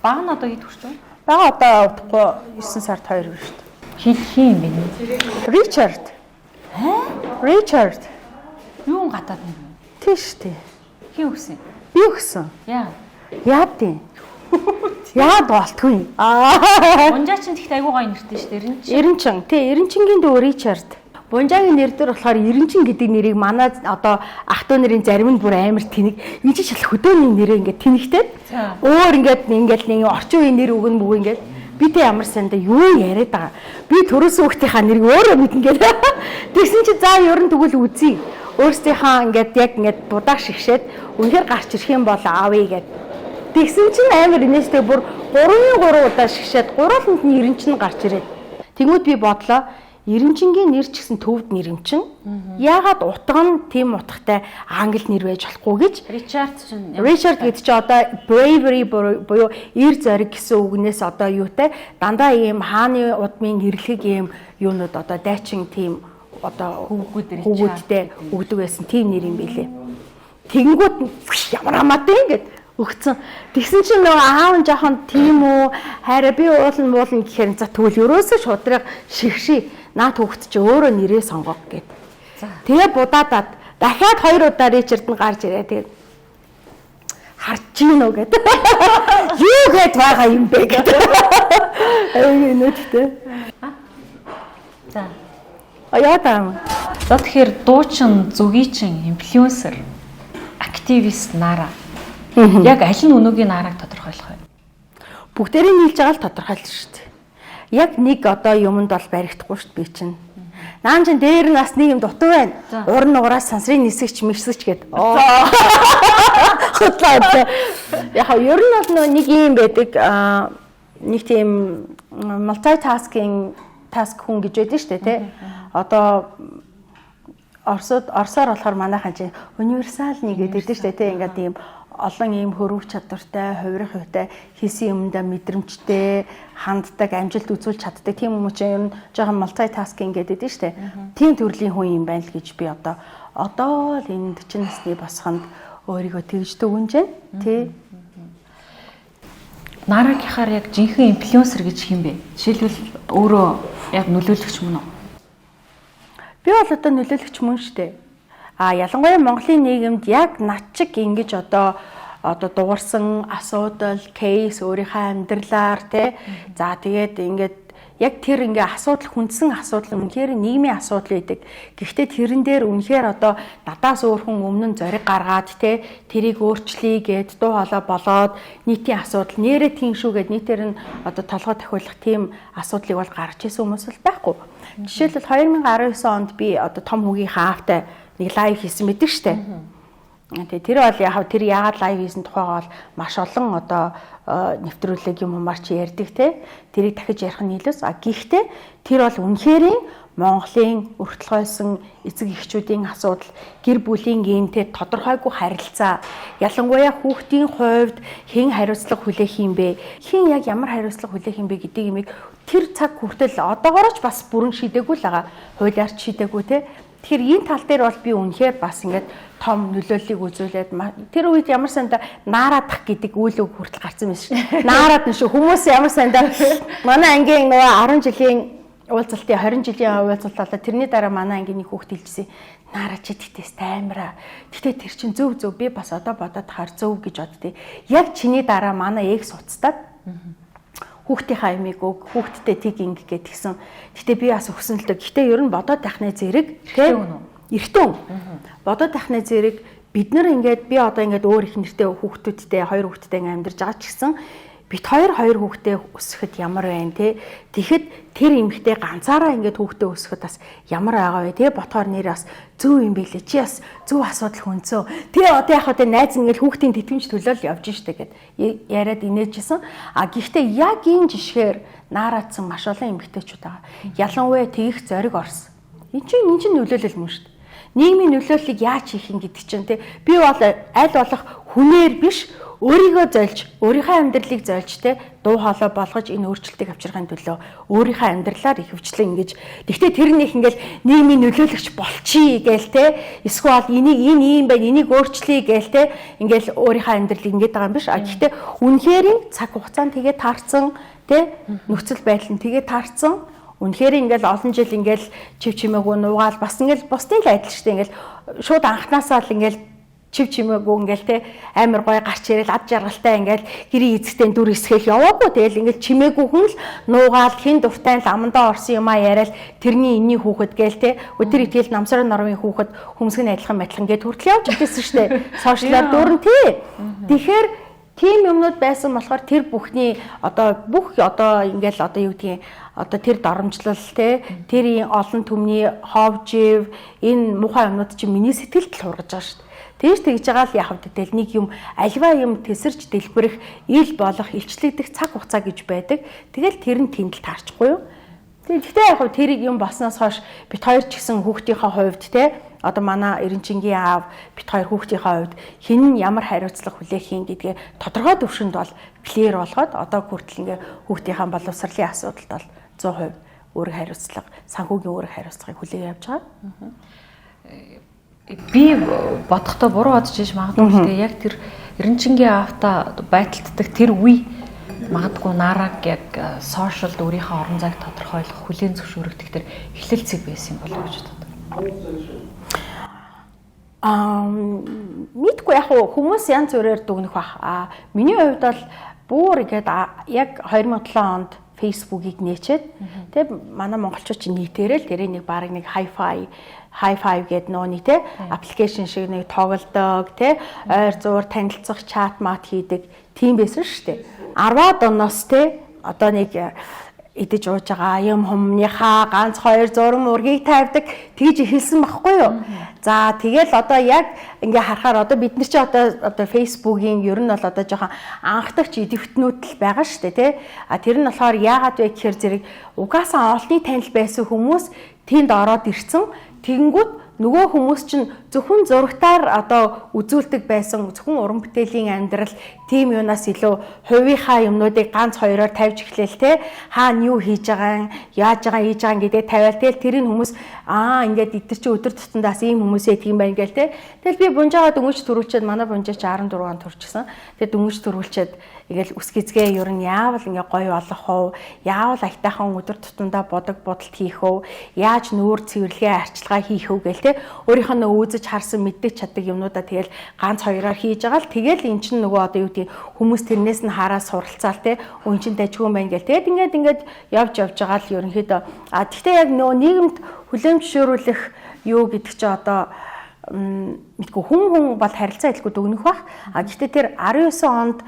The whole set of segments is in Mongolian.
Баг нь одоо хэд хүрч байна? Бага одоо удахгүй 9 сард 2 хүрнэ шүү дээ. Хэд хин юм бэ? Ричард. Ричард. Юун гадаад нэр вэ? Тийш тий. Хин өгсөн? Би өгсөн. Яа. Яад юм? Яад болтгүй юм. Аа. Бунжаа чинь тэгт айгуу гоё нэртэй шүү дээ. Эренчин. Эренчин. Тий, Эренчингийн дүү Ричард. Бунжаагийн нэр дээр болохоор Эренчин гэдэг нэрийг манай одоо ах トゥ нарын зарим нь бүр амар тэнэг. Энэ чинь шал хөдөөний нэрээ ингээд тэнэгтэй. Өөр ингээд ингээд нэг орчин үеийн нэр өгөн мөгөө ингээд би тэ ямар санда юу яриад байгаа. Би төрөөсөн хүүхдийнхаа нэрийг өөрөө мэднэ гэдэг. Тэгсэн чи за ер нь тэгвэл үзье. Өөрсдийнхаа ингээд яг ингээд будаах шигшээд үнэхээр гарч ирэх юм бол аавъя гэд. Тэгсэн чинь амар инээстэй бүр 3-3 удаа шигшээд гурван нь Эренчин гарч ирээд. Тэнгүүд би бодлоо Эренчингийн нэр ч гэсэн төвд нэр юм чинь. Яагаад утга нь тийм утгатай англи нэр байж болохгүй гэж. Ричард чинь Ричард гэдэг чинь одоо bravery буюу эр зориг гэсэн үгнээс одоо юутай дандаа ийм хааны удмын эрэлхэг ийм юунууд одоо дайчин тийм одоо Хөвгүүд Ричард хөвгүүдтэй өгдөг байсан тийм нэр юм билээ. Тэгэнгүүт ямар хамаатай ингээд өгцөн. Тэгсэн чинь нөгөө аав нь жоохон тийм үү хайраа би уулна муулна гэхээр за тэгвэл ерөөсөө шудраг шигшээ. Наад хүүхэд чи өөрөө нэрээ сонгох гэд. За. Тэгээ будаадаад дахиад 2 удаа Ричард нь гарч ирээ. Тэгээд харж гин үү гэд. Юу гэд байгаа юм бэ гэд. Аюу нөттэй. За. А яа таа юм. За тэгэхээр дуучин, зүгийчин, инфлюенсер, активист Нара. Яг аль нь өнөөгийн Нараг тодорхойлох вэ? Бүгдээрээ нийлж байгаа л тодорхойлно шүү дээ. Яг нэг одоо юмд бол баригдахгүй шүү дээ би чинь. Наан чин дээр нь бас нэг юм дутуу байна. За. Ур нуграас сансрын нисгч мисгч гэд. Хутлаа. Яг нь ер нь бол нөгөө нэг юм байдаг аа нэг тийм multitasking task хүн гэж байдаг шүү дээ тий. Одоо Оросод Оросоор болохоор манайхан чинь универсал нэг гэдэг шүү дээ тий. Ингээд ийм олон ийм хөрвөх чадвартай, хувирах юутай, хийсэн юмдаа мэдрэмжтэй, ханддаг, амжилт үзүүлж чаддаг тийм хүмүүс чинь ер нь жоохон multitasking гэдэг шүү дээ. Тийм төрлийн хүн юм байна л гэж би одоо л энэ 40 насны босгонд өөрийгөө тэгж дүгнэж байна. Тий. Нарагийнхаар яг жинхэнэ инфлюенсер гэж хэм бэ? Жишээлбэл өөрөө яг нөлөөлөгч мөн үү? Би бол одоо нөлөөлөгч мөн шүү дээ. А ялангуяа Монголын нийгэмд яг над чиг ингэж одоо дуурсан асуудал, кейс өөрийнхөө амьдралаар тий. За тэгээд ингээд яг тэр ингээ асуудал хүндсэн асуудал үнэхээр нийгмийн асуудал байдаг. Гэхдээ тэрэн дээр үнэхээр одоо надаас өөр хүн өмнө нь зориг гаргаад тий тэрийг өөрчлөе гэд дуу хоолой болоод нийтийн асуудал нэрээ тийм шүү гэд нийтээр нь одоо толгой тохиулах тийм асуудлыг бол гарч исэн хүмүүс л байхгүй. Жишээлбэл 2019 онд би одоо том хүүгийнхээ аавтай нэг live хийсэн байдаг штэ. Тэгээ тэр бол яг тэр яагаад live хийсэн тухайгаа бол маш олон одоо нэвтрүүлэг юм умаар чи ярьдаг те. Тэрийг дахиж ярих нь нийлээс. А гэхдээ тэр бол үнэхэрийн Монголын өртөлгойсон эцэг эхчүүдийн асуудал, гэр бүлийн гэмтэй тодорхойгүй харилцаа, ялангуяа хүүхдийн хувьд хэн хариуцлага хүлээх юм бэ? Хэн яг ямар хариуцлага хүлээх юм бэ гэдэг юмыг тэр цаг хүртэл одоогоорч бас бүрэн шийдээгүй л байгаа. Хуулиар ч шийдээгүй те. Тэгэхээр энэ тал дээр бол би үнэхээр бас ингээд том нөлөөллийг үзүүлээд тэр үед ямар санда наараадах гэдэг үйл үг хүртэл гарсан байсан шүү. Наарад нь шүү. Хүмүүс ямар санда манай ангийн нөгөө 10 жилийн уулзалтын 20 жилийн уулзалт болоо тэрний дараа манай ангийн нэг хүүхд хэлжсэн. Наараа чи тэгтээс таймраа. Гэтэ тэр чин зөв зөв би бас одоо бодоод хаар зөв гэж боддیں۔ Яг чиний дараа манай эгс уцтаад хүүхдийнхаа ямиг өг хүүхдтэй тийг ингэ гэд тэгсэн. Гэтэ би бас өгсөн л дөө. Гэтэ ер нь бодоод тахны зэрэг тий эртэн хүн. Бодоод тахны зэрэг бид нар ингээд би одоо ингээд өөр их нэртэй хүүхдүүдтэй хоёр хүүхдтэй ингээд амьдарч байгаа ч гэсэн бит хоёр хоёр хүүхдээ өсгөхөд ямар байна те. Тэгэхэд тэр эмэгтэй ганцаараа ингээд хүүхдээ өсгөхөд бас ямар байгаа вэ те. Ботхоор нэр бас зөв юм бэлээ. Чи бас зөв асуудал хүнцөө. Тэгээ одоо яг хөө найз ингээд хүүхдийн тэтгэмж төлөөл явж штэ гэд яриад инээжсэн. А гэхдээ яг энэ жишгээр наараадсан маш олон эмэгтэйчүүд байгаа. Ялангуяа тэгэх зориг орсон. Энд чинь нөлөөлөл мөн штэ. Нийгмийн нөлөөллийг яаж хийх юм гэдэг чинь те. Би бол аль болох хүнээр биш Өөрийгөө зольж, өөрийнхөө амьдралыг зольж те дуу хоолой болгож энэ өөрчлөлтийг авчрахын төлөө өөрийнхөө амьдралаар ихэвчлэн ингэж. Тэгтээ тэр нэг ингээл нийгмийн нөлөөлөгч болчихъя гээл те, эсвэл энийг энэ ийм байна, энийг өөрчлөе гээл те, ингээл өөрийнхөө амьдралыг ингээд байгаа юм биш. А гэхдээ үнэхээр цаг хугацаанд тэгээ таарсан те, нөхцөл байдал нь тэгээ таарсан. Үнэхээр ингээл олон жил ингээл чив чимээгүй нуугаал бас ингээл бусдын л адил штэ, ингээл шууд анхнаасаа л ингээл чив чимээгүй ингээл те амар гой гарч ирэл ад жаргалтай ингээл гэрийн эзэгтэй дүр эсхэл яваагүй. Тэгэл ингээл чимээгүй хүн л нуугаал хин дуртай л амандаа орсон юмаа яриад тэрний энэний хүүхэд гээл те, өдөр итгэл намсрын нормын хүүхэд хүмсгэн адилхан адилхан гэд хүртэл явж ирсэн штэ сошиалар дүүрэн тий. Тэгэхээр тийм юмнууд байсан болохоор тэр бүхний одоо бүх одоо ингээл одоо юу гэдгийг одоо тэр доромжлол те, тэр олон түмний ховжив энэ муухай юмнууд чинь миний сэтгэлд л хургаж байгаа шүү дээ. Тэгж тэгж байгаа л яхав тэгэл нэг юм альва юм тесэрч дэлбэрэх, ил болох, илчлэгдэх цаг хугацаа гэж байдаг. Тэгэл тэр нь тэнд л таарчихгүй юу? Тэгэхдээ яг тэр юм болсноос хойш бит хоёр ч гэсэн хүүхдийнхээ хувьд те, одоо манай Эренчингийн аав бит хоёр хүүхдийнхээ хувьд хэн нь ямар хариуцлага хүлээх юм гэдгээ тодорхой түвшинд бол clear болгоод одоо хүртэл ингээ хүүхдийнхээ боловсролын асуудалд бол 100% үүрэг хариуцлага, санхүүгийн үүрэг хариуцлагыг хүлээг явж байгаа. Би бодохдоо буруу бодож иж магадгүй л дээ. Яг тэр Эренчингийн аавта байдалтдаг тэр үе магадгүй Нараг яг сошиалд өөрийнхөө орон зайг тодорхойлох, хүлээн зөвшөөрөгдөх тэр эхлэл цэг байсан юм болов уу гэж боддог. Мэдгүй яг хүмүүс янз бүрээр дүгнэх бах. Миний хувьд бол бүр ингээд яг 2007 онд Facebook-ийг нээчээд тэг манай монголчууд чинь нийтээрээ л тэрийг нэг баг нэг hi-fi high five гэдэг нөө нэг те application шиг нэг тоглодог те, ойр зуур танилцах, чат мат хийдэг тийм байсан шүү дээ. 10-аад оноос те одоо нэг идэж ууж байгаа юм хумныхаа ганц хоёр зурам ургийг тавьдаг тэгж эхэлсэн байхгүй юу. За тэгэл одоо яг ингээ харахаар одоо бид нар чи одоо Facebook-ийн ер нь бол одоо жоохон анхдагч идэвхтнүүд л байгаа шүү дээ тий. А тэр нь болохоор яагаад вэ гэхээр зэрэг угаасаа олонний танил байсан хүмүүс тэнд ороод ирсэн. Тэгэнгүүт нөгөө хүмүүс чинь зөвхөн зурагтаар одоо үзүүлдэг байсан, зөвхөн уран бүтээлийн амьдрал тийм юунаас илүү хувийнхаа юмнуудыг ганц хоёроор тавьж эхлээл те, хаана юу хийж байгаа, яаж байгаа, хийж байгаа гэдгээ тавиал тэгэл тэрийг хүмүүс аа ингээд эдгэр чи өдөр тутамдаас ийм хүмүүсээ тийм байна гээл те. Тэгэл би бунжаагаа дөнгөж төрүүлчихэд, манай бунжаа чи 14 он төрчихсөн. Тэгээ дөнгөж төрүүлчихэд ингээл үс гизгээ ер нь яавал ингээ гоё болох уу? Яавал аятайхан өдөр тутамдаа бодог бодолт хийх үү? Яаж нүүр цэвэрлэгээ арчилгаа хийх үү гээл те. Өөрийнх нь үүзэж харсан мэддэг чаддаг юмнуудаа тэгэл ганц хоёроор хийж байгаа л тэгэл эн чинь нөгөө одоо юу гэдгийг хүмүүс тэрнээс нь хараа суралцаал те. Өн чин дажгүй юм байна гээл. Тэгээд ингээд явж явж байгаа л ерөнхийдөө а тэгтээ яг нөгөө нийгэмд хүлээн зөвшөөрүүлэх юу гэдэг чи одоо мэдгүй хүн бол харилцаа хэлгүй дүгнэх бах. А гэхдээ тэр 19 онд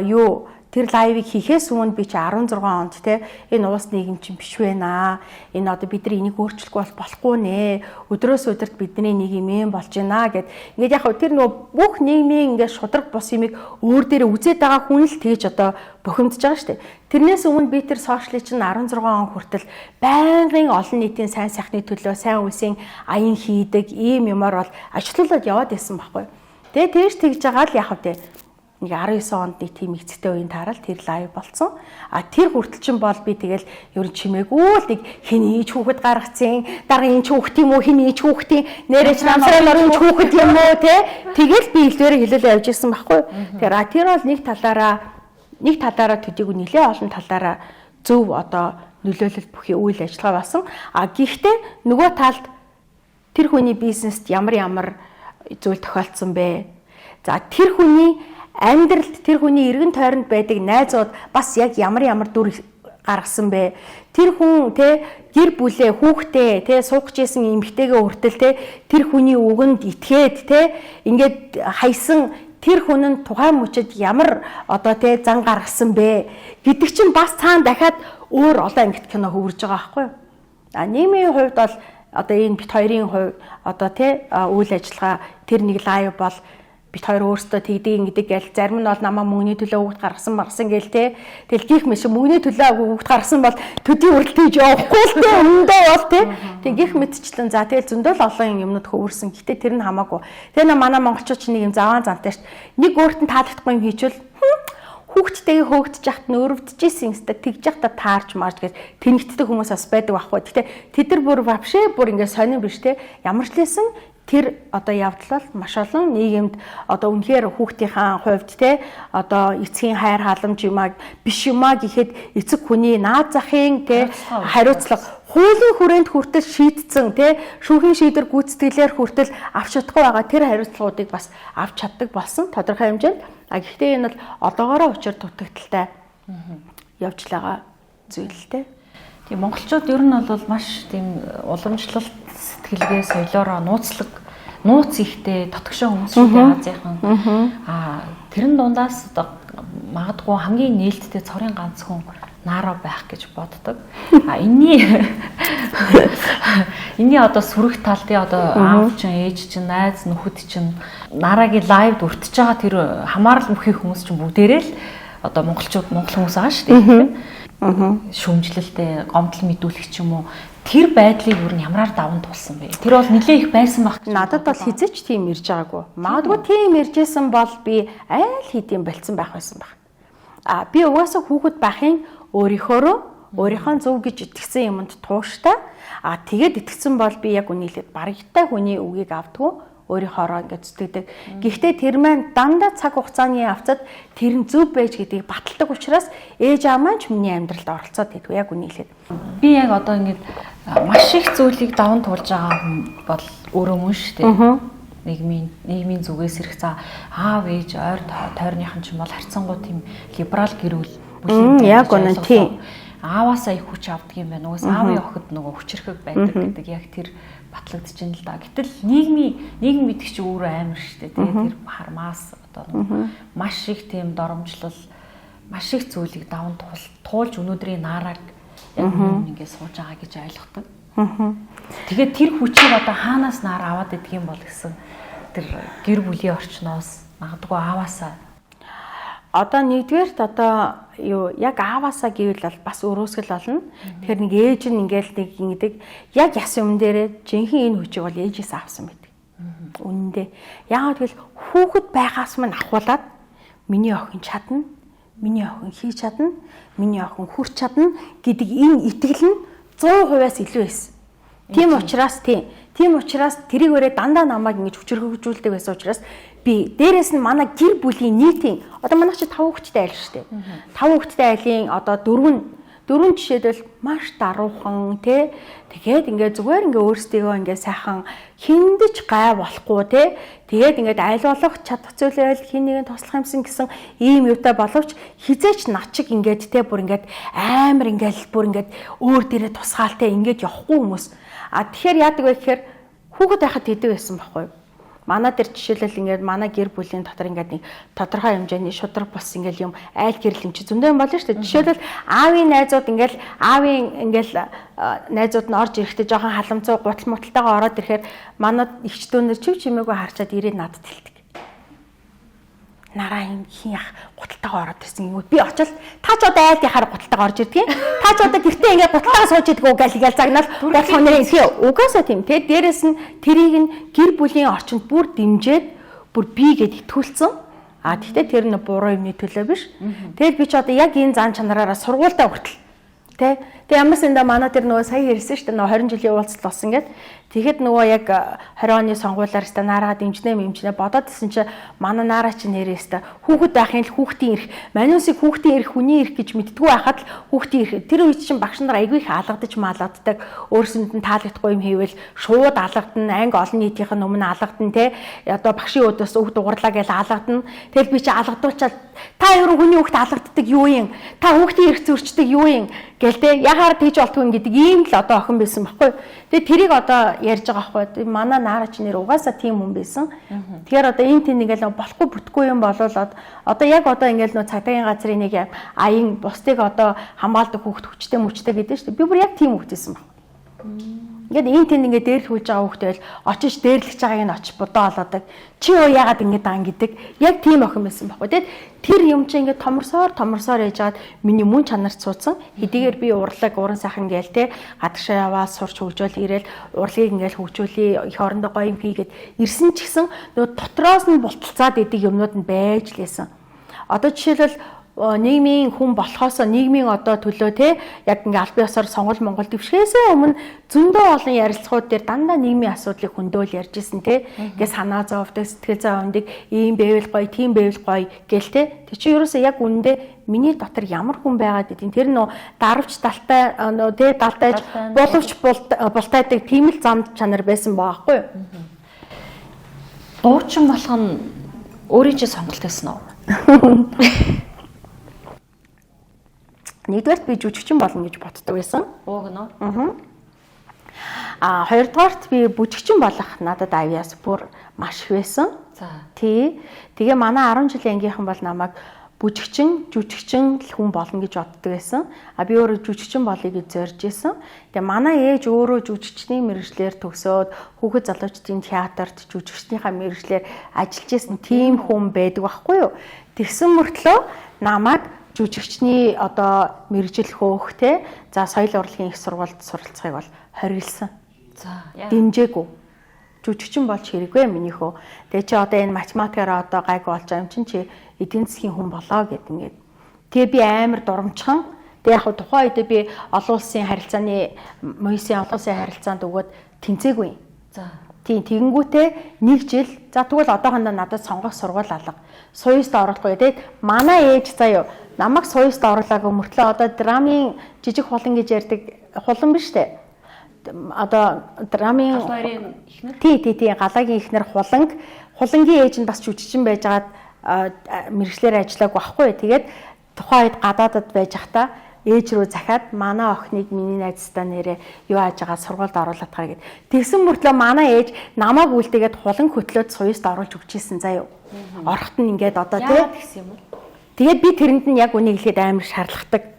юу тэр лайвыг хийхээс өмнө би чи 16 онд те энэ уус нийгэм чинь биш вэ наа. Энэ одоо бид нар энийг өөрчлөхгүй бол болохгүй нэ. Өдрөөс өдөрт бидний нийгэм юм болж байна гэд. Ингээд яг тэр нөгөө бүх нийгмийн ингээд шудраг бус юмыг өөр дээр үзээд байгаа хүн л тэгж одоо бухимдж байгаа шүү дээ. Тэрнээс өмнө би тэр сошиалыг чинь 16 он хүртэл байнгын олон нийтийн сайн сайхны төлөө сайн үйлсийн аян хийдэг ийм юмар бол ажилуулад яваад байсан байхгүй. Тэгээ тэрж тэгж байгаа л яах вэ? Нэг 19 онд нэг тийм эцэгтэй үеийн таарал тэр лайв болцсон. А тэр хүртэл чинь бол би тэгэл ер нь чимээгүй л нэг хин ийж хүүхэд гаргацсан, дараа энэ ч хүүхэд юм уу, хин ийж хүүхдийн нэрэж намсраа нөрөн ч хүүхэд юм уу те. Тэгэл би илдвэрээ хэлэл явж исэн байхгүй. Тэгэхээр тэр бол нэг талаараа төдийгүй нэлээ олон талаараа зөв одоо нөлөөлөл бүхий үйл ажиллагаа болсон. А гэхдээ нөгөө талд тэр хүний бизнест ямар зүйл тохиолдсон бэ? За тэр хүний амьдралд тэр хүний эргэн тойронд байдаг найзууд бас яг ямар дүр гаргасан бэ? Тэр хүн те гэр бүлээ, хүүхдээ те суугч исэн эмэгтэйгээ хүртэл те тэр хүний үгэнд итгээд те ингээд хайсан тэр хүн нь тухайн мөчөд ямар одоо те зан гаргасан бэ гэдэг чинь бас цаана дахиад өөр олон ангит кино хөвөрж байгаа байхгүй юу? А нийгмийн хувьд бол одоо энэ бит хоёрын хувь одоо те үйл ажиллагаа тэр нэг лайв бол Бит хоёр өөрсдөө тэгдэг ингэдэг гээл зарим нь бол намаа мөнгөний төлөө хүүхд гаргасан маргасан гээл те. Тэгэл гих мэш мөнгөний төлөө хүүхд гаргасан бол төдий хүртэл тийж явахгүй л те. Өмнөдөө бол те. Тэг гих мэтчлэн за тэгэл зөндөл олон юмнууд хөвөрсөн. Гэтэ тэр нь хамаагүй. Тэгээ нэ манай монголчууд ч нэг юм заваан зантай шт. Нэг өөрт нь таалагдахгүй юм хийчихвэл хүүхдтэйгээ хөөгдөж яхад нь өрөвдөжсэн юм өстө тэгж яхад таарч марж гэж тэнэгтдэг хүмүүс бас байдаг байхгүй. Гэтэ тэд нар бүр вообще бүр ингээд сонин биш те. Ямар ч лээсэн тэр одоо явдал бол маш олон нийгэмд одоо үнэхээр хүүхдийнхаа хувьд те одоо эцгийн хайр халамж юмаа биш юмаа гэхэд эцэг хүний наад захын те хариуцлага хуулийн хүрээнд хүртэл шийдсэн те шүүхийн шийдвэр гүйцэтгэлээр хүртэл авч чадахгүй байгаа тэр хариуцлагуудыг бас авч чаддаг болсон тодорхой хэмжээнд. А гэхдээ энэ бол одоогоороо учир дутагдaltaй явж л байгаа зүйл л те. Тийм, монголчууд ер нь бол маш тийм уламжлалт сэтгэлгээ соёлоороо нууцлаг нууц ихтэй дотгошоо хүмүүс шүү дээ Азийнхан. Аа тэрэн дундаас одоо магадгүй хамгийн нээлттэй цорын ганц хүн Наро байх гэж боддог. А энэний одоо сүрэх тал тий одоо аав чинь, ээж чинь, найз нөхөд чинь Нарагийн лайвд өртөж байгаа тэр хамаарал бүхий хүмүүс чинь бүгдээрээ л одоо монголчууд монгол хүмүүс байгаа шүү дээ. Шүмжлэлтэй, гомдол мэдүүлэх ч юм уу тэр байдлыг юу н ямараар даван тулсан бэ? Тэр бол нэлээ их байсан байх гэж. Надад бол хизээч тийм ирж байгаагүй. Магадгүй тийм иржсэн бол би айл хэдийн болцсон байх байсан байх. А би угаасаа хүүхэд байхын өөрийнхөө зөв гэж итгэсэн юмд тууштай. А тэгээд итгэсэн бол би яг үнэлээд барагтай хүний үгийг авдгүй өөрийнхоороо ингээд зүтгэдэг. Гэхдээ тэр маань дандаа цаг хугацааны авцад тэр нь зөв байж гэдгийг баталдаг учраас ээж аав маань ч миний амьдралд оролцоод байдгүй яг үнэлээд. Би яг одоо ингээд маш их зүйлийг даван туулж байгаа хүн бол өөрөө мөн шүү дээ. Нийгмийн зүгээс ирэх за аав ээж ойр тойрныхан ч юм бол харьцангуй тийм либерал гэр бүл яг үнэн тийм. Ааваасаа их хүч авдаг юм байна. Угаас аавын охид нөгөө хүчрхэг байдаг гэдэг яг тэр батлагдчихээн л да. Гэтэл нийгэм гэдэг чинь өөрөө амар шүү дээ. Тэгээд тэр хармаас одоо маш их тийм доромжлол, маш их зүйлийг даван туулж өнөөдрийн Нараг яг ингээд сууж байгаа гэж ойлгодог. Тэгээд тэр хүчийг одоо хаанаас Нара аваад идэх юм бол гэсэн тэр гэр бүлийн орчноос магадгүй ааваасаа. Одоо нэгдүгээрт одоо юу яг ааваасаа гэвэл бол бас өрөөсгөл болно. Тэгэхээр нэг ээж нь ингээл нэг ингэдэг яг яс юм дээрээ жинхэнэ энэ хүчийг бол ээжээс авсан байдаг. Үнэндээ. Яагаад гэвэл хүүхэд байгаас мань ахуулаад миний охин чадна, миний охин хийж чадна, миний охин хүрч чадна гэдэг энэ итгэл нь 100%-аас илүү байсан. Тийм учраас тийм учраас тэрийг өрөө дандаа намайг ингэж хүчрхэгжүүлдэг байсан учраас би дээрэс нь манай гэр бүлийн нийтийн одоо манайх чи 5 хүүхэдтэй айл шүү дээ. 5 хүүхэдтэй айлын одоо дөрвөн жишээлбэл маш даруухан тий. Тэгээд ингээд зүгээр ингээд өөрсдийгөө ингээд сайхан хиндэж гай болохгүй тий. Тэгээд ингээд айл болох чадах зүйлээ хин нэгэн туслах юмсан гэсэн ийм юутай боловч хизээч над чиг ингээд тий бүр ингээд амар ингээд бүр ингээд өөр дээрээ тусгаал тий ингээд явахгүй хүмүүс. А тэгэхээр яадаг вэ гэхээр хүүхэд байхад тэдэг байсан байхгүй юу? Манай дээр жишээлбэл ингээд манай гэр бүлийн дотор ингээд нэг тодорхой хэмжээний шудраг бус ингээд юм айл гэрэл юм чи зөндөө юм болно шүү дээ. Жишээлбэл аавын найзууд ингээд аавын ингээд найзууд нь орж ирэхдээ жоохон халамцуу гутал муталтайгаа ороод ирэхээр манай эгч дүүнэр чив чимээгүй харчаад ирээд надад хэлдэг. Нараа юм хин ах гуталтайгаа ороод ирсэн юм. Би очил та ч одоо айлд яхаар гуталтайгаа орж ирдэг юм. Та ч одоо гэртээ ингээд гуталтайгаа сууж идэггүй гал гал загнаал болох нэрээ тий угаасаа тийм. Тэгээд дээрэс нь тэрийг нь гэр бүлийн орчинд бүр дэмжиж бүр би гэд итгүүлсэн. А тэгтээ тэр нь буруу юмны төлөө биш. Тэгэл би ч одоо яг энэ зан чанараараа сургуультай хүртэл тэ. Тэг ямар сэнда манай тэр нөгөө сая ярьсан шүү дээ нөгөө 20 жилийн уулзалт болсон гэд. Тэгэхэд нөгөө яг 20 оны сонгуулиар өстө Нараа дэмжнэ мэмжнэ бодоод исэн чи манай Нараа чи нэрээ өстө хүүхэд байхын л хүүхдийн эрх, маниусыг хүүхдийн эрх, хүний эрх гэж мэддэггүй байхад л хүүхдийн эрх. Тэр үед чинь багш нар айгүй их алгадаж маалгадаг. Өөрсөнд нь таалагдахгүй юм хийвэл шууд алгадана, анги олон нийтийн өмнө алгадана те. Одоо багшийн өдөөс үг дугарлаа гэж алгадана. Тэгэл би чи алгадуулчаад та ер нь хүний хүүхд алгаддаг юу юм? Та хүүхдийн эрх зөрчдөг юу юм? Гэл те. Ягаар тийж болтгүй юм гэдэг ийм л одоо охин байсан баггүй. Тэгээ тэрийг одоо ярьж байгаа байхгүй. Манай Нараа ч нэр угаасаа тийм хүн байсан. Тэгэхээр одоо энэ тийм ингээл болохгүй бүтгүй юм болвол одоо яг одоо ингээл нөө цагдаагийн газрын нэг аян бусдыг одоо хамгаалдаг хүүхд хүчтэй мүчтэй гэдэг шүү дээ. Би бүр яг тийм хүүхдээсэн баг. Ингээд энэ тэнд ингээд дээрлэхүүлж байгаа хүүхдээ л очиж дээрлэж байгааг нь очиж бодоо олоодаг. Чи юу яагаад ингэж даан гэдэг. Яг тийм охин байсан байхгүй. Тэгэд тэр юм чи ингээд томорсоор яжгаад миний мөн чанарт суудсан. Хэдийгээр би урлаг, уран сайхан гээл те гадагшаа яваа сурч хөгжөөл ирээл урлагийг ингээд хөгжүүлээ, эх орондоо гоё юм хийгээд ирсэн ч гэсэн нөгөө дотроос нь булталцаад идэг юмнууд нь байж лээсэн. Одоо жишээлбэл нийгмийн хүн болохоос нийгмийн одоо төлөө те яг ингээ аль биесээр сонгол Монгол дэвшгээсээ өмнө зөндөө олон ярилцлагууд дээр дандаа нийгмийн асуудлыг хөндөөл ярьж исэн те. Ингээ санаа зовдөг, сэтгэл зай өндөг, ийм байвал гоё, тийм байвал гоё гэл те. Тэр чинь ерөөсөө яг үнэндээ миний дотор ямар хүн байгаад гэдгийг тэр нөө дарвч далтай нөө те далтайж боловч бултайдаг тийм л зам чанар байсан байгаа хгүй юу. Дуучин болох нь өөрийн чинь сонголт байсан уу? Нэгдүгээрт би жүжигчин болно гэж боддог байсан. Ууг нь уу? Аа, хоёрдугаарт би бүжигчин болох надад авьяас бүр маш их байсан. За. Тий. Тэгээ манай 10 жилийн ангийнхан бол намайг бүжигчин, жүжигчин л хүн болно гэж боддог байсан. А би өөрөө жүжигчин болъё гэж зорж исэн. Тэгээ манай ээж өөрөө жүжигчний мэргэжлээр төгсөөд хүүхэд залуучдын театрт жүжигчнийхаа мэргэжлээр ажиллаж исэн тийм хүн байдаг байхгүй юу? Тэгсэн мөртлөө намайг жүжигчний одоо мэргэжил хөөх те за соёл урлагийн их сургуульд суралцахыг бол хориглосон. За. Дэмжээгүй. Жүжигчин болж хэрэггүй миний хөө. Тэгээ чи одоо энэ математикаараа одоо гайгүй болж байгаа юм чинь чи эдийн засгийн хүн болоо гэд ингээд. Тэгээ би амар дурамчхан. Тэгээ яг тухайн үедээ би олон улсын харилцааны Моисийн олон улсын харилцаанд өгөөд тэнцээгүй. За. Тийм тэгэнгүүтээ нэг жил за тэгвэл одоохондоо надад сонгох сургууль алга. Суйст оруулахгүй те. Манай ээж заяа намайг суйст оруулаагүй мөртлөө одоо драмын жижиг хулан гэж ярьдаг хулан биш те. Одоо драмын галаагийн эхнэр. Тий галаагийн эхнэр хуланг. Хулангийн ээж нь бас жүжигчин байжгаад мэргэжлээр ажиллаагүй байхгүй. Тэгээд тухайн үед гадаадад байж байхдаа ээж рүү захиад манай охиныг миний найзтай нэрээ юу ааж байгаа сургуульд оруулаад тахаа гэд. Тэгсэн мөртлөө манай ээж намайг үлдээгээд хулан хөтлөөд суйст оруулж өгч ийсэн заяа. Орохт нь ингээд одоо тий. Тэгсэн юм уу? Тэгээд би тэрэнд нь яг үнийг хэлээд амар шаардлагатай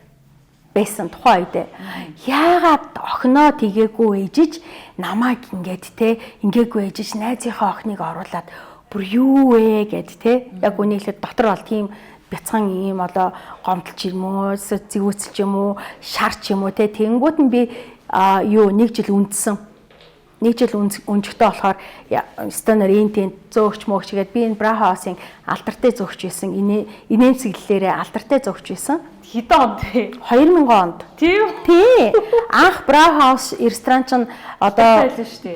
байсан тухайн үедээ. Яагаад охиноо тгээгүй ээжиж намайг ингээд те ингээгүй ээжиж найзынхаа охиныг оруулаад бүр юу вэ гэд те. Яг үнийг хэлээд дотор бол тийм бяцхан ийм одоо гомдол ч юм уу, зэгүүцэл ч юм уу, шар ч юм уу те. Тэнгүүд нь би юу нэг жил үндсэн. Нэг жил өнжихтэй болохоор стандар энэ тэнд зөөгч мөөгч гээд би энэ Браухаусын алдартай зөөгч байсан. Инээмсэглэлээрээ алдартай зөөгч байсан. Хэдэн онд вэ? 2000 онд. Тийм. Тий. Анх Браухаус ресторан чинь одоо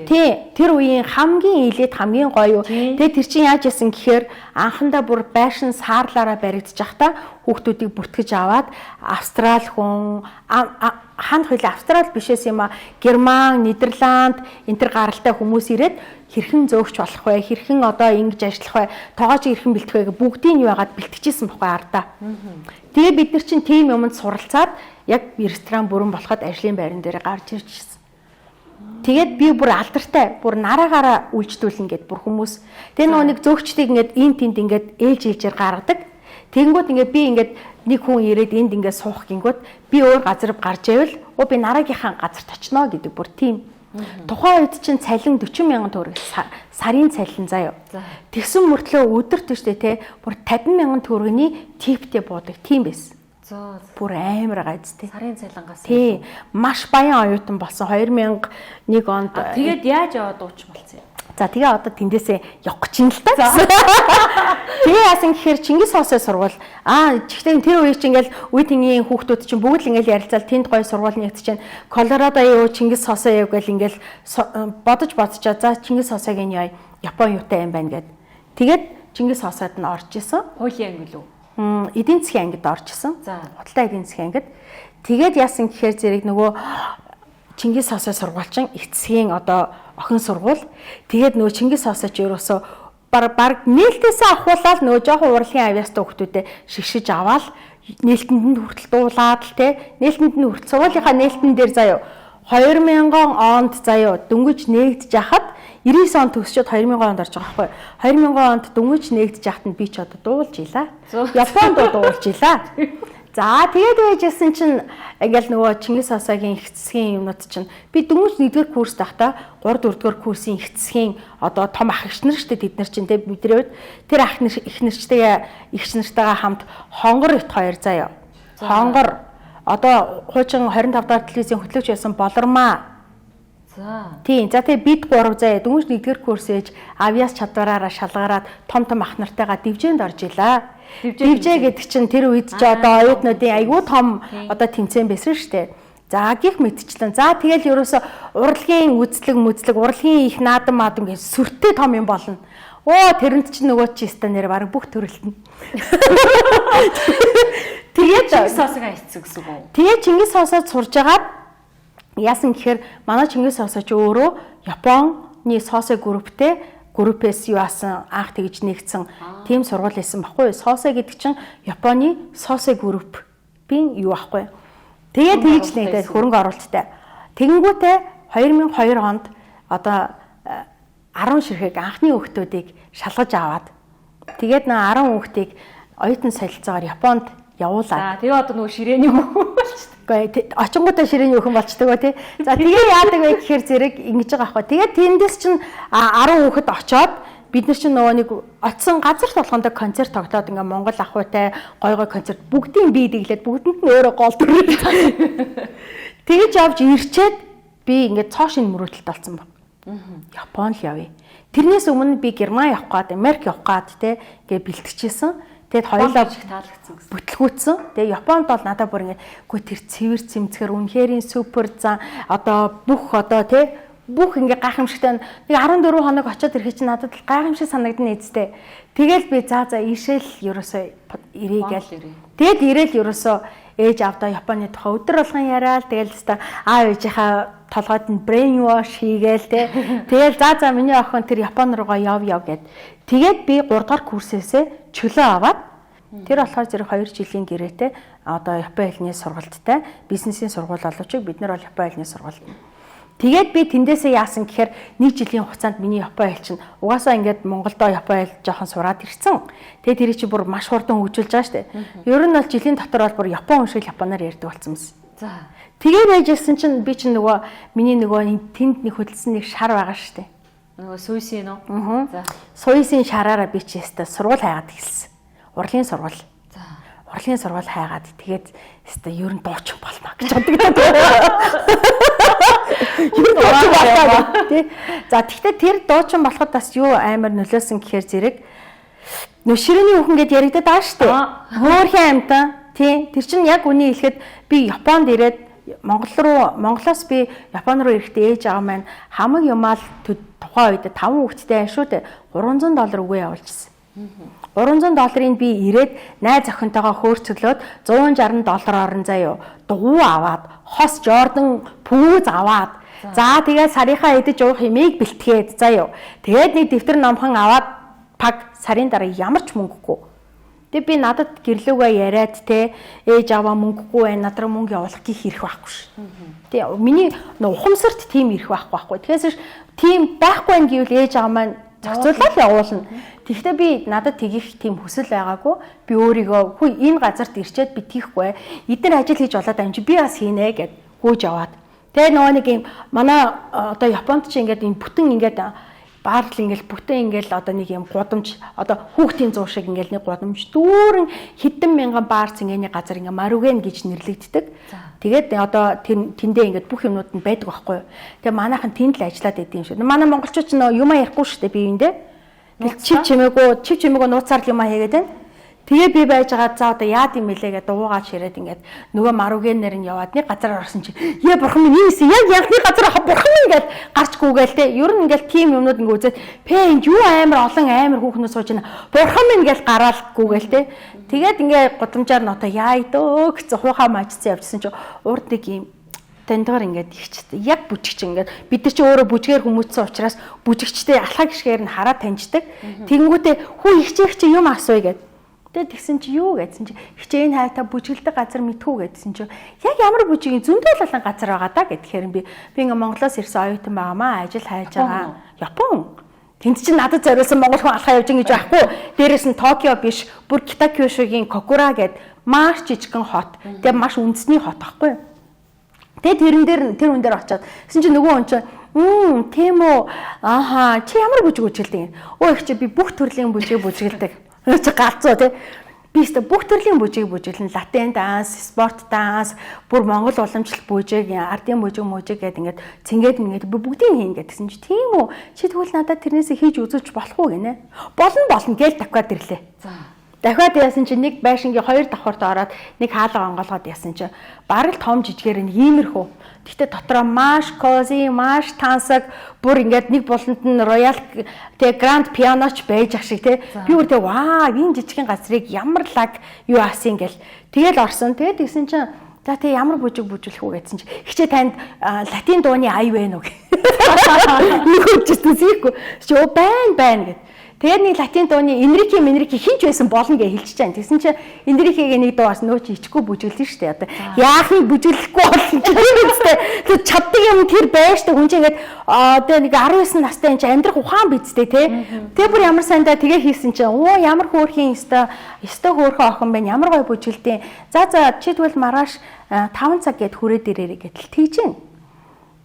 тий, тэр үеийн хамгийн элит хамгийн гоё. Тэгээ тэр чинь яаж яасан гэхээр анхандаа бүр байшин саарлаараа баригдаж байхдаа хүүхдүүдийг бүртгэж аваад Австрал хүн хаанд хөлөө Австрал бишээс юм а Герман, Нидерланд энэ төр гаралтай хүмүүс ирээд хэрхэн зөөгч болох вэ? Хэрхэн одоо ингэж ажиллах вэ? Тоогооч хэрхэн бэлтгэх вэ гэх бүгдийг юу яагаад бэлтгэжсэн бохгүй ардаа. Тэгээ бид нар чинь тийм юмд суралцаад яг ресторан бүрэн болоход ажлын байран дээр гарч ирчихсэн. Тэгээд би бүр алдартай, бүр нараагаараа үйлчдүүлнэ гэд бүр хүмүүс. Тэгээ нөгөө нэг зөөгчдийг ингээд эн тэнд ингээд ээлж ээлжээр гаргадаг. Тэгэнгүүт ингээд би ингээд нэг хүн ирээд энд ингээд суух гингүүт би өөр газар гарч ивэл оо би нараагийнхаа газарт очино гэдэг бүр тийм. Тухайн үед чинь цалин 40,000 төгрөг сарын цалин заяа. Тэгсэн мөртлөө өдөрт штэ те бүр 50,000 төгрөгийн типтэй буудаг тийм байсан. За. Бүр амар гайз те. Сарын цалингаас. Тий. Маш баян оюутан болсон 2001 онд. Тэгээд яаж яваад дуучин болсон юм? За тэгээ одоо тэндээсээ явах гэж юм л та. Тэгээ яасан гэхээр Чингис хосой сургууль чигтэн тэр үе чинь ингээл үе тэнгийн хүүхдүүд чинь бүгд л ингээл ярилцаал тэнд гоё сургууль нэгт чинь Колорадо юу Чингис хосой юу гэл ингээл бодож бодчоо за Чингис хосойг нь яа Япон юутай юм байна гэд. Тэгээд Чингис хосойд нь орж исэн. Хуулийн анги лүү? Эдийн засгийн ангид орж исэн. За. Худалдаа эдийн засгийн ангид. Тэгээд яасан гэхээр зэрэг нөгөө Чингис хосой сургууль чинь эцсийн одоо охин сургууль. Тэгээд нөгөө Чингис хосой ч ерөөсөө баг нээлтээсээ ахуулаад нөгөө жоохон урлагийн авьяастай хүүхдүүдэд шигшиж аваад нээлтэнд нь хүртэл дуулаад л те нээлтэнд нь хүртэл сургуулийнхаа нээлтэн дээр заяа 2000 онд заяа дөнгөж нээгдэж хахад 99 он төгсчөөд 2000 онд орж байгаа байхгүй 2000 онд дөнгөж нээгдэж хахад нь би ч одоо дуулж илаа. Японд дуулж илаа. За тэгээд байжсэн чинь ингээл нөгөө Чингис Хосогийн их засгийн юмнууд чинь би дөнгөж 1-р курст байхдаа 3 4-р курсын их засгийн одоо том ах эгч нар шүү дээ тэд нар чинь те бидний үед тэр ах их нарчтэйгээ эгч нартайгаа хамт хонгор ит хоёр заяа. Хонгор одоо хуучин 25 дахь телевизийн хөтлөгч байсан Болормаа. За. Тийм. За тэгээ бид гурав заяа дөнгөж 1-р курс ээж авиас чадвараараа шалгараад том том ах нартайгаа дивжээнд орж илаа. Дивжээ гэдэг чинь тэр үед ч одоо оюутнуудын айгүй том одоо тэмцээн байсан шүү дээ. За гих мэтчлэн. За тэгэл ерөөсө урлагийн үзлэг мүзлэг, урлагийн их наадам маадам гэж сүртэй том юм болно. Оо тэрэнд чинь нөгөө чи өстө нэр бараг бүх төрөлтөн. Тэгээд Чингис хосог айцсан гэсэн үг үү? Тэгээ Чингис хосоод сурж агаад яасан гэхээр манай Чингис хосоо ч өөрөө Японы Сосэ групптэй группээс юу асан анх тэгж нэгдсэн тийм сургууль байсан баггүй. Сосэ гэдэг чинь Японы Сосэ группийн юу байхгүй. Тэгээ тэгж нэгдээд хөрөнгө оруулалттай. Тэгэнгүүтээ 2002 онд одоо 10 ширхэг анхны хүүхдүүдийг шалгаж аваад тэгээд нөө 10 хүүхдийг оюутан солилцоогоор Японд явуулаад. За тэгээ одоо нөгөө ширээний хүүхэн болчихдог. Үгүй очингуудаа ширээний хүүхэн болчдөг ба тий. За тэгээ яадаг вэ гэхээр зэрэг ингэж байгаа байхгүй. Тэгээ тэндээс чинь 10 хүүхэд очоод бид нар чинь нөгөө нэг очисон газар толгоондоо концерт тоглоод ингээ Монгол ахуйтай гой гой концерт бүгдийн бие дэглээд бүгдэнд нь өөрөө гол дүрээ. Тэгэж явж ирчээд би ингээ цоо шинэ мөрөөдөлт болсон баг. Япон л явъя. Тэрнээс өмнө би Герман явах гад, Америк явах гад те ингээ бэлтгэжсэн. Тэгэд хоёулаа их таалагдсан гэсэн. Бүтлгүүцсэн. Тэгээ Японд бол надад бүр ингээ үгүй тэр цэвэр цэмцгэр үнэхэрийн супер зан одоо бүх одоо те бүх ингээ гайхамшигтай нэг 14 хоног очиод ирэхэд чинь надад л гайхамшиг санагдана эцтэй. Тэгэл би за ийшэл ерөөсөө ирээ гээл. Тэгэд ирээл ерөөсөө ээж авдаа Японы тухай өдөр болгон яриад тэгэл өстой аав ээжийнхаа толгойд нь brain wash хийгээл те. Тэгэл за миний охин тэр Япон руугаа яв яв гэд. Тэгээд би 3 дугаар курсээсээ чөлөө аваад тэр болохоор зэрэг 2 жилийн гэрээтэй одоо Япон хэлний сургалттай бизнесийн сургууль боловч бид нар бол Япон хэлний сургалт. Тэгээд би тэндээсээ яасан гэхээр нэг жилийн хугацаанд миний Япон хэл чинь угаасаа ингээд Монголдо Япон хэл жоохон сураад ирсэн. Тэгээд тэрийг чи бүр маш хурдан хөгжүүлж байгаа шүү дээ. Ер нь бол жилийн дотор бол бүр Япон хүн шиг Японоор ярьдаг болсон юмсан. За. Тэгээ байж ирсэн чинь би чинь нөгөө миний нөгөө тэнд нэг хөдөлсөн нэг шар байгаа шүү дээ. Нөгөө Суйсийн үү? За. Суйсийн шараараа би чи өстой сургууль хайгаад эхэлсэн. Урлагийн сургууль. За. Урлагийн сургууль хайгаад тэгээд өстой ер нь дуучин болно гэж боддог. Ер нь дуучин болно тий. За тэгтээ тэр дуучин болоход бас юу амар нөлөөсөн гэхээр зэрэг нөө ширээний хүүхэн гэд яригдаад байгаа шүү дээ. Хөөрхөн амтан тий. Тэр чинь яг үний хэлэхэд би Японд ирээд Монгол руу Монголоос би Япон руу ирэхдээ ээж аав маань хамаг юмаал тухайн үед 5 хүүхэдтэй шүү дээ $300 өгөө явуулчихсан. $300-ыг би ирээд найз охинтойгоо хөөрцөглөөд $160 орон заяа дугуй аваад хос Жордан пүүз аваад за тэгээд сарынхаа идэж уух юмыг бэлтгээд заяа. Тэгээд нэг дэвтэр номхон аваад паг сарын дараа ямар ч мөнгөгүй. Тэгээ би надад гэрлүүгээ яриад те ээж аваа мөнгөгүй байна над руу мөнгө явуулах гих хэрэг байхгүй ш. Тэ миний ухамсарт тийм ирэх байхгүй байхгүй. Тэгэхээр тийм байхгүй юм гэвэл ээж аваа маань зохицуулаад явуулна. Тэгэхдээ би надад тэгих тийм хүсэл байгаагүй. Би өөрийгөө хүй энэ газарт ирчээд би тийхгүй. Эдгээр ажил хийж болоод юм чи би бас хийнэ гэд гүйж аваад. Тэгээ нөгөө нэг юм манай одоо Японд чи ингээд юм бүтэн ингээд баарл ингээл бүтэн ингээл одоо нэг юм гудамж одоо хүүхдийн зуу шиг ингээл нэг гудамж дүүрэн хэдэн мянган баарц ингээний газар ингээ маруген гэж нэрлэгддэг. Тэгээд одоо тэндээ ингээд бүх юмнууд нь байдаг байхгүй юу. Тэгээ манайхан тэнд л ажиллаад идэв юм шиг. Манай монголчууд ч нөө юмаа ярихгүй шүү дээ би эндээ. Тэгэл чив чимээгүй нууцаар л юмаа хийгээд байна. Тэгээ би байж байгаа за одоо яад юм бэлээ гэдээ дуугаад ширээд ингээд нөгөө маругенээр нь яваад нэг газар орсон чи яа бурхан минь ийсэн яг янхны газар ах бурхан минь гэд гарч гүгээл те ер нь ингээд тим юмнууд ингээд үзээд пэ энд юу амар олон амар хүүхнүүд сууж байна бурхан минь гэж гараал гүгээл те тэгээд ингээд гудамжаар нь одоо яа идөө гэсэн хуухаа мажцсан явжсэн чи урд нэг юм дандгаар ингээд ихчтэй яг бүжигч ингээд бид нар чи өөрөө бүжгээр хүмүүцсэн учраас бүжигчтэй алхаа гიშгээр нь хараад таньждаг. Тэнгүүтээ хүү ихчээх чи юм асууя гэд. Тэгээд тэгсэн чи юу гэдсэн чи хичээн хайта бүжгэлдэг газар мэдхүү гэдсэн чи яг ямар бүжиг зөндөл олон газар байгаа даа гэхээр би ингээ Монголоос ирсэн оюутан байгаамаа ажил хайж байгаа. Япон. Тэнд чинь надад зориулсан монгол хүн алхаа явж гэж байхгүй. Дээрээс нь Токио биш, бүр Китакюшугийн Кокура гээд маш жижигхэн хот. Тэгээ маш үндэсний хот байхгүй юу? Тэгээ тэрэн дээр тэр хүн дээр очиод тэгсэн чинь нөгөө хүн чинь тийм үү? Ааха, чи ямар бүжиг бүжгэлдэг юм? Өө их чи би бүх төрлийн бүжиг бүжгэлдэг. Чи галзуу тий. Би өстө бүх төрлийн бүжиг бүжиглэн, латин данс, спорт данс, бүр монгол уламжлалт бүжиг, ардын бүжиг, мүжиг гэдэг ингээд цэнгээд ингээд би бүгдийг хийн гэдгсэн чи тийм үү? Чи тэгвэл надад тэрнээсээ хийж үзүүлж болох уу гинэ? Болно болно гээл давхиад ирлээ. За. Дахиад яасан чи нэг байшингийн 2 давхарт ороод нэг хаалга онгоолгоод яасан чи бараг л том жижигээр нэг иймэрхүү. Гэхдээ дотроо маш cozy, маш тансаг, бүр ингээд нэг буланд нь роял тэг гранд пианоч байж ах шиг те. Би бүр тэг ваа, энэ жижигхэн газрыг ямар лаг юу аасан гэл. Тэгэл орсон. Тэгээд тэгсэн чинь за тэг ямар бүжиг бүжиглэх үү гэсэн чи хичээ танд латин дууны ая байна уу гэх. Нэг хүчсэн сийхгүй. Чи өө байна байна гэд. Тэгээд нэг латин дууны Энрике Менрике хинч байсан болно гэж хэлчихэж байгаа. Тэгсэн чинь Энрикегийн нэг дуу бас нөө чи ичгүй бүжиглэн штэ. Одоо яахыг бүжиглэхгүй болно тийм үстэй. Тэр чаддаг юм тэр байж штэ. Хүн чинь ингээд одоо нэг 19 настай энэ чинь амьдрах ухаан бидтэй тий. Тэр бүр ямар сайндаа тэгээ хийсэн чинь оо ямар хөөрхийн өстой өстой хөөрхөн охин байна. Ямар гоё бүжиглдیں۔ За за чи тэгвэл маргааш 5 цаг гээд хүрээд ирээрэй гэдэл тэгж гин.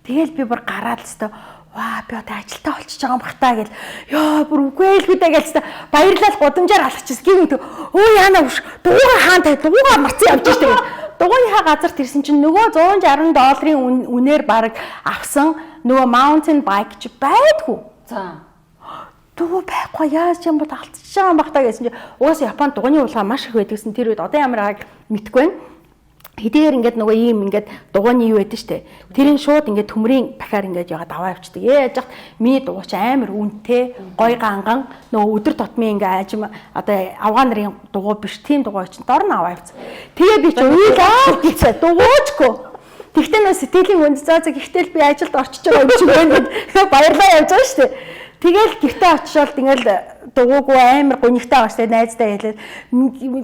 Тэгэл би бүр гараад л өстой ваа би одоо ажилтаа болчихж байгаа юм бах та гэл ёо бүр үгүй л үгүй гээл та баярлал гудамжаар алхачихсан гин үү өө яана үш дууга хаан тай дууга марцсан явж штэ гэл дугуйнхаа газарт ирсэн чинь нөгөө 160 долларын үнээр бараг авсан нөгөө mountain bike чи байдгүй. За дуу байхгүй яаж юм бол алдчихж байгаа юм бах та гэсэн чи угаасаа Японд дугуйны улгаа маш их байдагсан тэр үед одоо ямар байгааг мэдэхгүй байна. Хэдийгээр ингээд нөгөө ийм ингээд дугуйны юу байдаг штэ. Тэрийн шууд ингээд төмрийн бахаар ингээд ягаад аваа явчихдаг. Яаж яхад миний дугуй чи амар үнэтэй, гой ганган нөгөө өдөр тутмын ингээд ажим одоо авгаа нарын дугуй биш тийм дугуй чинь дор нь аваа явцсан. Тэгээ би чи уйлаа гэсэн дугуйчгүй. Тэгтээ нөө сэтгэлийн үнд заа заа гэхдээ л би ажилд орчиж байгаа юм чи байна гэд баярлаа явж байгаа штэ. Тэгэл гэртээ очиод ингээл дугуугүй амар гунигтай байгаа штэ найздаа хэлээд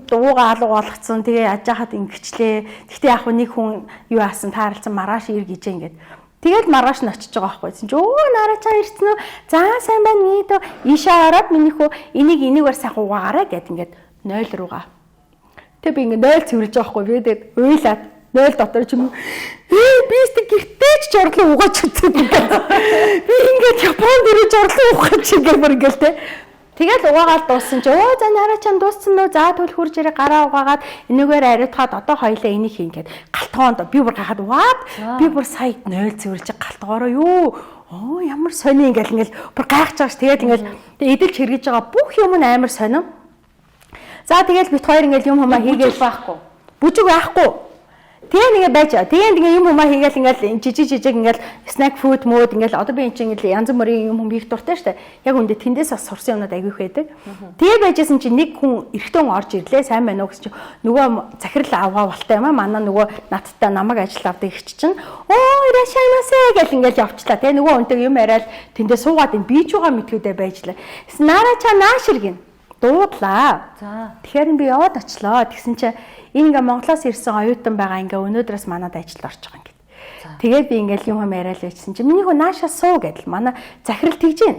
дугуугаа алга болгоцсон. Тэгээ яаж хахад ингэчлээ. Тэгтээ яг нэг хүн юу аасан таарлцсан маргааш ир гэж ингээд. Тэгэл маргааш нь очиж байгаа байхгүй. Чи өө нарачаа ирсэн үү? За сайн байна миний дөө ийшээ ороод миний хүү энийг энийгээр сайхан угаагаарай гэд ингээд 0 руугаа. Тэг би ингээд 0 цэвэрлж байгаа байхгүй. Би тэгээд уйлаад 0 дотор ч юм би өстө гэртээ ч жорлон угаач үзсэн. Би ингээд Японд ирэж жорлон угаач гэх бүр ингээл те. Тэгэл угаагаал дууссан чи өө за нараа чам дууссан нөө за түл хурж ирээ гараа угаагаад энэгээр ариутгаад одоо хоёлаа энийг хийн гэд галтгоонд би бүр гахаад what би бүр сая 0 цэвэрлж галтгоороо юу оо ямар сони ингээл ингээл бүр гайхаж байгаа ш. Тэгээд ингээл эдэлж хэрэгж байгаа бүх юм нь амар сонин. За тэгэл бит хоёр ингээл юм хумаа хийгээл байхгүй. Бүжиг байхгүй. Тэгээ нэгэ байж. Тэгээ ингээ юм юмаа хийгээл ингээл жижиг жижиг ингээл snack food мод ингээл одоо би эн чинь ингээл янз бүрийн юм хүм хийх дуртай штэ. Яг үндэ тэндээс бас сурсан юмнууд аягүй их байдаг. Тэгээ байжсэн чинь нэг хүн эрэгтэй хүн орж ирлээ. Сайн байна уу гэсэн чинь нөгөө захирал авгаа болтой юм аа. Манай нөгөө надтай намайг ажил авдаг ихч чинь оо ирашаймасэ гэл ингээл явчлаа. Тэгээ нөгөө хүнтэй юм яриад тэндээ суугаад ин би ч угаа мэдхүүдээ байжлаа. Нарача наашир гин дуудлаа. За. Тэгэхээр би яваад очлоо. Тэгсэн чинь энэ ингээ Монголоос ирсэн оюутан байгаа ингээ өнөөдрөөс манад ажилд орж байгаа юм гэд. Тэгээд би ингээл юм яриад байжсэн чинь миний хөө нааша суу гэдэл манай захирал тэгж гин.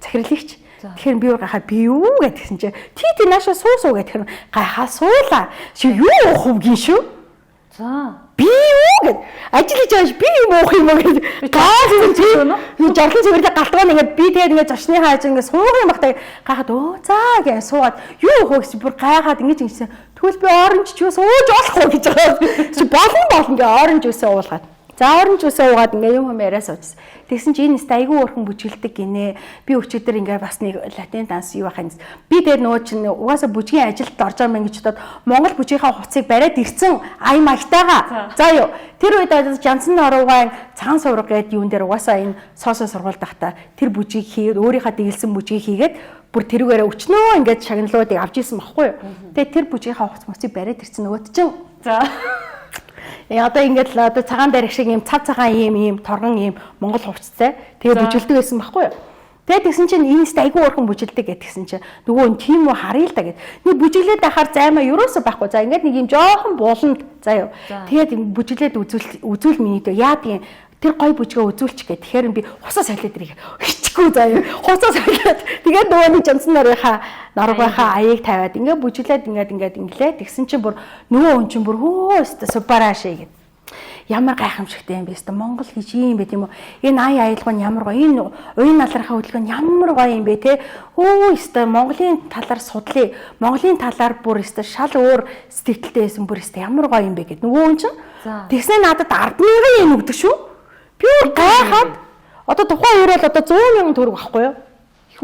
Захирал ихч. Тэгэхээр би гайхаа би юу гэдгсэн чинь тий тий нааша суу суу гэхээр гайхаа суулаа. Чи юу уух вэ гин шүү? За. Би юу гэд ажил хийж байгаа би юм уух юм уу гэж гайхсан чи жорлон цэвэрлэг галтгаа нэгээд би тэгээд ингээд зочныхаа ажил ингээд суух юм багтаа гайхаад өө за гэж суугаад юу уух вэ гэж бүр гайхаад ингэж ингэсэн. Тэгвэл би оранж juice ууж болох уу гэж байгаа. Чи болно болно гэ оранж juice уулгаад. За оранж juice уугаад ингээ юм юм яриа суужсэн. Тэгсэн чи энэ өстө айгүй өөрхөн бүжгэлдэг гинэ. Би өчигдөр ингээ бас нэг латин данс юу байх юм. Би тэр нөгөө чинь угаасаа бүжгийн ажилд орж байгаа юм гэж бодоод Монгол бүжгийнхаа хувцсыг бариад ирсэн ая маягтайгаа. За юу. Тэр үед Жансан норуугаан цагаан сурга гээд юун дээр угаасаа энэ соосоо сургуульд байхдаа тэр бүжгийг хийгээд өөрийнхөө дэглэсэн бүжгийг хийгээд бүр тэрүүгээрээ өчнөө ингээд шагналуудыг авч исэн багхгүй юу. Тэгээ тэр бүжгийнхаа хувцс мөцийг бариад ирсэн нөгөөт чинь. За. Одоо ингээд л одоо цагаан барих шиг ийм цав цагаан ийм ийм торгон ийм монгол хувцастай. Тэгээ бүжилдэг байсан баггүй юу. Тэгээд тэгсэн чинь энэст айгүй өөрхөн бүжилдэг гэтгсэн чинь нөгөө нь тийм үү харъя л да гэд. Нэг бүжиглээд байхаар займаа ерөөсөө байхгүй. За ингээд нэг ийм жоохон буланд заа юу. Тэгээд бүжиглээд үзүүл миний дөө яадгийн тэр гой бүжгээ үзүүлчих гэ. Тэгэхээр би хусаа солиод ирэх. Бүжиглэхгүй заяа. Хуцаа солиод тэгээд нөгөө нэг жамсан нарынхаа норгынхаа аяыг тавиад ингээ бүжиглээд ингээд ингээд инглээ. Тэгсэн чинь бүр нөгөө хүн чинь бүр хөө өстө супараши гэд. Ямар гайхамшигтай юм бэ өстө Монгол гэж юм бэ тийм үү? Энэ ая аялгаа нь ямар гоё. Энэ уян налархаа хөдөлгөөн ямар гоё юм бэ те? Хөө өстө Монголын талаар судлаа. Монголын талаар бүр өстө шал өөр сэтгэлтэй байсан бүр өстө ямар гоё юм бэ гэд. Нөгөө хүн чинь тэгснэ надад 10,000 yen өгдөг шүү. Би гайхаад одоо тухайн үеэр бол одоо 100,000 төгрөг байхгүй юу?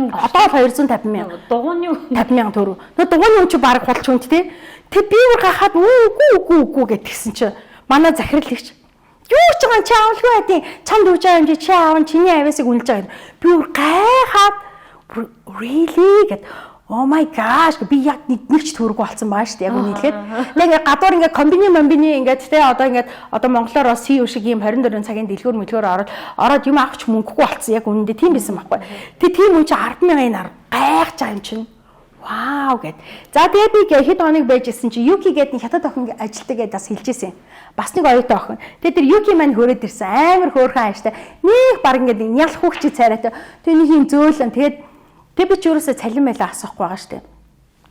Одоо л 250,000. Дугууны 50,000 төгрөг. Нөгөө дугууны үн чи баг хулч хүнд те. Тэг би бүр гайхаад үгүй үгүй үгүй гэд тэгсэн чи манай захирал ихч юу ч байгаа чи авалгүй байдیں۔ Чамд өгч байгаа юм чи чи аав чиний авиасыг үнэлж байгаа. Би бүр гайхаад really гэд Oh my gosh би яг нэг ч төгрөг болсон байгаа шүү дээ яг үнэлгээд. Тэг ингээ гадуур ингээ комбини момбини ингээд те одоо ингээд одоо монголоор бас CU шиг ийм 24 цагийн дэлгүүр мөлгөөр ороод юм авах ч мөнгөгүй болсон яг үнэндээ тийм байсан байхгүй. Тэг тийм үн чи 10,000 yen гайхаж байгаа юм чинь. Вау гэд. За тэгээд би хэд хоног байж исэн чи Юки гээд нэг хятад охин ажилтдаг гэдээ бас хэлжсэн. Бас нэг оюутан охин. Тэгээд тэр Юки маань хөрөөд ирсэн. Амар хөөрхөн ааштай. Нэг баг ингээд нял хүүхчи царайтай. Тэр нэг юм зөөлөн. Тэгээд тэг би ч өөрөөсөө цалин байлаа асуухгүй байгаа штэ.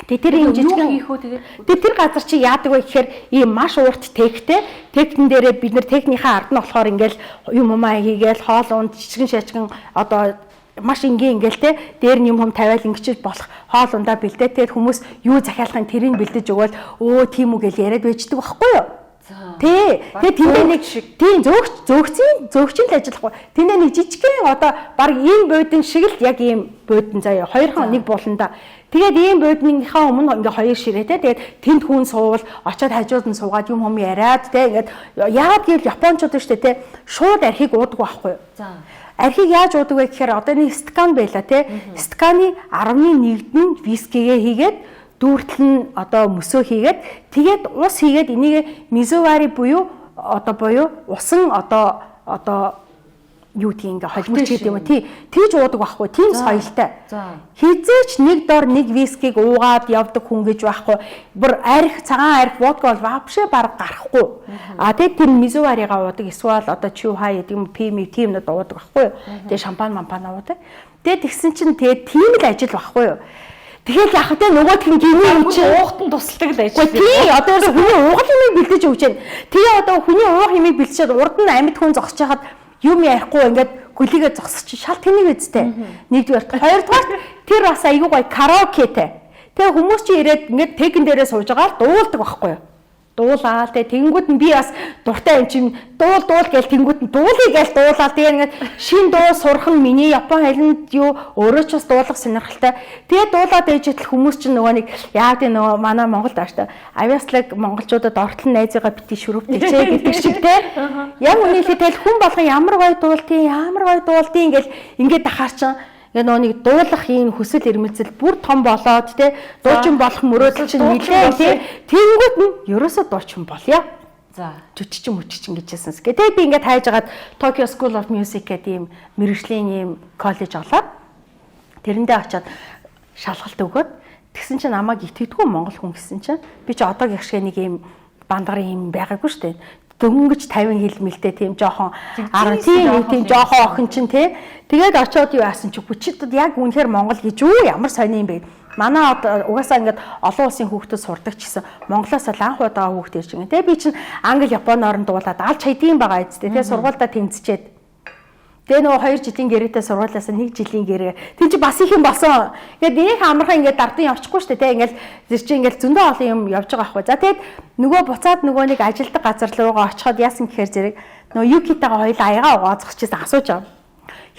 Тэгээ тэр юм жижигэн хийх үү тэгээд тэгээ тэр газар чи яадаг вэ гэхээр ийм маш урт техтэй технэн дээрээ бид нэр техникийн ард нь болохоор ингээл юм умаа хийгээл хоол унд жижигэн шажигэн одоо маш энгийн ингээл те дээр нь юм хум тавиал ингэчиж болох хоол ундаа бэлдээ тэгээд хүмүүс юу захиалахын тэрийг бэлдэж өгөөл өө тийм үү гэж яриад байждаг байхгүй юу? Тий. Тэгээ тэндээ нэг тийм зөөгчийн л ажиллахгүй. Тэндээ нэг жижигхэн одоо баг ийм буудан шиг л яг ийм буудан заяа хоёрхан нэг буланда. Тэгээд ийм бууданыхаа өмнө ингээ хоёр ширээтэй. Тэгээд тэнд хүн суувал очиод хажууд нь суугаад юм хум яриад те ингээд яагаад гэвэл японочууд шүү дээ те шууд архийг уудаг байхгүй юу? За. Архийг яаж уудаг вэ гэхээр одоо нэг стакан байла те. Стаканы 11-д нь вискигээ хийгээд дүүртэл нь одоо мөсөө хийгээд тэгээд ус хийгээд энийг мизовари буюу одоо буюу усан одоо юу гэдгийг ингээ холимогч гэдэг юм уу тий тэгж уудаг байхгүй тийм соёлтой. Хизээч нэг дор нэг вискиг уугаад явдаг хүн гэж байхгүй. Бүр арх цагаан арх водка бол вообще баг гарахгүй. А тэгээд тэр мизоварига уудаг эсвэл одоо чухай гэдэг юм пими тийм нүд уудаг байхгүй юу. Тэгээд шампан мампан уудаг. Тэгээд тэгсэн чинь тэгээд тийм л ажил байхгүй юу. Тэгэхээр яг тэ нөгөөх нь гинэ юм чи уухт нь тусалдаг л ажил. Тий одоо ерөөсө хүний уугал юмыг бэлдэж өгч байна. Тэгээ одоо хүний уух юмыг бэлдчихэд урд нь амьд хүн зогсож хахад юм ярихгүй ингээд гөлийгээ зогсож чи шал тэнийг үсттэй. Нэгдүгээр. Хоёрдугаар тэр бас айгүй гоё караокетэй. Тэгээ хүмүүс чи ирээд ингээд тегэн дээрээ сууж байгаа л дуулдаг байхгүй юу? Дуулаал те тэнгүүд нь би бас дуртай юм чинь дуул дуул гээл тэнгүүд нь дуулъя гээл дуулаал тэгээ ингээд шин дуу сурах нь миний Япон хэлэнд юу өөрөө ч бас дуулах сонирхолтой. Тэгээ дуулаад ээж итэл хүмүүс чинь нөгөө нэг яа гэдэг нөгөө манай Монголд ааштай авиаслаг монголчуудад ортол найзыгаа бити шүрвтэй ч гэдэг шиг те. Яг үнэхээр тэгэл хүн болгон ямар гоё дуулдیں، ямар гоё дуулдیں гэл ингээд дахаар чинь ингээ нөгөө нэг дуулах ийм хүсэл эрмэлзэл бүр том болоод те дуучин болох мөрөөдөл чинь нилээ те тэнгүүт нь ерөөсөө дуучин болъё. За жүжигчин мүжигчин гэжсэн. Тэгээ би ингээд хайж агаад Tokyo School of Music гэдэг ийм мэрэгжлийн ийм коллеж олоод тэрэндээ очиод шалгалт өгөөд тэгсэн чинь намайг итгэдэггүй монгол хүн гэсэн чинь би чи одоогийн шиг нэг ийм бандгарын юм байгаагүй шүү дээ. Дөнгөж 50 хил мэлтэй тийм жоохон 10 тийм жоохон охин чинь тий. Тэгээд очиод юу яасан чи хүчитэд яг үнэхээр монгол гэж үү ямар сони юм бэ? Манай одоо угаасаа ингээд олон улсын хүүхдүүд сурдаг ч гэсэн Монголоос л анх удаага хүүхд ирж байгаа. Тэгээ би чинь англи японоор нь дуулаад алж хайдсан байгаа эцтэй. Тэгээ сургуульдаа тэмцчихэд. Тэгээ нөгөө 2 жилийн гэрээтэй сургуулиас 1 жилийн гэрээ. Тин чи бас их юм болсон. Ингээд нэг амархан ингээд дардын явчихгүй шүү дээ. Тэ ингээд тэр чи ингээд зөндөө олон юм явж байгаа байхгүй. За тэгээд нөгөө буцаад нөгөө нэг ажилдаг газар руугаа очиход яасан гэхээр зэрэг нөгөө Юкитагаа хоёул аягаа угаа зогсчихсан асууж байгаа.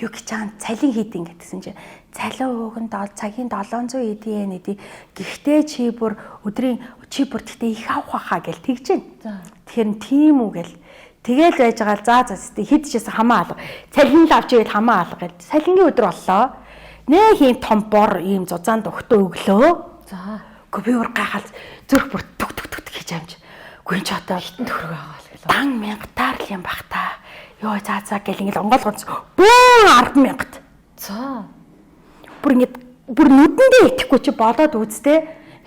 Юки чан цалин хийд ингээд гэсэн чи цалин ууг нь цагийн 700 эдийн эдий. Гэхдээ чи бүр өдрийн чи бүр тэгтээ их авах хаа гэл тэгж байна. Тэгэхээр тийм үү гэл тэгэл байж байгаа л за за хэд ч гэсэн хамаа алга. Цалин л авч ивэл хамаа алга гэл. Цалингийн өдөр боллоо. Нэг ийм том бор ийм зузаан дугтаа өглөө. За. Гэхдээ би бүр гайхал зүрх бүр түк түк түк хийж амж. Үгүй чи одоо хитэн төгрөг байгаа л гэлээ. Дан мянгатаар л юм бах та. Йоо за за гэл ингээл онгоолгоц. Бүүн 10,000. За. Бүр ингээд бүр нүдэндээ итгэхгүй чи болоод үзтээ.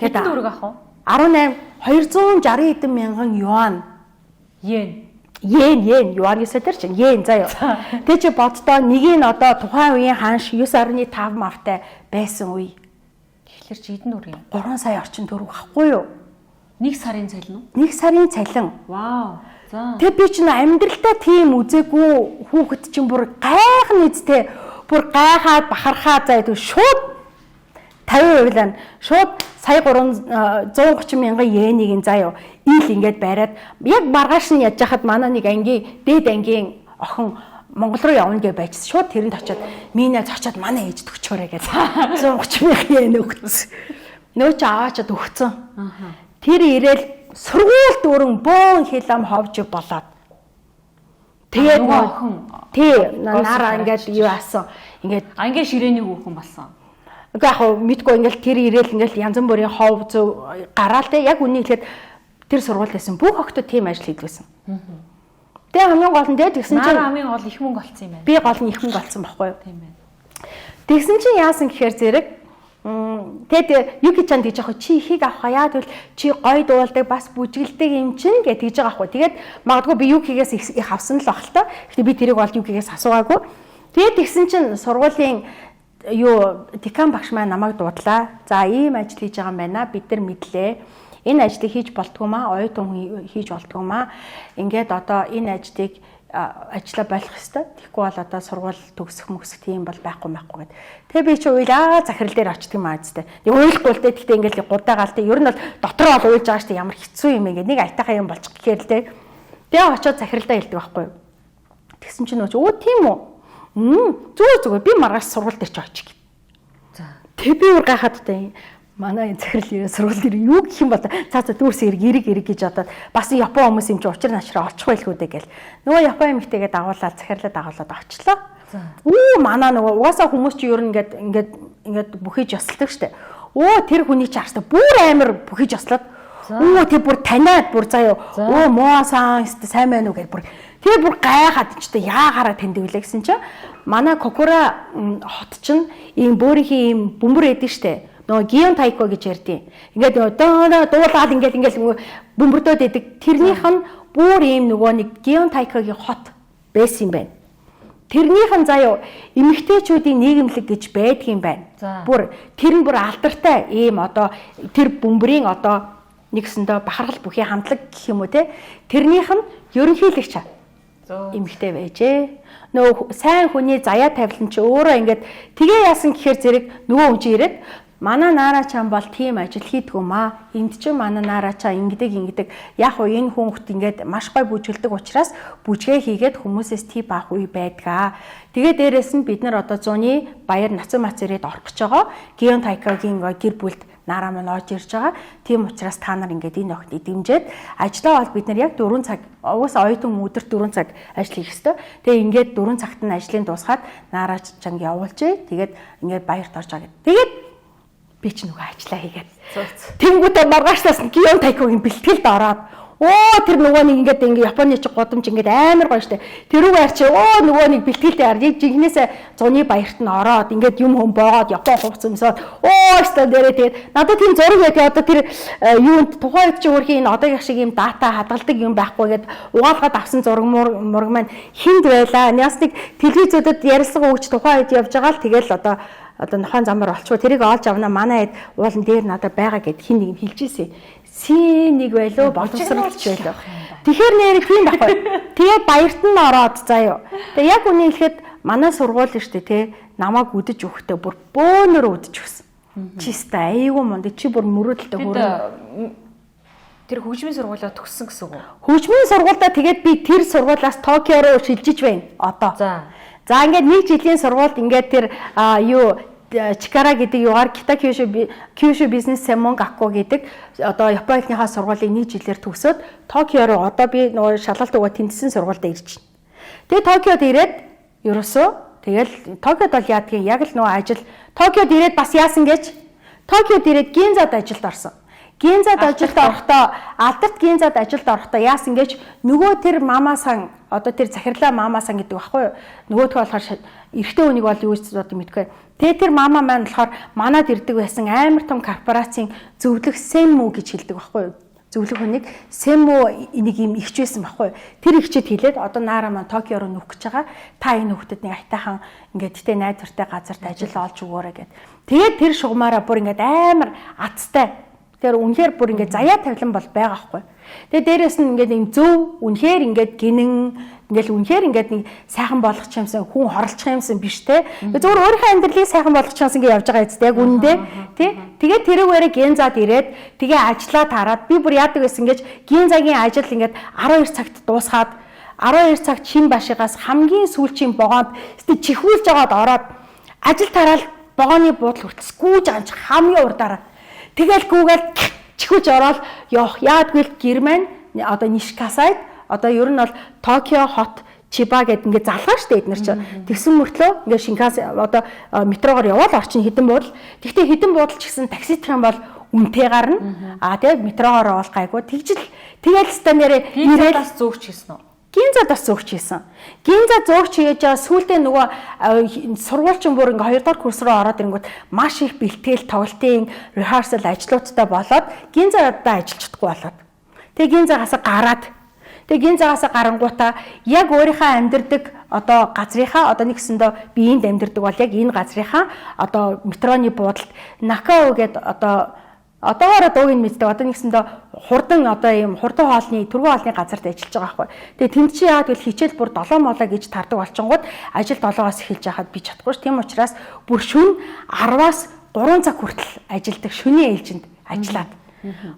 Хэдэн төгрөг авах вэ? 18 260 хэдэн мянган юан. Йен. Йен, йен, юан гэсэн тэр чинь йен заяа. Тэг чи боддоо нэг нь одоо тухайн үеийн ханш 9.5 мавтай байсан үе. Тэгэхээр чи эдэн үр юм? 3 сая орчим төгрөг байхгүй юу? 1 сарын цалин уу? 1 сарын цалин. Вау. За. Тэг би чинь амьдралдаа тийм үзээгүй хүүхэд чинь бүр гайхан эзтэй бүр гайхаад бахархаа заа гэдэг шууд 50% лан шууд сая 330 мянган йенийг нь заа юу ил ингээд бариад яг маргааш нь яж хахад манай нэг ангийн дээд ангийн охин Монгол руу явна гэж байжсан. Шууд тэрэнд очиод минийс очиод манай ээж төгчөөрэй гэж 130 мянган йен өгсөн. Нөө чи аваачаад өгцөн. Тэр ирээл сургууль дүүрэн бөөн хил ам ховж болоод. Тэгээд нөгөө охин тий нараа ингээд юу асан. Ингээд ангийн ширээний хүүхэн болсон. Үгүй яг хав мэдгүй ингээл тэр ирээл ингээл янз бүрийн хов зөв гараал те яг үнийг хэлээд тэр сургууль байсан бүх охтод тийм ажил хийдэг байсан. Тэгээ хамгийн гол нь те тэгсэн чинь хамгийн гол их мөнгө олцсон юм байна. Би гол нь их мөнгө олцсон байхгүй юу? Тийм байна. Тэгсэн чинь яасан гэхээр зэрэг тэгэд Юки чан тэгж яах вэ? Чи ихийг авах яа тэгвэл чи гой дуулдаг бас бүжгэлдэг юм чинь гэж тэгж байгаа байхгүй. Тэгээд магадгүй би Юкигээс их авсан л баг л та. Гэхдээ би тэрийг бол Юкигээс асуугаагүй. Тэгээд тэгсэн чинь сургуулийн юу декан багш маань намайг дуудлаа. За ийм ажил хийж байгаа юм байна. Бид нар мэдлээ. Энэ ажлыг хийж болтгоо маа, оюутан хүн хийж болтгоо маа. Ингээд одоо энэ ажлыг ажлаа болох ёстой. Тэгэхгүй бол одоо сургууль төгсөх мөксөх тийм бол байхгүй гэд. Тэгээ би чи уйлаа захирал дээр очдөг юм аа зү. Нэг уйлахгүй л дээ. Гэхдээ ингээл гудаагаал те. Ер нь бол дотроо бол уйлж байгаа шүү дээ. Ямар хэцүү юм ингээд нэг айтайхан юм болчих гэхээр л те. Тэгээ очиод захиралдаа хэлдэг байхгүй юу. Тэгсэн чинь нөө өө тийм үү? Зүгээр зүгээр би маргааш сургууль дээр чи очих гэв. За. Тэг би өөр гайхаад та манай энэ захирал ирээ сургууль дээр юу гэх юм бол цаа цаа дүүрс эрг эрг эрг гэж бодоод бас Япон хүмүүс юм чи учир начраа очих байлгүй дээ гэл. Нөгөө Япон эмэгтэйгээ дагуулаад захирлаа дагуулад очлоо. Үү манай нөгөө угаасаа хүмүүс чи ер нь ингээд ингээд ингээд бүхийж ёсолдог штэ. Өө тэр хүний чи харсан бүр амар бүхийж ёслоод. Өө тэр бүр таниад бүр заа юу. Өө муусан сайн байна уу гэл бүр. Тэр бүр гайхаад ч тэ яагаараа таньдаг үлээ гэсэн чинь манай Кокура хот чинь ийм бөөрийнхээ ийм бөмбөр эдэн штэ. Нөгөө Гион Тайко гэж ярьдیں۔ Ингээд нөгөө дуулаад ингээд ингээд бөмбөрдөөд идэг. Тэрнийх нь бүр ийм нөгөө нэг Гион Тайкогийн хот байсан юм байна. Тэрнийх нь заяа эмэгтэйчүүдийн нийгэмлэг гэж байдгийн байна. Бүр тэр нь бүр алдартай ийм одоо тэр бөмбөрийн одоо нэгсэндээ бахархал бүхий хамтлаг гэх юм уу те. Тэрнийх нь ерөнхийлөгч эмэгтэй байжээ. Нөгөө сайн хүний заяа тавилан чи өөрөө ингээд тэгээ яасан гэхээр зэрэг нөгөө хүн чи ирээд манай Нарачан бол тийм ажил хийдгүү маа. Энд чинь манай Нарачан ингэдэг ингэдэг. Яг уу энэ хүүхд ингээд маш гой бүжгэлдэг учраас бүжгээ хийгээд хүмүүсээс тип авах үе байдгаа. Тэгээ дээрэс нь бид нар одоо зуны баяр нацан мац ирээд орох гэж байгаа. Гион Тайкогийн гэр бүлд Нара маань орж ирж байгаа. Тийм учраас та нар ингээд энэ охид дэмжиж ажлаа бол бид нар яг 4 цаг угаасаа оюутан өдөрт 4 цаг ажил хийх ёстой. Тэгээ ингээд 4 цагт нь ажлын дуусгаад Нарачанг явуулжээ. Тэгээд ингээд баярт орж байгаа гэд. Тэгээд би ч нөгөө ажиллаа хийгээд. Тэнгүүтээ маргаашлаас нь Гион Тайкогийн бэлтгэлд ороод оо тэр нөгөө нэг ингээд ингээ Японы чи гудамж ингээд амар гоё штэ. Тэрүүгээр чи оо нөгөө нэг бэлтгэлд яар яг жинхнээсээ зуны баярт нь ороод ингээд юм хөм боогоод Япон хувц өмсөөд оо штэ дээрээ тэгээд надад тийм зураг байдаг. Одоо тэр юунд тухайн үед чи өөрхийн энэ одоогийн шиг юм дата хадгалдаг юм байхгүй гээд угаалгаад авсан зураг мураг маань хинд байлаа. Яс нэг телевизүүдэд ярилцлага өгч тухайн үед явж байгаа л тэгэл одоо нохоон замаар олчихвол тэрийг олж авна манай хэд уулан дээр надад байгаа гэд хин нэг юм хэлж ирсэн. Син нэг байлоо боловсралч байлоо. Тэгэхээр нэр тийм байхгүй. Тэгээд баярт нь ороод заа юу. Тэгээ яг үнийг хэлэхэд манай сургууль шүү дээ те намайг үдэж өгөхдөө бүр бөөнөр үдэж өгсөн. Чи өстой айгүй мундаг чи бүр мөрөөдөлтэй хөрөө. Тэр хөгжмийн сургуулиа төгссөн гэсэн үг үү? Хөгжмийн сургуульдаа тэгээд би тэр сургуулиас Токио руу шилжиж байна одоо. За ингээд нэг жилийн сургуульд ингээд тэр юу Чикара гэдэг югаар Кита Кюшү бизнес Сэмон Гакко гэдэг одоо Япон эхнийхээ сургуулийг нэг жилээр төгсөөд Токио руу одоо би нөгөө шалгалт өгөө тэнцсэн сургуульд ирж байна. Тэгээ Токиод ирээд ерөөсөө тэгэл Токиод бол яадгийн яг л нөгөө ажил Токиод ирээд бас яасан гэж Токиод ирээд Гинзад ажилд орсон. Гинзад ажилд орохдоо алдарт Гинзад ажилд орохдоо яасан гэж нөгөө тэр мамасан одоо тэр захирлаа мамасан гэдэг багхгүй юу? Нөгөөх болохоор эрэгтэй хүнийг бол юу ч одоо мэдгүй. Тэгээ тэр мама маань болохоор манад ирдэг байсан амар том корпорацийн зөвлөх сэммү гэж хэлдэг багхгүй юу? Зөвлөх хүнийг Сэмү нэг юм ихч байсан байхгүй. Тэр ихчэд хэлээд одоо Нара маань Токио руу нөхөх гэж байгаа. Та энэ хүүхдэд нэг айтайхан ингээд тэ найдвартай газарт ажил олж өгөөрэй гэд. Тэгээд тэр шугамаараа бүр ингээд амар азтай. Тэгэхээр үнэхээр бүр ингээд заяа тавилан бол байгаа байхгүй. Тэгээ дээрэс нь ингээд юм зөв үнэхээр ингээд гинэн ингээл үнэхээр ингээд нэг сайхан болгох юмсан хүн хорлох юмсан биш те. Зөвхөн өөрийнхөө амьдралыг сайхан болгох юмсан ингээд явж байгаа эцтэй яг үнэндээ тий. Тэгээ тэрүүгээрээ Гинзад ирээд тэгээ ажиллаа тараад би бүр яадаг байсан гэж Гинзагийн ажил ингээд 12 цагт дуусгаад 12 цагт шин башигаас хамгийн сүүлчийн вагонд өстө чихүүлж жагаад ороод ажил тараал вагоны буудал хүртэл сгүүж байгаа юм чи хамгийн урдаараа. Тэгэл гүүгээл чихүүлж ороод явах. Яадгүй л Герман одоо Нишкасайд одоо ер нь бол Токио хот Чиба гэдэг ингээд залгаа штэ эднэр чинь. Тэгсэн мөртлөө ингээд Шинкансэн одоо метрогоор яваал орчин хідэн буудал. Тэгтээ хідэн буудал ч гэсэн таксидах юм бол үнэтэй гарна. Аа тэгээ метрогоор явал гайгүй. Тэгжил тэгэл өстой нэрээ ирээл бас зөөгч хийсэн үү? Гинзад бас зөөгч хийсэн. Гинза зөөгч хийж байгаа сүүлдээ нөгөө сургуульчин бүр ингээ 2 дугаар курс руу ороод ирэнгүүт маш их бэлтгэл тоглолтын rehearsal ажлуудтай болоод Гинзадаа ажиллаж чадахгүй болоод. Тэгээ Гинзагаас гараад тэгээ Гинзагаас гарангуудаа яг өөрийнхөө амьдардаг одоо газрынхаа одоо нэгсэндээ би энд амьдардаг бол яг энэ газрынхаа одоо метроны буудалд Накао гэдэг одоо одоогоор дууг нь мэддэг. Одоо нэгсэндээ хурдан одоо ийм хурдан хоолны түргэн хоолны газарт ажиллаж байгаа байхгүй. Тэгээ тэнд чи яагаад гэвэл хичээл бүр 7 молоо гэж тардаг болчингууд ажил 7-оос эхэлж байхад би чадахгүй ш. Тийм учраас бүр шүн 10-аас 3 цаг хүртэл ажилдаг шөнийн ээлжинд ажиллаад.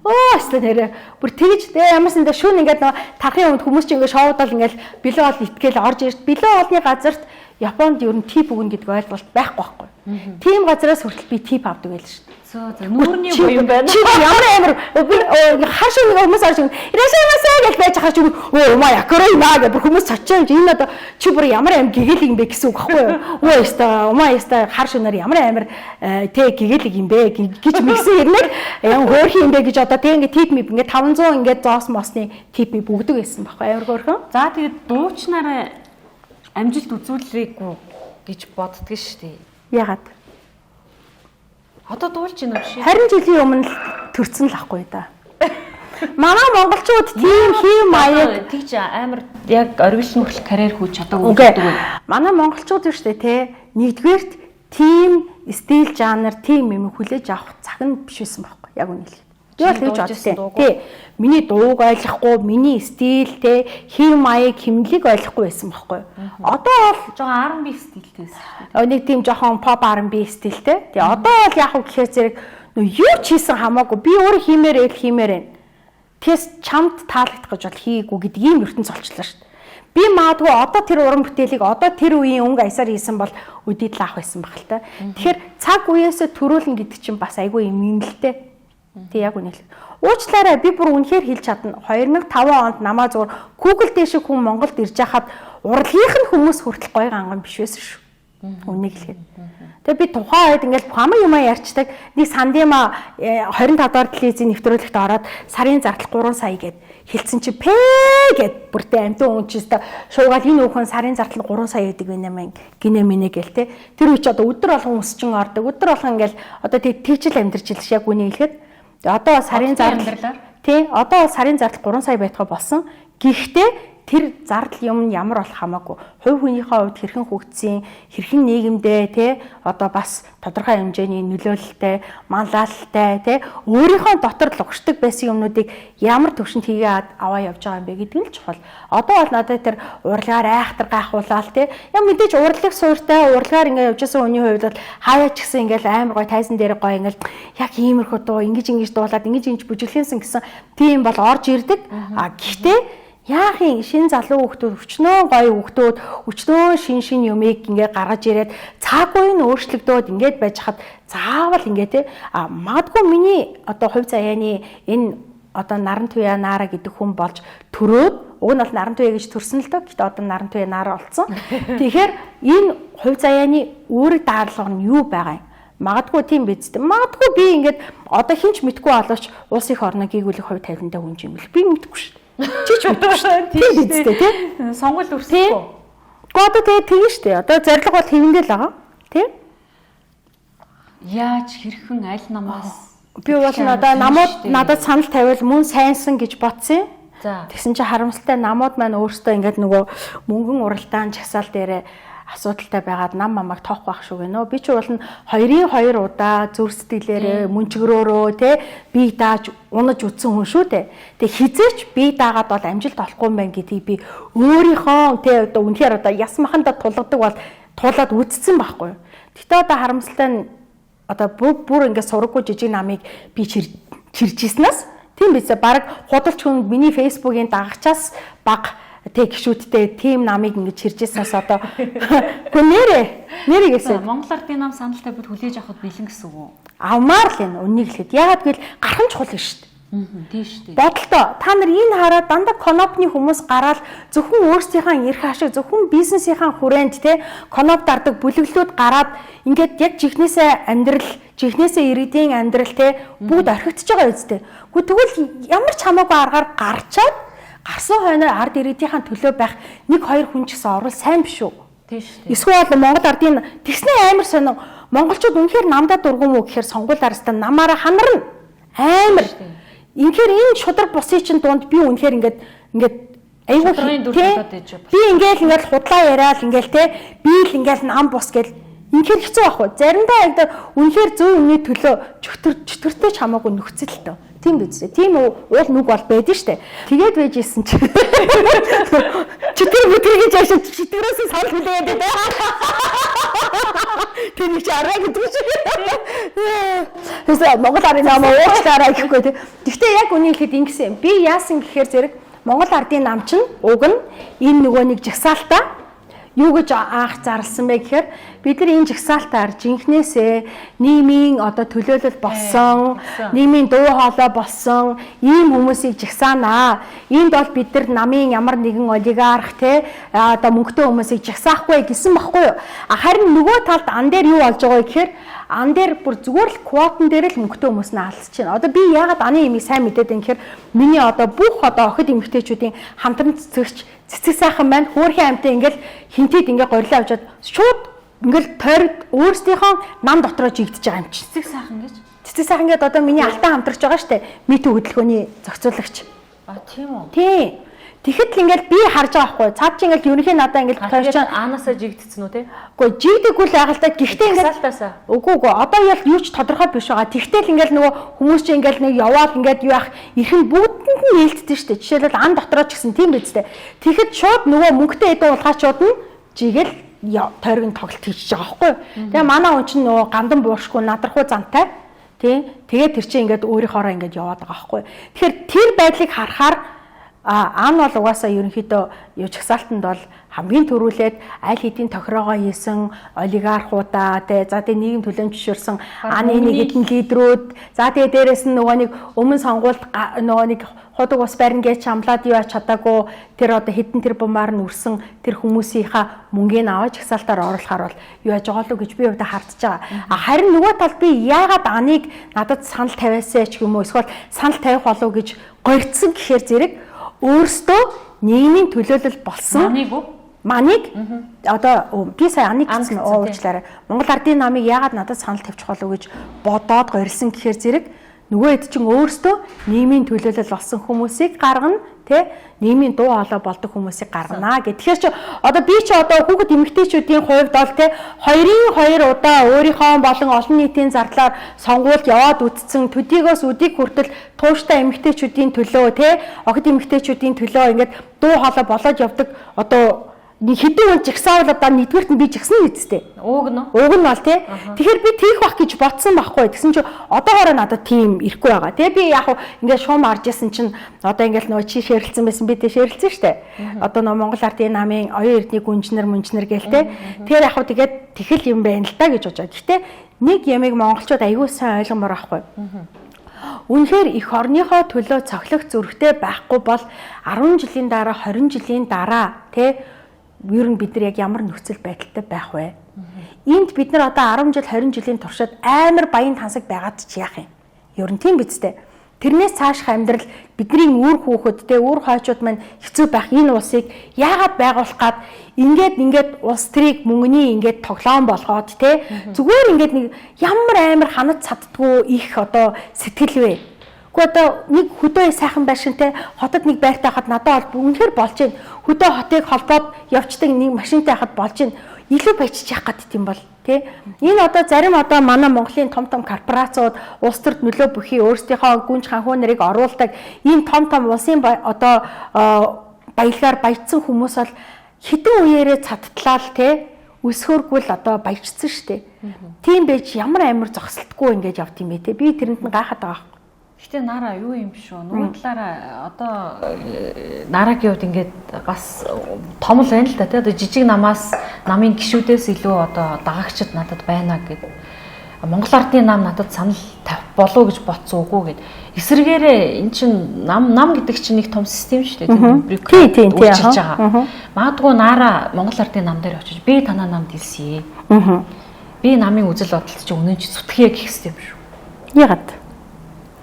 Өө өстө нэрээ бүр тэгж тэгээ ямарсан дэ шүн ингээд нөгөө тархын өмнө хүмүүс чи ингээд шоудал ингээд бэлэн хоол итгэл орж ирж бэлэн хоолны газарт Японд ер нь тип өгнө гэдэг ойлголт байхгүй байхгүй. Тийм газараас хүртэл би тип авдаг байл шүү дээ. Зөө зөө нүүрний буян байна. Чи ямар амар би хар шиг нэг хүмүүс орж ирээсээ гэж байж хаа чи өө маа якорой наа гэж бүр хүмүүс цочоо юм чи энэ одоо чи бүр ямар аим гэгээлэг юм бэ гэсэн үг байхгүй юу? Өө яста умаа яста хар шөнөөр ямар амар тэ гэгээлэг юм бэ гэж мэгсэн хэрнээ ямар хөөрхөн юм бэ гэж одоо тэ ингээ тип мип ингээ 500 ингээ зоос мосны тип мип өгдөг байсан байхгүй амар хөөрхөн. За тэгээд дуучнараа амжилт үзүүлээгүй гэж боддөг шүү дээ. Ягаад? Одоо дуулж гин үү шээ? 20 жилийн өмнө л төрсөн л ахгүй да. Манай монголчууд тийм хийм маяг тэгж амар яг оргил нүхэл карьер хүйж чадаагүй гэдэг үү? Манай монголчууд шүү дээ те. Нэгдүгээрт тийм стил жанр тийм юм хүлээж авах цаг нь биш байсан байхгүй яг үнэ хэлэхэд. Би бол тэгж бодсон. Тий. Миний дууг ойлгохгүй, миний стил те, хэв маяг, химнэлийг ойлгохгүй байсан байхгүй. Одоо бол жоохон R&B стилтэй байсан шүү дээ. Нэг тийм жоохон pop R&B стилтэй. Тэгээ одоо бол яг уу гэхээр зэрэг нөө юу ч хийсэн хамаагүй би өөрөө хиймээр ээл хиймээр байна. Тэгээс чамд таалагдах гэж бол хийгээгүй гэдэг ийм ертөнц олчлоо шүү дээ. Би магадгүй одоо тэр уран бүтээлийг одоо тэр үеийн өнгө аясаар хийсэн бол өдийд л авах байсан баг л та. Тэгэхээр цаг үеэсээ төрүүлнэ гэдэг чинь бас айгүй юм нэлтэй. Тэг яг үнэ л. Уучлаарай би бүр үнэхээр хэлж чадна. 2005 онд намаа зүгээр Google дэшиг хүн Монголд ирж байхад урлагийнх нь хүмүүс хүртэл гоё ганган биш байсан шүү. Үнийг хэлэхэд. Тэгээ би тухайн үед ингээл хамаг юмаа ярьцдаг. Нэг сандима 25 дугаар телевизийн нэвтрүүлэгт ороод сарын зардал 3 сая гэд хэлсэн чи пэ гэд бүртээ амтан хүн чи өстө шуугаал энэ хүүхэн сарын зардал 3 сая гэдэг байна мэн гинэ минэ гэл те. Тэр үе чи одоо өдөр болгон өсчин ордог. Өдөр болгон ингээл одоо тэг тэгжил амьдарч ил яг үнийг хэлэхэд. Одоо сарын зардал тий одоо сарын зардал 3 сая байтугай болсон. Гэхдээ тэр зардал юм ямар болох хамаагүй. Хувь хүнийхээ хувьд хэрхэн хөгжсөн, хэрхэн нийгэмдээ тий одоо бас тодорхой хэмжээний нөлөөлөлтэй, манлайлалтай тий өөрийнхөө дотор лугшдаг байсан юмнуудыг ямар төвшөнд хийгээд аваа явж байгаа юм бэ гэдэг нь л чухал. Одоо бол надад тэр урлагаар айхтар гайхуулаад тий яг мэдээж урлаг суурьтай урлагаар ингээ явж байсан хүний хувьд бол хаяа ч гэсэн ингээл амар гой тайзан дээр гой ингээл яг иймэрхүү дуу ингэж ингэж дуулаад ингэж ингэж бүжиглэнсэн гэсэн тийм бол орж ирдэг. А гэхдээ яах юм шин залуу хүүхдүүд өчнөө гоё хүүхдүүд өчнөө шин шин юмыг ингээ гаргаж ирээд цаг үе нь өөрчлөгдөөд ингээд байж хад заавал ингээ те а магадгүй миний одоо хувь заяаны энэ одоо наран туяа наара гэдэг хүн болж төрөөд уг нь бол наран туяа гэж төрсөн л доо гэхдээ одоо наран туяа наара болсон. Тэгэхээр энэ хувь заяаны үүрэг даарлага нь юу байгаа юм? Магадгүй тийм биз дээ. Магадгүй би ингээд одоо хинч мэдгүй боловч улс их орноо гийгүүлэх хувь тавилантай хүн юм бэл би мэдгүй шүү дээ. Чи ч мэдгүй шүү дээ. Тийм биз дээ тий. Сонгуул өрсөхгүй. Гэхдээ одоо тэгээ тэгнэ шүү дээ. Одоо зорилго бол хэвэндээ л байгаа. Тий? Яаж хэрхэн аль намаас Би бол одоо намууд надад санал тавиул мөн сайнсан гэж бодсон. Тэгсэн чинь харамсалтай намууд маань өөрсдөө ингээд нөгөө мөнгөн уралдаан жагсаал дээрээ асуудалтай байгаад нам мамаг тоохгүй байх шүү гэнэ. Би чи бол нь 2-ын 2 удаа зүр сэтгэлээрээ мөнчгөрөөрөө те бие дааж унаж үтсэн хүн шүү дээ. Тэг хизээч бие даагаад бол амжилт олохгүй юм байна гэдгийг би өөрийнхөө те одоо үнэхээр одоо яс махандаа тулгадаг бол туулаад үтцсэн байхгүй юу. Гэтэ одоо харамсалтай нь одоо бүр ингээд сураггүй жижиг намыг би чирж ийснээс тийм биз, баг худалч хүн миний фэйсбүүкийн дагагчаас баг тэг гişүүдтэй тийм намыг ингэж чирж ийснээс одоо үгүй нэрээ гэсэн. Монгол ардын нам санал тавьбал хүлээж авахд бэлэн гэсэн үг үү? Авмаар л энэ үннийг хэлэхэд. Ягаад гэвэл гарах нь чухал шүү дээ. Тийм шүү дээ. Бодолтой. Та нар энэ хараад дандаа конопны хүмүүс гараал зөвхөн өөрсдийнхээ эрх ашиг, зөвхөн бизнесийнхаа хүрээнд те коноп дардаг бүлэглүүд гараад ингээд яг жихнээсээ амьдрал, жихнээсээ иргэдийн амьдрал те бүгд орхигдож байгаа үстэй. Гэхдээ тэгвэл ямар ч хамаагүй аргаар гарчаад гарсан хойноо ард иргэдийнхаа төлөө байх нэг хоёр хүн ч гэсэн орвол сайн биш үү? Тийм шүү дээ. Эсвэл Монгол ардын тэгснээ амар сонин монголчууд үнэхээр намдаа дургуун мүү гэхээр сонгуулиар өстө намаараа ханарна. Амар. Инхээр энэ шудраг бусын чинь дунд би үнэхээр ингээд айгүй би ингээл худлаа яриад ингээл те би л ингээл нам бус гэл инхээр хэцүү байхгүй. Заримдаа яг үнэхээр зөв өмнөний төлөө чөтгөртэй ч хамаагүй нөхцөлтэй. Тийм биз дээ. Тийм уул нүг бол байдэн штэ. Тэгээд байж исэн чи. Чөтгөр бүтгэр гэж яашаа чөтгөрөөс санал хүлээгээд дээ. Тэр нэг чи арай гэдэг шиг. Тэсээ Монгол ардын нам уучлаарай гэхгүй тий. Гэхдээ яг үнийг хэлэхэд ингэсэн. Би яасан гэхээр зэрэг Монгол ардын нам чинь уг нь энэ нөгөө нэг жагсаалтаа юу гэж анх зарласан бэ гэхээр бид нар энэ жагсаалтаар жинхнээсээ нийгмийн одоо төлөөлөл болсон, нийгмийн дуу хоолой болсон ийм хүмүүсийг жагсаанаа. Энд бол бид нар намын ямар нэгэн олигарх те одоо мөнгөтэй хүмүүсийг жагсаахгүй гэсэн баггүй юу? Харин нөгөө талд ан дээр юу болж байгаа вэ гэхээр ан дээр бүр зүгээр л квотон дээр л мөнгөтэй хүмүүс нь алдчихна. Байна. Одоо би яагаад аны имийг сайн мэдээд байна гэхээр миний одоо бүх одоо охид эмэгтэйчүүдийн хамтран цэцэгч цэцэг сайхан байна. Хөөрхөн амьтан ингээл хинтээд ингээ горилоо авчиад шууд ингээл тойрог өөрсдийнхөө нам дотроо жигдэж байгаа юм чи. Цэцэг сайхан гэж. Цэцэг сайхан гэдэг одоо миний алтан хамтрагч байгаа штэ. Митүү хөдөлгөөний зохицуулагч. А тийм үү. Тийм. Тэгэхэд л ингээл би харж байгаа байхгүй. Цаад чи ингээл ерөнхий надаа ингээл тойрч аанаасаа жигдсэн үү те? Үгүй жигдэггүй л байгаа л та. Гэхдээ ингээл Жагсаалтаасаа. Үгүй одоо яг юу ч тодорхой биш байгаа. Тэгтэл л ингээл нөгөө хүмүүс чи ингээл нэг яваал ингээд юу яах эрх нь бүгдэнд нь нээлттэй шүү дээ. Жишээлбэл ан дотроо ч гэсэн тийм биз дээ. Тэгэхэд шууд нөгөө мөнгөтэй эдэн улгаачууд нь жигээл тойрог нь тоглолт хийж байгаа байхгүй. Тэгээ манай хүн чинь нөгөө гандан буушгүй надрахгүй зантай. Тий. Тэгээд тэр чинь ингээд өөрийнхоороо ингээд яваад байгаа байхгүй. Тэгэхээр тэр байдлыг харахаар ан бол угаасаа ерөнхийдөө юу жагсаалтанд бол хамгийн түрүүлээд аль хэдийн тохироогоо хийсэн олигархуудаа тэ за тэгээ нийгэм төлөөн зөвшөөрсөн аны нэг хэдэн лидерүүд за тэгээ дээрэс нь нөгөө нэг өмнө сонгуульд нөгөө нэг худаг ус барина гэж амлаад юу ач чадаагүй тэр одоо хэдэн тэр бумаар нь үрсэн тэр хүмүүсийнхаа мөнгийг аваад жагсаалтаар оруулахаар бол юу яаж байгаа л гэж би хувьдаа хардж байгаа. А харин нөгөө талд би яагаад аныг надад санал тавиасаа ч юм уу эсвэл санал тавих болов гэж горьдсон гэхээр зэрэг өөрсдөө нийгмийн төлөөлөл болсон. Маныг уу? Маныг одоо би сая аныг гэсэн уучлаарай. Монгол ардын намыг яагаад надад санал тавьчих болов гэж бодоод горилсан гэхээр зэрэг нөгөө хэд чинь өөрсдөө нийгмийн төлөөлөл болсон хүмүүсийг гаргана тэ нийгмийн дуу хоолой болдог хүмүүсийг гаргана гэх. Тэгэхээр чи одоо би чи одоо хүүхэд эмэгтэйчүүдийн хувьд бол тэ 2-ын 2 удаа өөрийнхөө болон олон нийтийн зардлаар сонгуульд яваад үтцэн төдийгөөс үдийг хүртэл тууштай эмэгтэйчүүдийн төлөө тэ охид эмэгтэйчүүдийн төлөө ингээд дуу хоолой болоод явдаг одоо нэг хэдэн хүн жагсаавал одоо нэгдүгüрт нь би жагсна үсттэй. Ууг нь. Уг нь бол тий. Тэгэхээр би тийх бах гэж бодсон байхгүй. Тэгсэн чи одоогоороо надад тийм ирэхгүй байгаа. Тэгээ би яг ингээд шуум арж исэн чинь одоо ингээд нөгөө чи шэрэлцэн байсан би тэ шэрэлцэн штэ. Одоо нөгөө Монгол ардын намын оюун эрдний гүнжнэр мүнжнэр гээл те. Тэгэхээр яг тэгээд тэгэл юм байна л та гэж бодож байгаа. Гэхдээ нэг ямыг монголчууд аягүй сайн ойлгомоор байхгүй. Үнэхээр эх орныхоо төлөө цохилох зүрхтэй байхгүй бол 10 жилийн дараа 20 жилийн дараа тэ ер нь бид нар яг ямар нөхцөл байдалтай байх вэ? Энд бид нар одоо 10 жил 20 жилийн туршид амар баян тансаг байгаад ч яах юм? Ер нь тийм биз дээ. Тэрнээс цаашх амьдрал бидний үр хүүхэд те үр хойчууд маань хэцүү байх энэ улсыг яагаад байгуулах гад ингээд улс төрийг мөнгөний ингээд тоглоом болгоод те зүгээр ингээд нэг ямар амар ханаж цаддгүй их одоо сэтгэл вэ. Гэхдээ одоо нэг хөдөө сайхан байшинтай хотод нэг байртай хахад надад бол үнэхээр болж байна. Хөдөө хотыг холбоод явцдаг нэг машинтай хахад болж байна. Илүү баяжчих яах гээд тийм бол тий. Энэ одоо зарим одоо манай Монголын том том корпорациуд улс төрд нөлөө бүхий өөрсдийнхөө гүнж ханхуу нарыг оруулдаг ийм том том улсын одоо баялгаар баяжсан хүмүүс бол хэдэн үеэрээ цадтлаа л тий өсгөөргүй л одоо баяжсан шүү дээ. Тийм байж ямар амар зогсолтгүй ингэж явд юм бэ те. Би тэрэнд нь гайхаад байгаа. Гэтэ Нара юу юм шүү. Нөгөө талаараа одоо Нарагийн хувьд ингээд бас том л байна л да тий. Одоо жижиг намаас намын гишүүдээс илүү одоо дагагчд надад байна гэд. Монгол Ардын нам надад санал тавих болов гэж бодсон үгүй гэд. Эсвэргээрээ эн чин нам гэдэг чинь нэг том систем шүү дээ. Тийм өөрчилж байгаа. Магадгүй Нара Монгол Ардын нам дээр очиж би танаа намд илсэе. Би намын үзэл бодолд чи үнэн чи зүтгэе гэх систем шүү. Ягаад?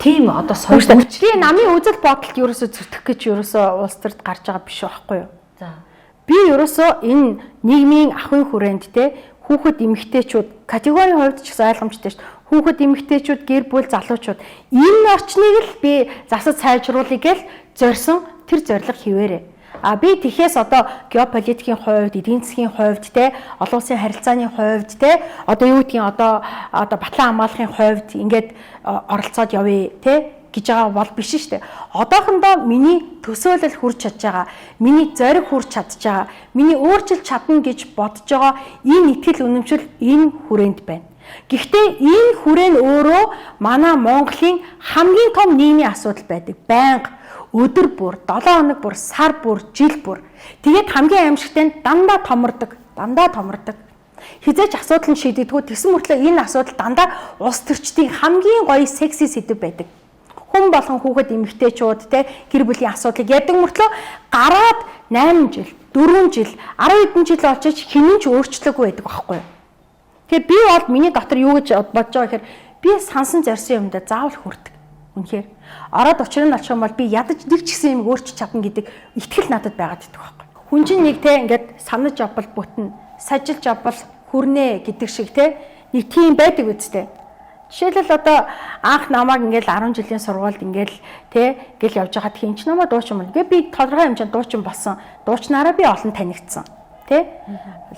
Тийм одоо соёл би намын үзэл бодолд ерөөсөө зүтгэх гэж ерөөсөө улс төрд гарч байгаа биш байхгүй юу? За. Би ерөөсөө энэ нийгмийн ахуйн хүрээнд те хүүхэд эмэгтэйчүүд категорийн хувьд ч гэсэн ойлгомжтой шүү дээ. Хүүхэд эмэгтэйчүүд, гэр бүл, залуучууд энэ орчныг л би засаж сайжруулъя гэж зорьсон тэр зорилго хിവэрэ. А би тэхээс одоо геополитикийн хувьд, эдийн засгийн хувьд те олон улсын харилцааны хувьд те одоо юу гэдгийг одоо батлан хамгаалахын хувьд ингээд оролцоод явъя те гэж байгаа бол биш шүү дээ. Одоохондоо миний төсөөлөл хүрч чадж байгаа, миний зориг хүрч чадж байгаа, миний өөрчилж чадна гэж бодож байгаа энэ итгэл үнэмшил энэ хүрээнд байна. Гэхдээ энэ хүрээ нь өөрөө манай Монголын хамгийн том нийгмийн асуудал байдаг. Байнга өдөр бүр, 7 хоног бүр, сар бүр, жил бүр. Тэгээд хамгийн аимшигтай нь дандаа томордог, дандаа томордог. Хизээч асуудал нь шийдэгдэггүй тэгсэн мөртлөө энэ асуудал дандаа улс төрчдийн хамгийн гоё секси сэдэв байдаг. Хүн болгон хүүхэд эмэгтэйчүүд те гэр бүлийн асуудлыг ярьдаг мөртлөө гараад 8 жил, 4 жил, 10 хэдэн жил болчих хинэн ч өөрчлөөгүй байдаг байхгүй юу? Тэгэхээр би бол миний дотор юу гэж бодож байгаа гэхээр би сансан зорьсон юмдаа заавал хүрдэг. Үнэхээр ороод учрыг нь олчих юм бол би ядаж нэг ч гэсэн юм өөрчилж чадна гэдэг итгэл надад байгаад идэх байхгүй. Хүн чинь нэг те ингээд санаж явбал бүтнэ, сажилж явбал хүрнэ гэдэг шиг те нэг тийм байдаг үсттэй. Жишээлбэл одоо анх намайг ингээд 10 жилийн сургуульд ингээд те ингээл явж байхад хин ч намайг дуучин бол. Ингээ би тодорхой хэмжээнд дуучин болсон. Дуучнараа би олон танигдсан. Тэ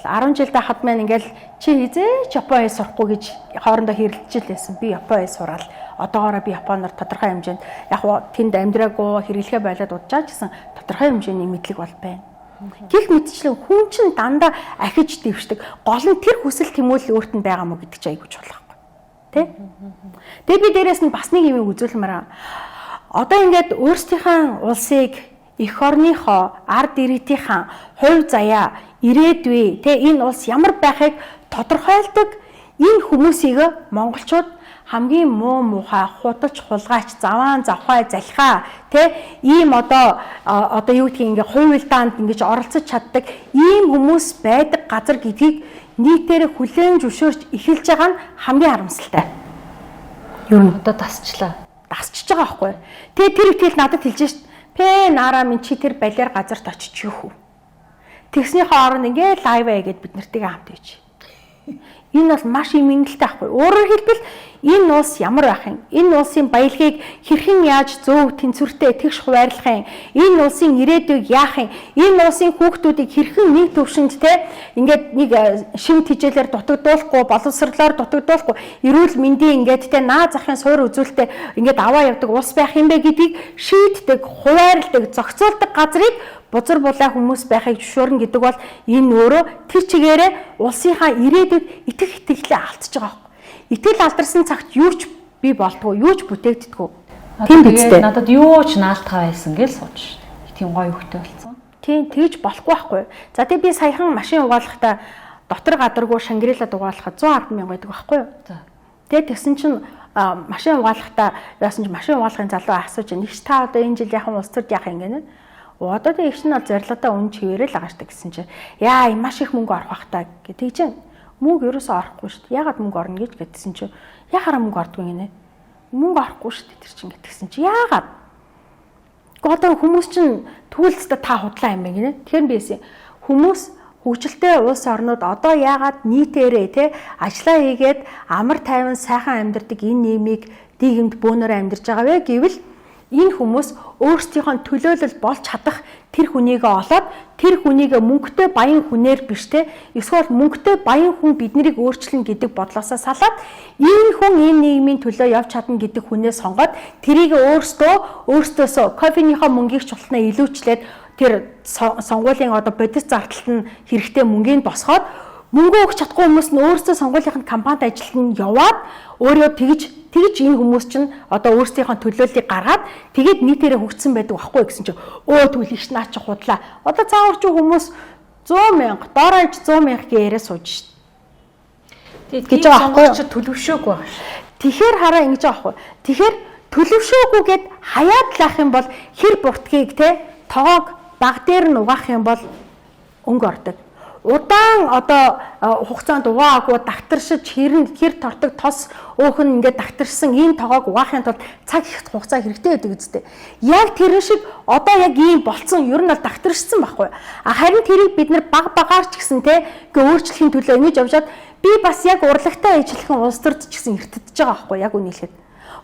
10 жил байхад маань ингээл чи хизээ Япон хэл сурахгүй гэж хоорондоо хэрэлдэж л байсан. Би Япон хэл сураал. Одоогоороо би Японоор тодорхой хэмжээнд яг тэнд амьдраагүй хэрэглэхээ болоод уджаа ч гэсэн тодорхой хэмжээний мэдлэг бол байна. Гэх мэтчлэн хүн чинь дандаа ахиж дэвшдэг. Гол нь тэр хүсэл тэмүүлэл өөрт нь байгаа мó гэдэг чинь айгүй чухал байхгүй. Тэ? Тэгээ би дээрэс нь бас нэг юм үзүүлмээр аа. Одоо ингээд өөрсдийнхээ улсыг эх орныхоо ард иргэдийнхаа хувь заяа ирээдүй тэ энэ улс ямар байхыг тодорхойлдог энэ хүмүүсийг монголчууд хамгийн муу мухай худалч хулгайч заваан завхай залхаа тэ ийм одоо юу гэдгийг ингээ хувилдаанд ингэж оролцож чаддаг ийм хүмүүс байдаг газар гэдгийг нийтээр хүлээн зөвшөөрч эхэлж байгаа нь хамгийн харамсалтай. Юу н одоо дасчлаа. Дасчиж байгаа байхгүй. Тэгээ тэр итгэл надад хэлж шít. Пэ нараа минь чи тэр балиар газарт очиж юу хүү. Тэгснийхээ оронд ингээ лайв аа гэд бид нартэйгээ хамт байж. Энэ бол маш имэнгэлтэй байхгүй. Өөрөөр хэлбэл энэ улс ямар байх юм? Энэ улсын баялагийг хэрхэн яаж зөв тэнцвэртэй тэгш хуваарлах юм? Энэ улсын ирээдүйг яах юм? Энэ улсын хүүхдүүдийг хэрхэн нэг төвшөнд те ингээд нэг шим тижээлээр дутагдуулахгүй, боловсрлоор дутагдуулахгүй, эрүүл мэндийн ингээд те наа захын суур үзүүлэлтээ ингээд аваа явдаг улс байх юм бэ гэдгийг шийддэг, хуваарилдаг, зохицуулдаг газрыг бузар булаа хүмүүс байхыг зөвшөөрнө гэдэг бол энэ өөрөө тэр чигээрээ улсынхаа ирээдүйд итгэх итгэлээ алдчихж байгаа байхгүй. Итгэл алдарсан цагт юу ч бий болтгоо, юу ч бүтээгддэггүй. Тийм биз дээ. Надад юу ч наалтгаа байсан гэж сууж шүү дээ. Тийм гоё хөвгтэй болсон. Тийм, тэгж болохгүй байхгүй. За тэг би саяхан машин угаалгахдаа дотор гадаргүй Шангрила дугаалгахад 110 мянга байдаг байхгүй юу? За. Тэгээ тэгсэн чинь машин угаалгахдаа яасан чи машин угаалгын залуу асууж байна. Игч та одоо энэ жил яхан улс төрд яах юм гэнэ? Одоо тэг игч нь бол зорилгодоо үн чивээрэл байгаа штэ гэсэн чинь яа маш их мөнгө орох бах та гэх чинь мөнгө ерөөсөө орохгүй штэ. Яагаад мөнгө орно гэж гэдсэн чинь яхаараа мөнгө ордгүй гинэ. Мөнгө орохгүй шүү дээ тэр чинь гэтгсэн чи яагаад? Гэхдээ одоо хүмүүс чинь тэгвэл та худлаа юм байна гинэ. Тэгэхээр би хэлсэн. Хүмүүс хөгжилтэй улс орнууд одоо яагаад нийтээрээ те ажиллаа хийгээд амар тайван сайхан амьдардаг энэ нийгмийг нийгэмд бөөнөрөө амьдарч байгаа вэ гэвэл энэ хүмүүс өөрсдийнхөө төлөөлөл болж чадах тэр хүнийгээ олоод тэр хүнийгээ мөнгөтэй баян хүнээр биш те эсвэл мөнгөтэй баян хүн биднийг өөрчилнө гэдэг бодлоосоо салаад энэ хүн энэ нийгмийн төлөө явж чадна гэдэг хүнээ сонгоод тэрийг өөрсдөөсөө кофенийхөө мөнгийг ч болтноо илүүчлээд тэр сонгуулийн одоо бодит зардалт нь хэрэгтэй мөнгийг босгоод мөнгө өгч чадахгүй хүмүүс нь өөрсдөө сонгуулийн кампанид ажилд нь яваад өөрөө тэгж энэ хүмүүс чинь одоо өөрсдийнхөө төлөөллийг гаргаад тэгээд нийтээрээ хөгжсөн байдаг байхгүй гэсэн чинь өө тэгвэл их наа чи худлаа. Одоо цаагаар чи хүмүүс 100 мянга, доор хаяж 100 мянга яриа сууж шít. Тэгээд гэж байгаа байхгүй юу? Төлөвшөөгүй байгаа ш. Тэгэхээр хараа ингэж байгаа байхгүй. Тэгэхээр төлөвшөөгүйгээд хаяад лах юм бол хэр буртгийг те тогоог баг дээр нь угаах юм бол өнгө ордог. Удаан одоо хугацаанд угаагүй дагтаршиж хэр тортог тос өөх нь ингээд дагтарсан ийм тогоог угаахын тулд цаг их хугацаа хэрэгтэй байдаг үстэй. Яг тэрэн шиг одоо яг ийм болцсон ер нь бол дагтаршсан байхгүй. А харин тэрийг бид нар баг багаар ч гэсэн те ингээ өөрчлөхийн төлөө ингэж явжаад би бас яг урлагтай ажиллахын улс төрд ч гэсэн эртдэж байгаа байхгүй яг үнэ хэлэхэд.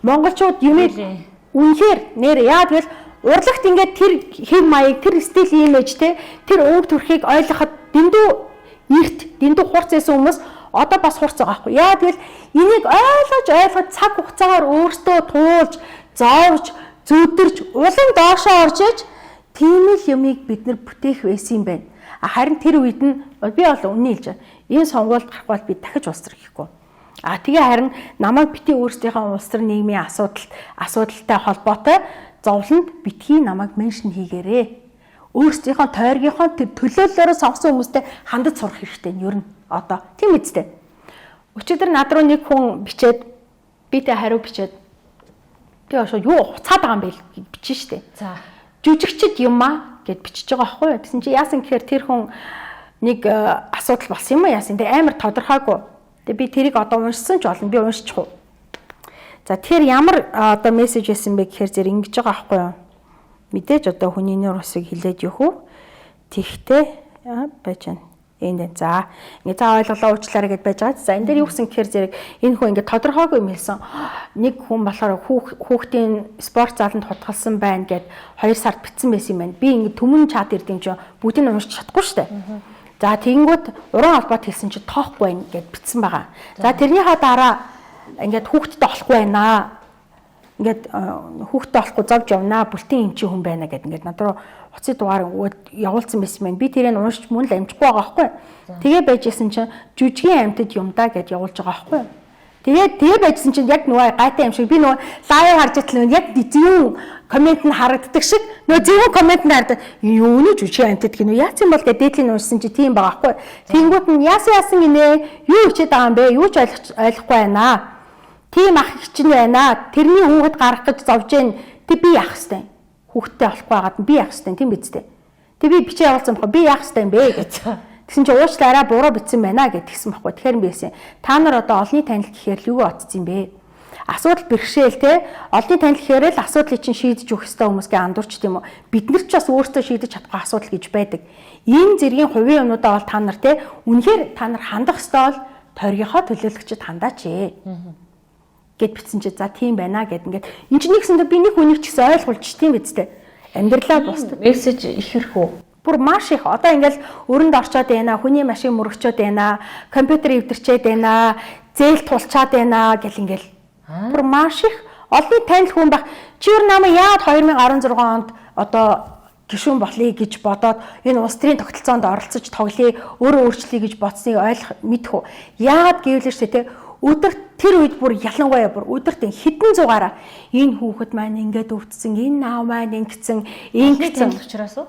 Монголчууд юм үнэхээр нэр яа тэгэл урлагт ингээд тэр хэв маяг, тэр стил имиж те тэр өнгө төрхийг ойлгоход дэндүү эрт, дэндүү хурц байсан хүмүүс одоо бас хурц байгаа байхгүй. Яа тэгэл энийг ойлгож цаг хугацаагаар өөртөө туулж, зоовж, зүүдэрч, улам доошоо орж иж тийм л юмыг бид нар бүтээх байсан юм байна. А харин тэр үед нь би бол үнэ хэлж байгаа. Энэ сонгуульд гарах бол би дахиж улс төр хийхгүй. А тэгээ харин намайг бити өөрсдийнхөө улс төр нийгмийн асуудалтай холбоотой зовлонд битгий намайг меншн хийгээрээ. Өөрсдийнхөө тойргийнхоо тэр төлөөллөөрөө сонгосон хүмүүстэй хандаж сурах хэрэгтэй нь ер нь одоо тийм үстэй. Өчигдөр над руу нэг хүн бичээд би тэ хариу бичээд би ошоо юу хуцаад байгаа юм бэ бичэн штэ. За. Жүжигчд юм аа гэд бичиж байгаа байхгүй юу. Тэгсэн чи яасан гэхээр тэр хүн нэг асуудал болсон юм аа яасан. Тэр амар тодорхойгүй. Тэгээ би тэрийг одоо уншсан ч болно. Би уншчих уу. За тэгэхээр ямар одоо мессеж байсан бэ гэхээр зэрэг ингэж байгаа байхгүй юу? Мэдээж одоо хүний нэр усыг хилээд явах уу? Тэгтээ байж байна. Энд за ингээ за ойлголоо уучлаарай гэд байж байгаа. За энэ дээр юу гэсэн гэхээр зэрэг энэ хүн ингээ тодорхойгүй юм хэлсэн. Нэг хүн болохоор хүүхдийн спорт заланд хутгалсан байна гэд 2 сард битсэн байсан юм байна. Би ингээ түмэн чат ирд юм чинь бүгдийг нь уншиж чадахгүй шүү дээ. За тэгэнгүүт уран албат хэлсэн чинь тоохгүй байна гэд битсэн байгаа. За тэрнийхээ дараа ингээд хүүхдтэй олохгүй байна. Ингээд хүүхдтэй олохгүй зовж явнаа. Бүлтийн эмчийн хүн байна гэд ингээд над руу утсын дугаар явуулсан байсан байна. Би тэрийг уншиж мөн л амжихгүй байгаа байхгүй. Тэгээ байжсэн чинь жүжигийн амьтад юм да гэд явуулж байгаа байхгүй. Тэгээ байжсэн чинь яг нөгөө гайтай юм шиг би нөгөө лайв харж итэл яг зөвүүн коммент нь харагддаг шиг нөгөө зөвүүн коммент нь харагдаад юуны жүжигийн амьтад гинүү яац юм бол гэд дээдлийн уншсан чи тийм байгаа байхгүй. Тэнгүүт нь яасан гинэ юу хичээд байгаа юм бэ? Юу ч ойлгохгүй байна. Тийм ах хичнэ байна. Тэрний хүүхэд гарах гэж зовж гэн. Тэг би яах хэвтэй. Хүүхэдтэй болохгүй байгаад би яах хэвтэй тийм биз дээ. Тэг би бичээ явуулсан байхгүй би яах хэвтэй юм бэ гэж. Тэгсэн чинь уучлаарай буруу бичсэн байна гэд тэгсэн байхгүй. Тэгэхээр би хэлсэн. Та нар одоо олонний танил гэхээр л юу утсан юм бэ? Асуудал бэрхшээл те олонний танил гэхээр л асуудлыг чинь шийдэж өгөх ёстой хүмүүсгээ андуурч тийм үү? Бид нар ч бас өөрсдөө шийдэж чадахгүй асуудал гэж байдаг. Энэ зэргийн хувийн юмнуудаа бол та нар те үнэхээр та нар хандах ёстой бол тойргийнхоо төлөөлөгчд хандаач ээ. Гэд бичсэн чи за тийм байна гэд ингээд энэ чинь нэгсэндээ би нэг хүнийг ч гэсэн ойлгуулж тийм биз дээ. Амьдралаа бусдад мессеж их хэрэг үү? Бүр маш их. Одоо ингээл өрөнд орчоод байна, хүний машин мөрөгчөөд байна, компьютер эвдэрчээд байна, зээл тулчаад байна гэл ингээл. Бүр маш их олонний танил хүн байх. Чи юу намайг яад 2016 онд одоо гишүүн болъё гэж бодоод энэ улс төрийн тогтолцоонд оролцож тоглоё, өөрөө өөрчлөе гэж бодсныг ойлгох мэдэх үү? Яагаад гэвэл шүү дээ өдөрт тэр үед бүр ялангуяа бүр өдөрт хэдэн зугаараа энэ хүүхэд маань ингээд өвдсөн, энэ аав маань ингэсэн, ингэсэн учраас уу?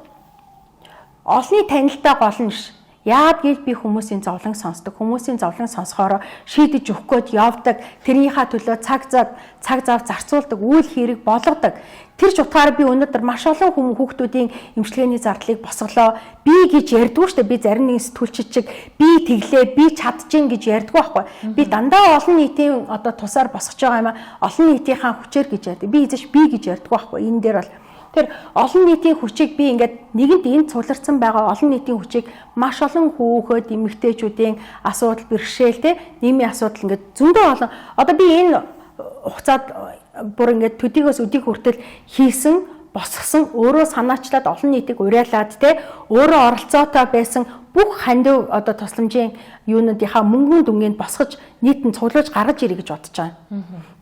Олонний танилтай гол нь биш. Яагаад гэвэл би хүмүүсийн зовлон сонсдог. Хүмүүсийн зовлон сонсохоор шийдэж өгөх гээд явдаг. Тэрнийхээ төлөө цаг зав зарцуулдаг, үйл хэрэг болгодог. Тэр ч утгаараа би өнөөдөр маш олон хүүхдүүдийн эмчилгээний зардлыг босголоо. Би гэж ярьдгүй шүү дээ. Би зарим нэгэн сэтгүүлчид чиг би тэглээ, би чадчихээн гэж ярьдгүй байхгүй. Би дандаа олон нийтийн одоо тусаар босгож байгаа юм а. Олон нийтийнхаа хүчээр гэж ярьдаг. Би эзэж би гэж ярьдгүй байхгүй. Энэ дээр бол тэр олон нийтийн хүчийг би ингээд нэгэнт энд цугларсан байгаа олон нийтийн хүчийг маш олон хүүхэд, эмэгтэйчүүдийн асуудал бэрхшээл те нийгмийн асуудал ингээд зөндөө олон. Одоо би энэ хугацаанд бүр ингээд төдийгөөс өдийг хүртэл хийсэн, босгосон, өөрөө санаачлаад олон нийтийг уриалаад те өөрөө оролцоотой байсан бүх хандив одоо тусламжийн юунуудынхаа мөнгөн дүнгийг босгож нийт нь цуглуулж гаргаж ирье гэж бодож байгаа.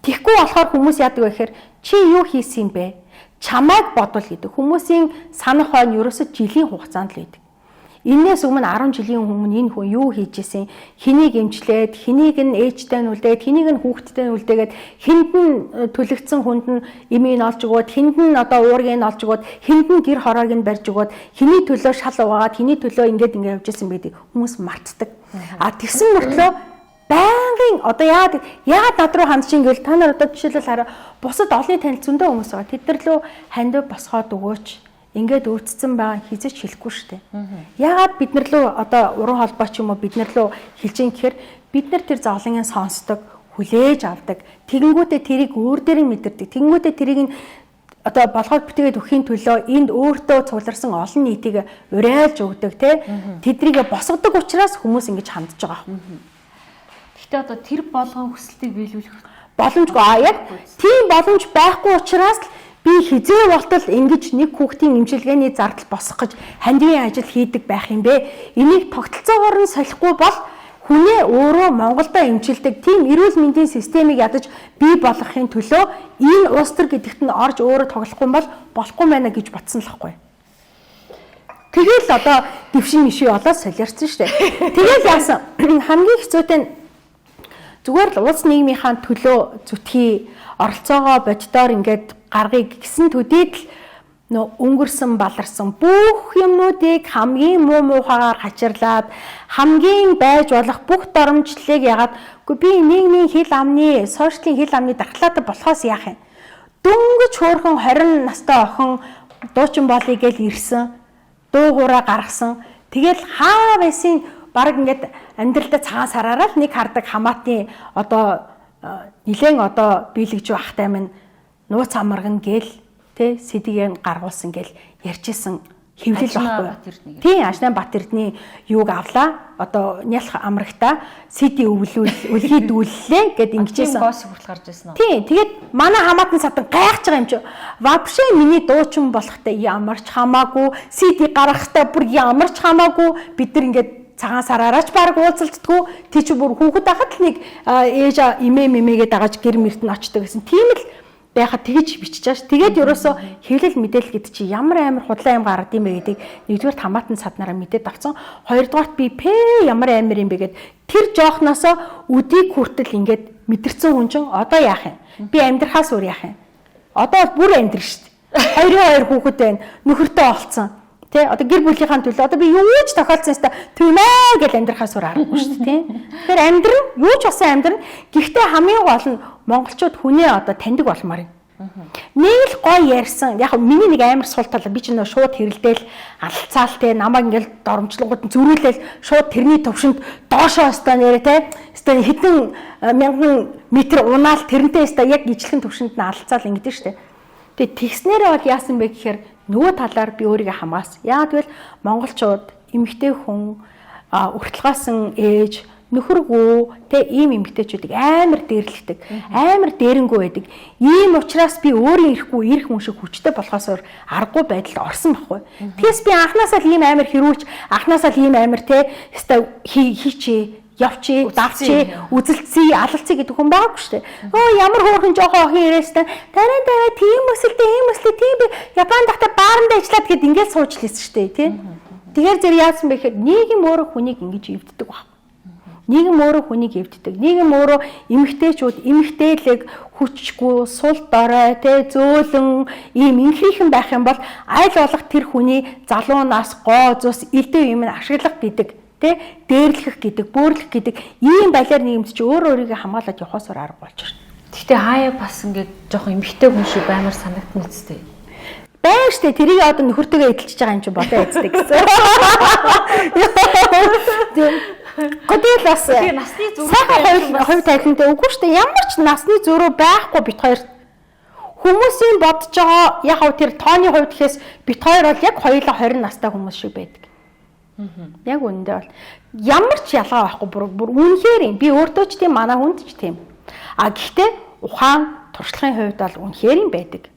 Тэгэхгүй болохоор хүмүүс яадаг вэ гэхээр чи юу хийсэн юм бэ? Чамайг бодвол гэдэг. Хүмүүсийн санах хойно ерөөсөө жилийн хугацаанд л байдаг. Энээс өмнө 10 жилийн өмнө энэ хүн юу хийж исэн, хэнийг эмчлээд, хэнийг нь ээжтэй нь үлдээд, хэнийг нь хүүхэдтэй нь үлдээгээд, хэнд нь түлэгдсэн хүнд нь эмийг олж өгөөд, хэнд нь одоо уургийг нь олж өгөөд, хэнд нь гэр хороог нь барьж өгөөд, хэний төлөө шал угаагаад, хэний төлөө ингээд ингээд явж исэн байдаг. Хүмүүс мартдаг. А тэгсэн мөртлөө байнгын одоо яагаад над руу хандж ин гэвэл та нар одоо жишээлбэл хараа бусад олонний танил зөндөө хүмүүс байгаа. Тэд нар лөө хандив босгоод өгөөч. Ингээд өвдсөн байгаа хизээч хэлэхгүй шүү дээ. Яагаад бид нар лөө одоо уран холбоо ч юм уу бид нар лөө хэлж ин гэхээр бид нар тэр зовлоныг сонсдог, хүлээж авдаг. Тэгэнгүүтээ тэрийг өөр дээр нь мэдэрдэг. Тэгэнгүүтээ тэрийг нь одоо болгоод бүтээгээд өгөхийн төлөө энд өөртөө цугларсан олон нийтийг уриалж өгдөг те. Тэдрийг босгодог учраас хүмүүс ингэж хандж байгаа. Гэхдээ одоо тэр болгон хүсэлтийг биелүүлэх боломжгүй. А яг тийм боломж байхгүй учраас л би хизээ болтол ингэж нэг хүүхдийн эмчилгээний зардал босгох гэж хандивын ажил хийдэг байх юм бэ. Энийг тогтолцоогоор нь солихгүй бол хүнээ өөрөө Монголдо эмчилдэг тийм эрүүл мэндийн системийг ядаж бий болгохын төлөө энэ улс төр гэдэгт нь орж өөрөө тоглохгүй бол болохгүй байна гэж бодсон л байхгүй. Тэгэл одоо дэвшин миши болоод солиорсон шүү дээ. Тэгэл яасан хамгийн хэцүүтэй нь зүгээр л улс нийгмийнхаа төлөө зүтгий оролцоогоо боддоор ингээд гаргыг гэсэн төдийд л нөө өнгөрсөн баларсан бүх юмнуудыг хамгийн муу муухагаар хачирлаад хамгийн байж болох бүх доромжлолыг ягаад үгүй би нийгмийн хил амны сошиалын хил амны дархлаатай болохоос яах юм. Дөнгөж хөөрхөн 20 настай охин дуучин болъё гэж ирсэн. Дуугаараа гаргасан. Тэгэл хаа байсан бараг ингээд амьдралдаа цагаан сараараа л нэг хардаг хамаатны одоо нилээн одоо биелэгж байхтай минь нууц амаргана гээл тэ сэдийг гаргуулсан гээл ярьжсэн хэвлэл байхгүй. Тийм Ажнаа Бат Эрдний юуг авлаа. Одоо нялх амрагта сэдий өвлүүл үлхий дүүллээ гэд ингэжсэн. Тийм гоос хүртэл гарч ирсэн. Тийм тэгээд манай хамаатан садан гайхаж байгаа юм чи. Вообще миний дуучин болохтой ямар ч хамаагүй, сэдий гаргахтай бүр ямар ч хамаагүй бид нар ингээд цагаан сараараач баг уулзалтдгүй. Тий чи бүр хүүхэд байхад л нэг ээж эмээ мэмээгээ дагаж гэр мөрт нь очдог гэсэн. Тийм л байхад тэгж бичиж байгаа ш. Тэгээд ерөөсөө хэвлэл мэдээлэл гэдэг чи ямар амар худлаа юм гараад юм бэ гэдгийг нэгдүгээр хамаатан саднараа мэдээд авсан. Хоёрдугаарт би пэ ямар амар юм бэ гэд тэр жоохносоо өдийг хүртэл ингээд мэдэрсэн хүн чинь одоо яах юм? Би амьдрахаас өөр яах юм? Одоо бол бүр амьдр шт. Хоёрын хоёр хүүхэд байна. Нөхөртөө олцсон. Тэ одоо гэр бүлийнхаа төлөө одоо би юу ч тохиолдсон ёстой тиймээ гэж амьдрахаас өөр аргагүй шүү дээ тийм. Тэгэхээр амьдран юу ч болсон амьдран. Гэхдээ хамгийн гол нь монголчууд хүнээ одоо таньдаг болмоор юм. Нэг л гой ярьсан. Яг миний нэг амар сул тал би ч нөө шууд хэрэлдээл алцаал те намайг ингээл доромжлонгууд зөрүүлээл шууд тэрний төвшөнд доошоо өстой нэрэ те. Өстой хэдэн мянган метр унаал тэрнтэй өстой яг ижлэгэн төвшөнд нь алцаал ингэдэж штэ. Тэгээ тэгснээрээ бол яасан бэ гэхээр нөгөө талаар би өөрийгөө хамгаалсан. Яагаад гэвэл монголчууд эмэгтэй хүн урталгаасан ээж нөхөргөө тэ ийм эмэгтэйчүүдийг амар дээрлэхдэг, амар дээрэнгүй байдаг. Ийм учраас би өөрийн ирэхгүй ирэх хүн шиг хүчтэй болохоос өөр аргагүй байдалд орсон байхгүй. Тэгээс би анхнаасаа л ийм амар хэрүүлж, анхнаасаа л ийм амар тэ өстой хийчээ явчи, давчи, үзэлцээ, алалцээ гэдэг хүн байгаагүй шүү дээ. Өө ямар хөөрхөн жоохон охин ирээстэй тарин тавай тийм өсөлтөө, ийм өсөлтөө тийм би Японд тахта бааранд ажиллаад гэд ингээд сууж лээсэн шүү дээ, тийм. Тэгэхээр зэрэг яасан бэ гэхээр нийгэм өөрөө хүнийг ингэж эвддэг баг. Нийгэм өөрөө хүнийг эвддэг. Нийгэм өөрөө эмэгтэйчүүд эмэгтэйлэг хүчгүй, сул дорой, тэ зөөлөн ийм инхрихэн байх юм бол аль болох тэр хүний залуу нас, гоо зүс, элдв юм ашиглах гэдэг Тэ дээрлэх гэдэг, бөөрлөх гэдэг ийм балиар нийгэмд чи өөрөө өөрийгөө хамгаалаад явахаас өөр арга болж байна. Гэхдээ хаяа бас ингээд жоохон эмхтэй хүн шиг баймар санагдана үстэй. Байн штэ тэрийг одоо нөхөртөөгөө эдэлчихэж байгаа юм чи бодоо эцтэй гэсэн. Тийм. Гэхдээ бас Тэгээ насны зөрүү сайхан хувь тавилантай үгүй штэ ямар ч насны зөрүү байхгүй бит хоёр хүмүүсийн бодож байгаа яг хав тэр тооны хувьд гэхээс бит хоёр бол яг хоёулаа 20 настай хүмүүс шиг байдаг. Яг үнэндээ бол ямар ч ялгаа байхгүй бүр үнэхээр юм. Би өөртөө ч тийм манай хүнд ч тийм. А гэхдээ ухаан туршлагын хувьд бол үнэхээр юм байдаг.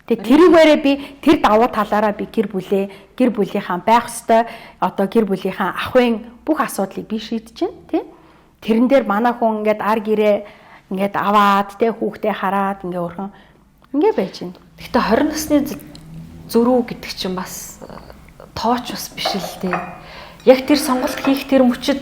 Тэгээ тэрүүгээрээ би тэр давуу талаараа би гэр бүлээ, гэр бүлийнхаа байх ёстой, одоо гэр бүлийнхаа ахуйн бүх асуудлыг би шийдэж чинь тий. Тэрэн дээр манай хүн ингээд ар гэрээ ингээд аваад тий хүүхдээ хараад ингээ өрхөн ингээ байж байна. Гэхдээ 20 насны зөрүү гэдэг чинь бас тооч бас биш л дээ. Яг тэр сонголт хийх тэр мөчид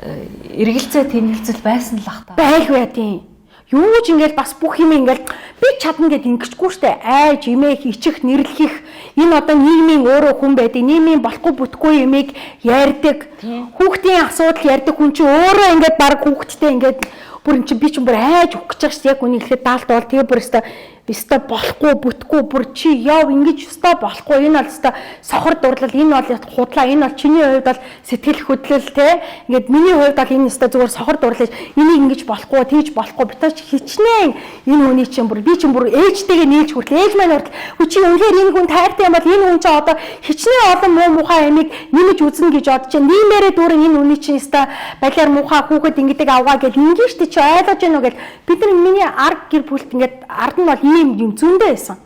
эргэлзээ тэнэлзэл байсан л ах та. Байлгүй яа тийм. Юу ч ингээл бас бүх юм ингээл би чадна гэд ингэчгүй штэ. Айж, имэх, ичих, нэрлэх энэ одоо нийгмийн өөрөө хүн байдаг. Нийгмийн болохгүй бүтгүй юмыг ярьдаг. Хүүхдийн асуудал ярьдаг хүн чинь өөрөө ингээд баг хүүхдтэй ингээд бүр эн чинь би чинь бүр айж өгөх гэж байгаа штэ. Яг үнийг хэлэхэд даалт бол тэгээ бүр өстой өстой болохгүй бүтгүй бүр чи яв ингэж өстой болохгүй энэ бол өстой сохор дурлал энэ бол худлаа энэ бол чиний хувьд бол сэтгэл хөдлөл те ингээд миний хувьд бол энэ өстой зүгээр сохор дурлал энийг ингэж болохгүй тийж болохгүй битаач хичнээн энэ хүний чинь бүр би чинь бүр ээжтэйгээ нийлж хүртэл ээж маань хүртэл хүү чи үнэхээр энэ хүн тайртай юм бол энэ хүн чинь одоо хичнээн олон муу мухай амийг нэмж үзнэ гэж бодож чинь ниймээрээ дүүрэн энэ хүний чинь өстой балиар мухай хүүхэд ингэдэг авгаа гэл ингэ штэ чи ойлгож гэнэ үү гэл бид нар миний арг гэр бүлт ингээд ард нь бол ийм юм зөндөө байсан.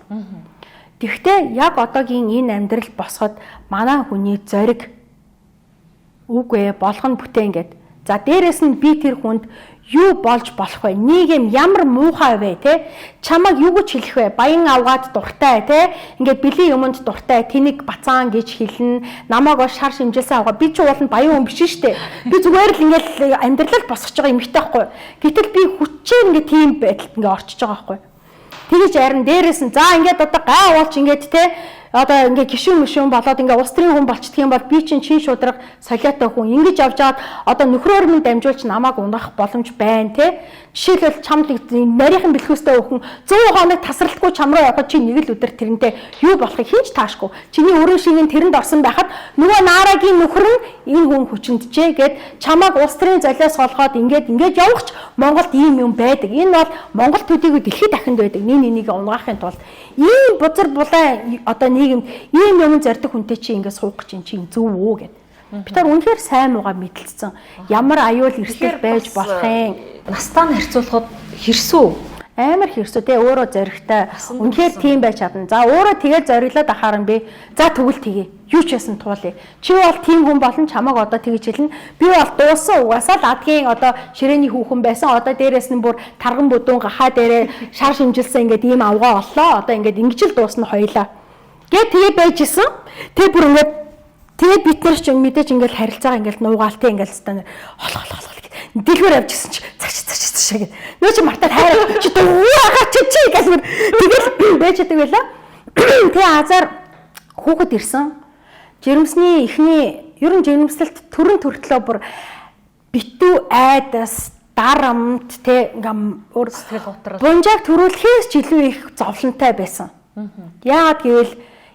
Тэгэхдээ яг одоогийн энэ амьдрал босоход манай хүний зориг үгүй болох нь бүтээн гэд. За дээрэс нь би тэр хүнд юу болж болох вэ? Нийгэм ямар муухай вэ те? Чамайг юу гэж хэлэх вэ? Баян авгаад дуртай те? Ингээд бэлгийн юмд дуртай тэнэг бацаан гэж хэлнэ. Намайг бол шар шимжилсэн авгаа. Би ч уул нь баян хүн биш штэ. Би зүгээр л ингээд амьдралал босгож байгаа юм ихтэй байхгүй. Гэтэл би хүчээр ингээд тийм байдалд ингээд орчиж байгаа байхгүй. Тэгэж харин дээрэс нь за ингээд одоо гай уулч ингээд те одоо ингээ гişүн мөшүн болоод ингээ улс төрийн хүн болчдөг юм бол би чинь чин шудраг солиотой хүн ингэж авч жаад одоо нөхрөөр минь дамжуулж намайг унах боломж байна те. Жишээлбэл чамд нарийнхан бэлхүүстэй өхөн 100 хоног тасралтгүй чам руу явахад чи нэг л өдөр тэрнтэй юу болохыг хинч таашгүй. Чиний өрөө шингэн тэрэнд орсон байхад нөгөө наарагийн нөхөр нь энэ хүн хүчинджээ гэд чамайг улс төрийн золиос олгоод ингээд ингээд явахч Монголд ийм юм байдаг. Энэ бол Монгол төдийгүй дэлхийд дахинд байдаг. Нэг нэнийг унгаахын тулд ийм бузар булаа одоо нийгэмд ийм юм зордох хүнтэй чи ингээд суух гэж чи зөв үү гэд. Бид нар үнэхээр сайн муугаа мэдлэлцэн. Ямар аюул эрсдэл байж болох юм. Настаа нь харьцуулахад хэрсүү. Амар хэрсүү те өөрөө зоригтой. Үнэхээр тийм байж чадна. За өөрөө тэгээ зориглоод ахаар нь би за тэгвэл тэгээ. Юу ч ясан туулъя. Чи бол тийм хүн болон чамайг одоо тэгж хэлнэ. Би бол дуусан угаасаа л адгийн одоо ширээний хүүхэн байсан. Одоо дээрээс нь бүр тарган бүдүүн гахаа дээрээ шар шимжилсэн ингээд ийм авгаа оллоо. Одоо ингээд ингэж л дуусна хоёлаа. Гэ тэгээ байж исэн. Тэг бүр ингээд тэгээ бид нар ч мэдээж ингээд харилцаагаа ингээд нуугаал те ингээд хэвээр хол хол хол дэлгүүр авч гисэн чи цагш цагш цагш гэд. Нөө чи мартаад хайраа чи дуугаа чи чи гэж бүр тэгэл байж чаддаг байлаа. Тэгээ азар хүүхэд ирсэн. Жирэмсний эхний ер нь жирэмслэлт төрөн төртлөө бүр битүү айдас дарамт те ингээ өөр сэтгэл готрол бунжааг төрүүлэхээс ч илүү их зовлонтой байсан. Яагаад гэвэл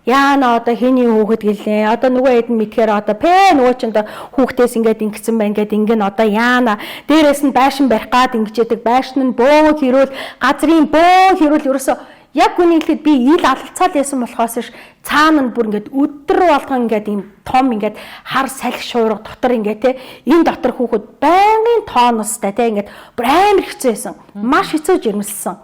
яана одоо хэний хүүхэд гэлээ. Одоо нөгөө хэд нь мэдхээр одоо пэ нөгөө ч одоо хүүхдээс ингээд ингэсэн байна ингээд ингэн одоо яана. Дээрээс нь байшин барих гад ингэж яадаг. Байшин нь бөөн хэрүүл газрын бөөн хэрүүл ерөөсөө яг үнийг хэлэхэд би ил алалцаал ясан болохоос ш цаана нь бүр ингээд өдөр болгон ингээд ийм том ингээд хар салхи шуурга дотор ингээд те энэ дотор хүүхэд байнгын тооностой те ингээд бүр амар хэцүү байсан. Маш хэцүү жирэмсэлсэн.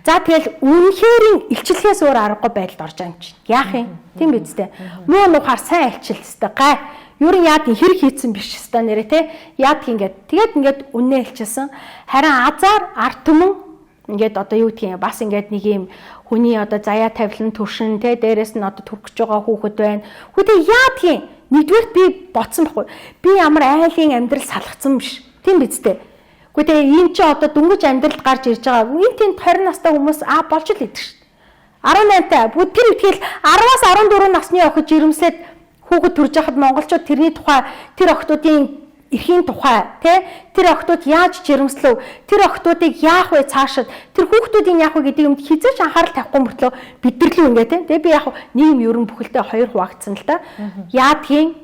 За тэгэл үнэхээр илчлэхээс өөр аргагүй байдалд орж байгаа юм чинь. Яах юм? Тийм биз дээ. Муу нухаар сайн илчил хэвээр гай. Ер нь яад хэрэг хийцэн биш хэвээр нэрэ те. Яад ингээд тэгээд ингээд үннээ илчилсэн. Харин азар ард түмэн ингээд одоо юу гэдгийг бас ингээд нэг юм хүний одоо заяа тавилан төршин те дээрээс нь одоо төрөх гэж байгаа хүүхэд байна. Хүүхдээ яадгийн нэгдүгээрт би бодсон байхгүй. Би ямар айлын амьдрал салгацсан биш. Тийм биз дээ. Гэхдээ тэгээ ийм чи одоо дөнгөж амьдралд гарч ирж байгаа. Энэ тэнд 20 настай хүмүүс аа болж л идэг шин. 18 та бүгд тэр үтгэл 10-аас 14 насны охид жирэмслээд Хүүхэд төрж яхад монголчууд тэрний тухай, тэр охтуудын эрхийн тухай, тэ, тэр охтууд яаж жирэмслэв, тэр охтуудыг яах вэ цаашид, тэр хүүхдүүдийн яах вэ гэдэг юмд хизээч анхаарал тавихгүй мөртлөө бидэрлүү ингээ, тэ. Тэгээ би яг нийгэм ерөн бүхэлдээ хоёр хуваагдсан л да. Яадгийн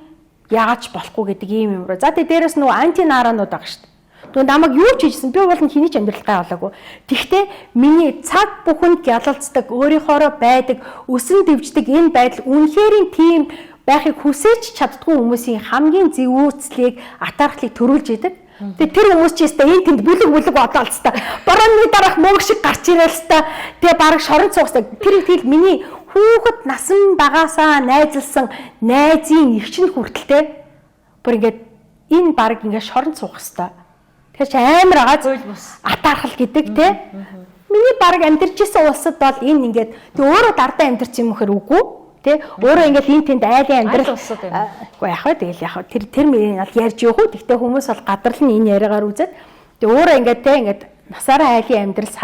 яагаад ч болохгүй гэдэг ийм юм руу. За тэгээ дээрэс нөгөө анти наранууд байгаа шүү дээ. Тэгвэл намайг юу ч хийжсэн би бол хэний ч амьдрал гай болоогүй. Тэгвэл миний цаг бүхэнд гялалцдаг, өөрийнхоороо байдаг, өсөн дэвждэг энэ байдал үнэхэрийн тийм байхыг хүсэж чаддгүй хүмүүсийн хамгийн зэвүүцлийг, атаархлыг төрүүлж идэг. Тэгээ тэр хүмүүс чи өстой энэ тэнд бүлэг бүлэг бодоол өстой. Барааны дараах мөнгө шиг гарч ирээл өстой. Тэгээ бараг шорон цугсдаг. Тэр тэгэл миний хүүхэд насан багаасаа найзалсан найзын эгч нь хүртэлтэй. Бүр ингээд энэ бараг ингээд шорон цугах өстой. Тэгэхээр чи амар агаа Хууль бус. Атаархал гэдэг те. Миний бараг амьдарч исэн улсад бол энэ ингээд тэг өөрөө дардаа амьдарч юм хэр үгүй. Тэ өөрөө ингээд энэ тэнд айлын амьдрал Айл улсад юм. Үгүй яах вэ, тэгэл яах вэ, тэр мөрийг ал ярьж явах уу. Тэгтээ хүмүүс бол гадрал нь энэ яриагаар үзээд тэг өөрөө ингээд те ингээд насаараа айлын амьдрал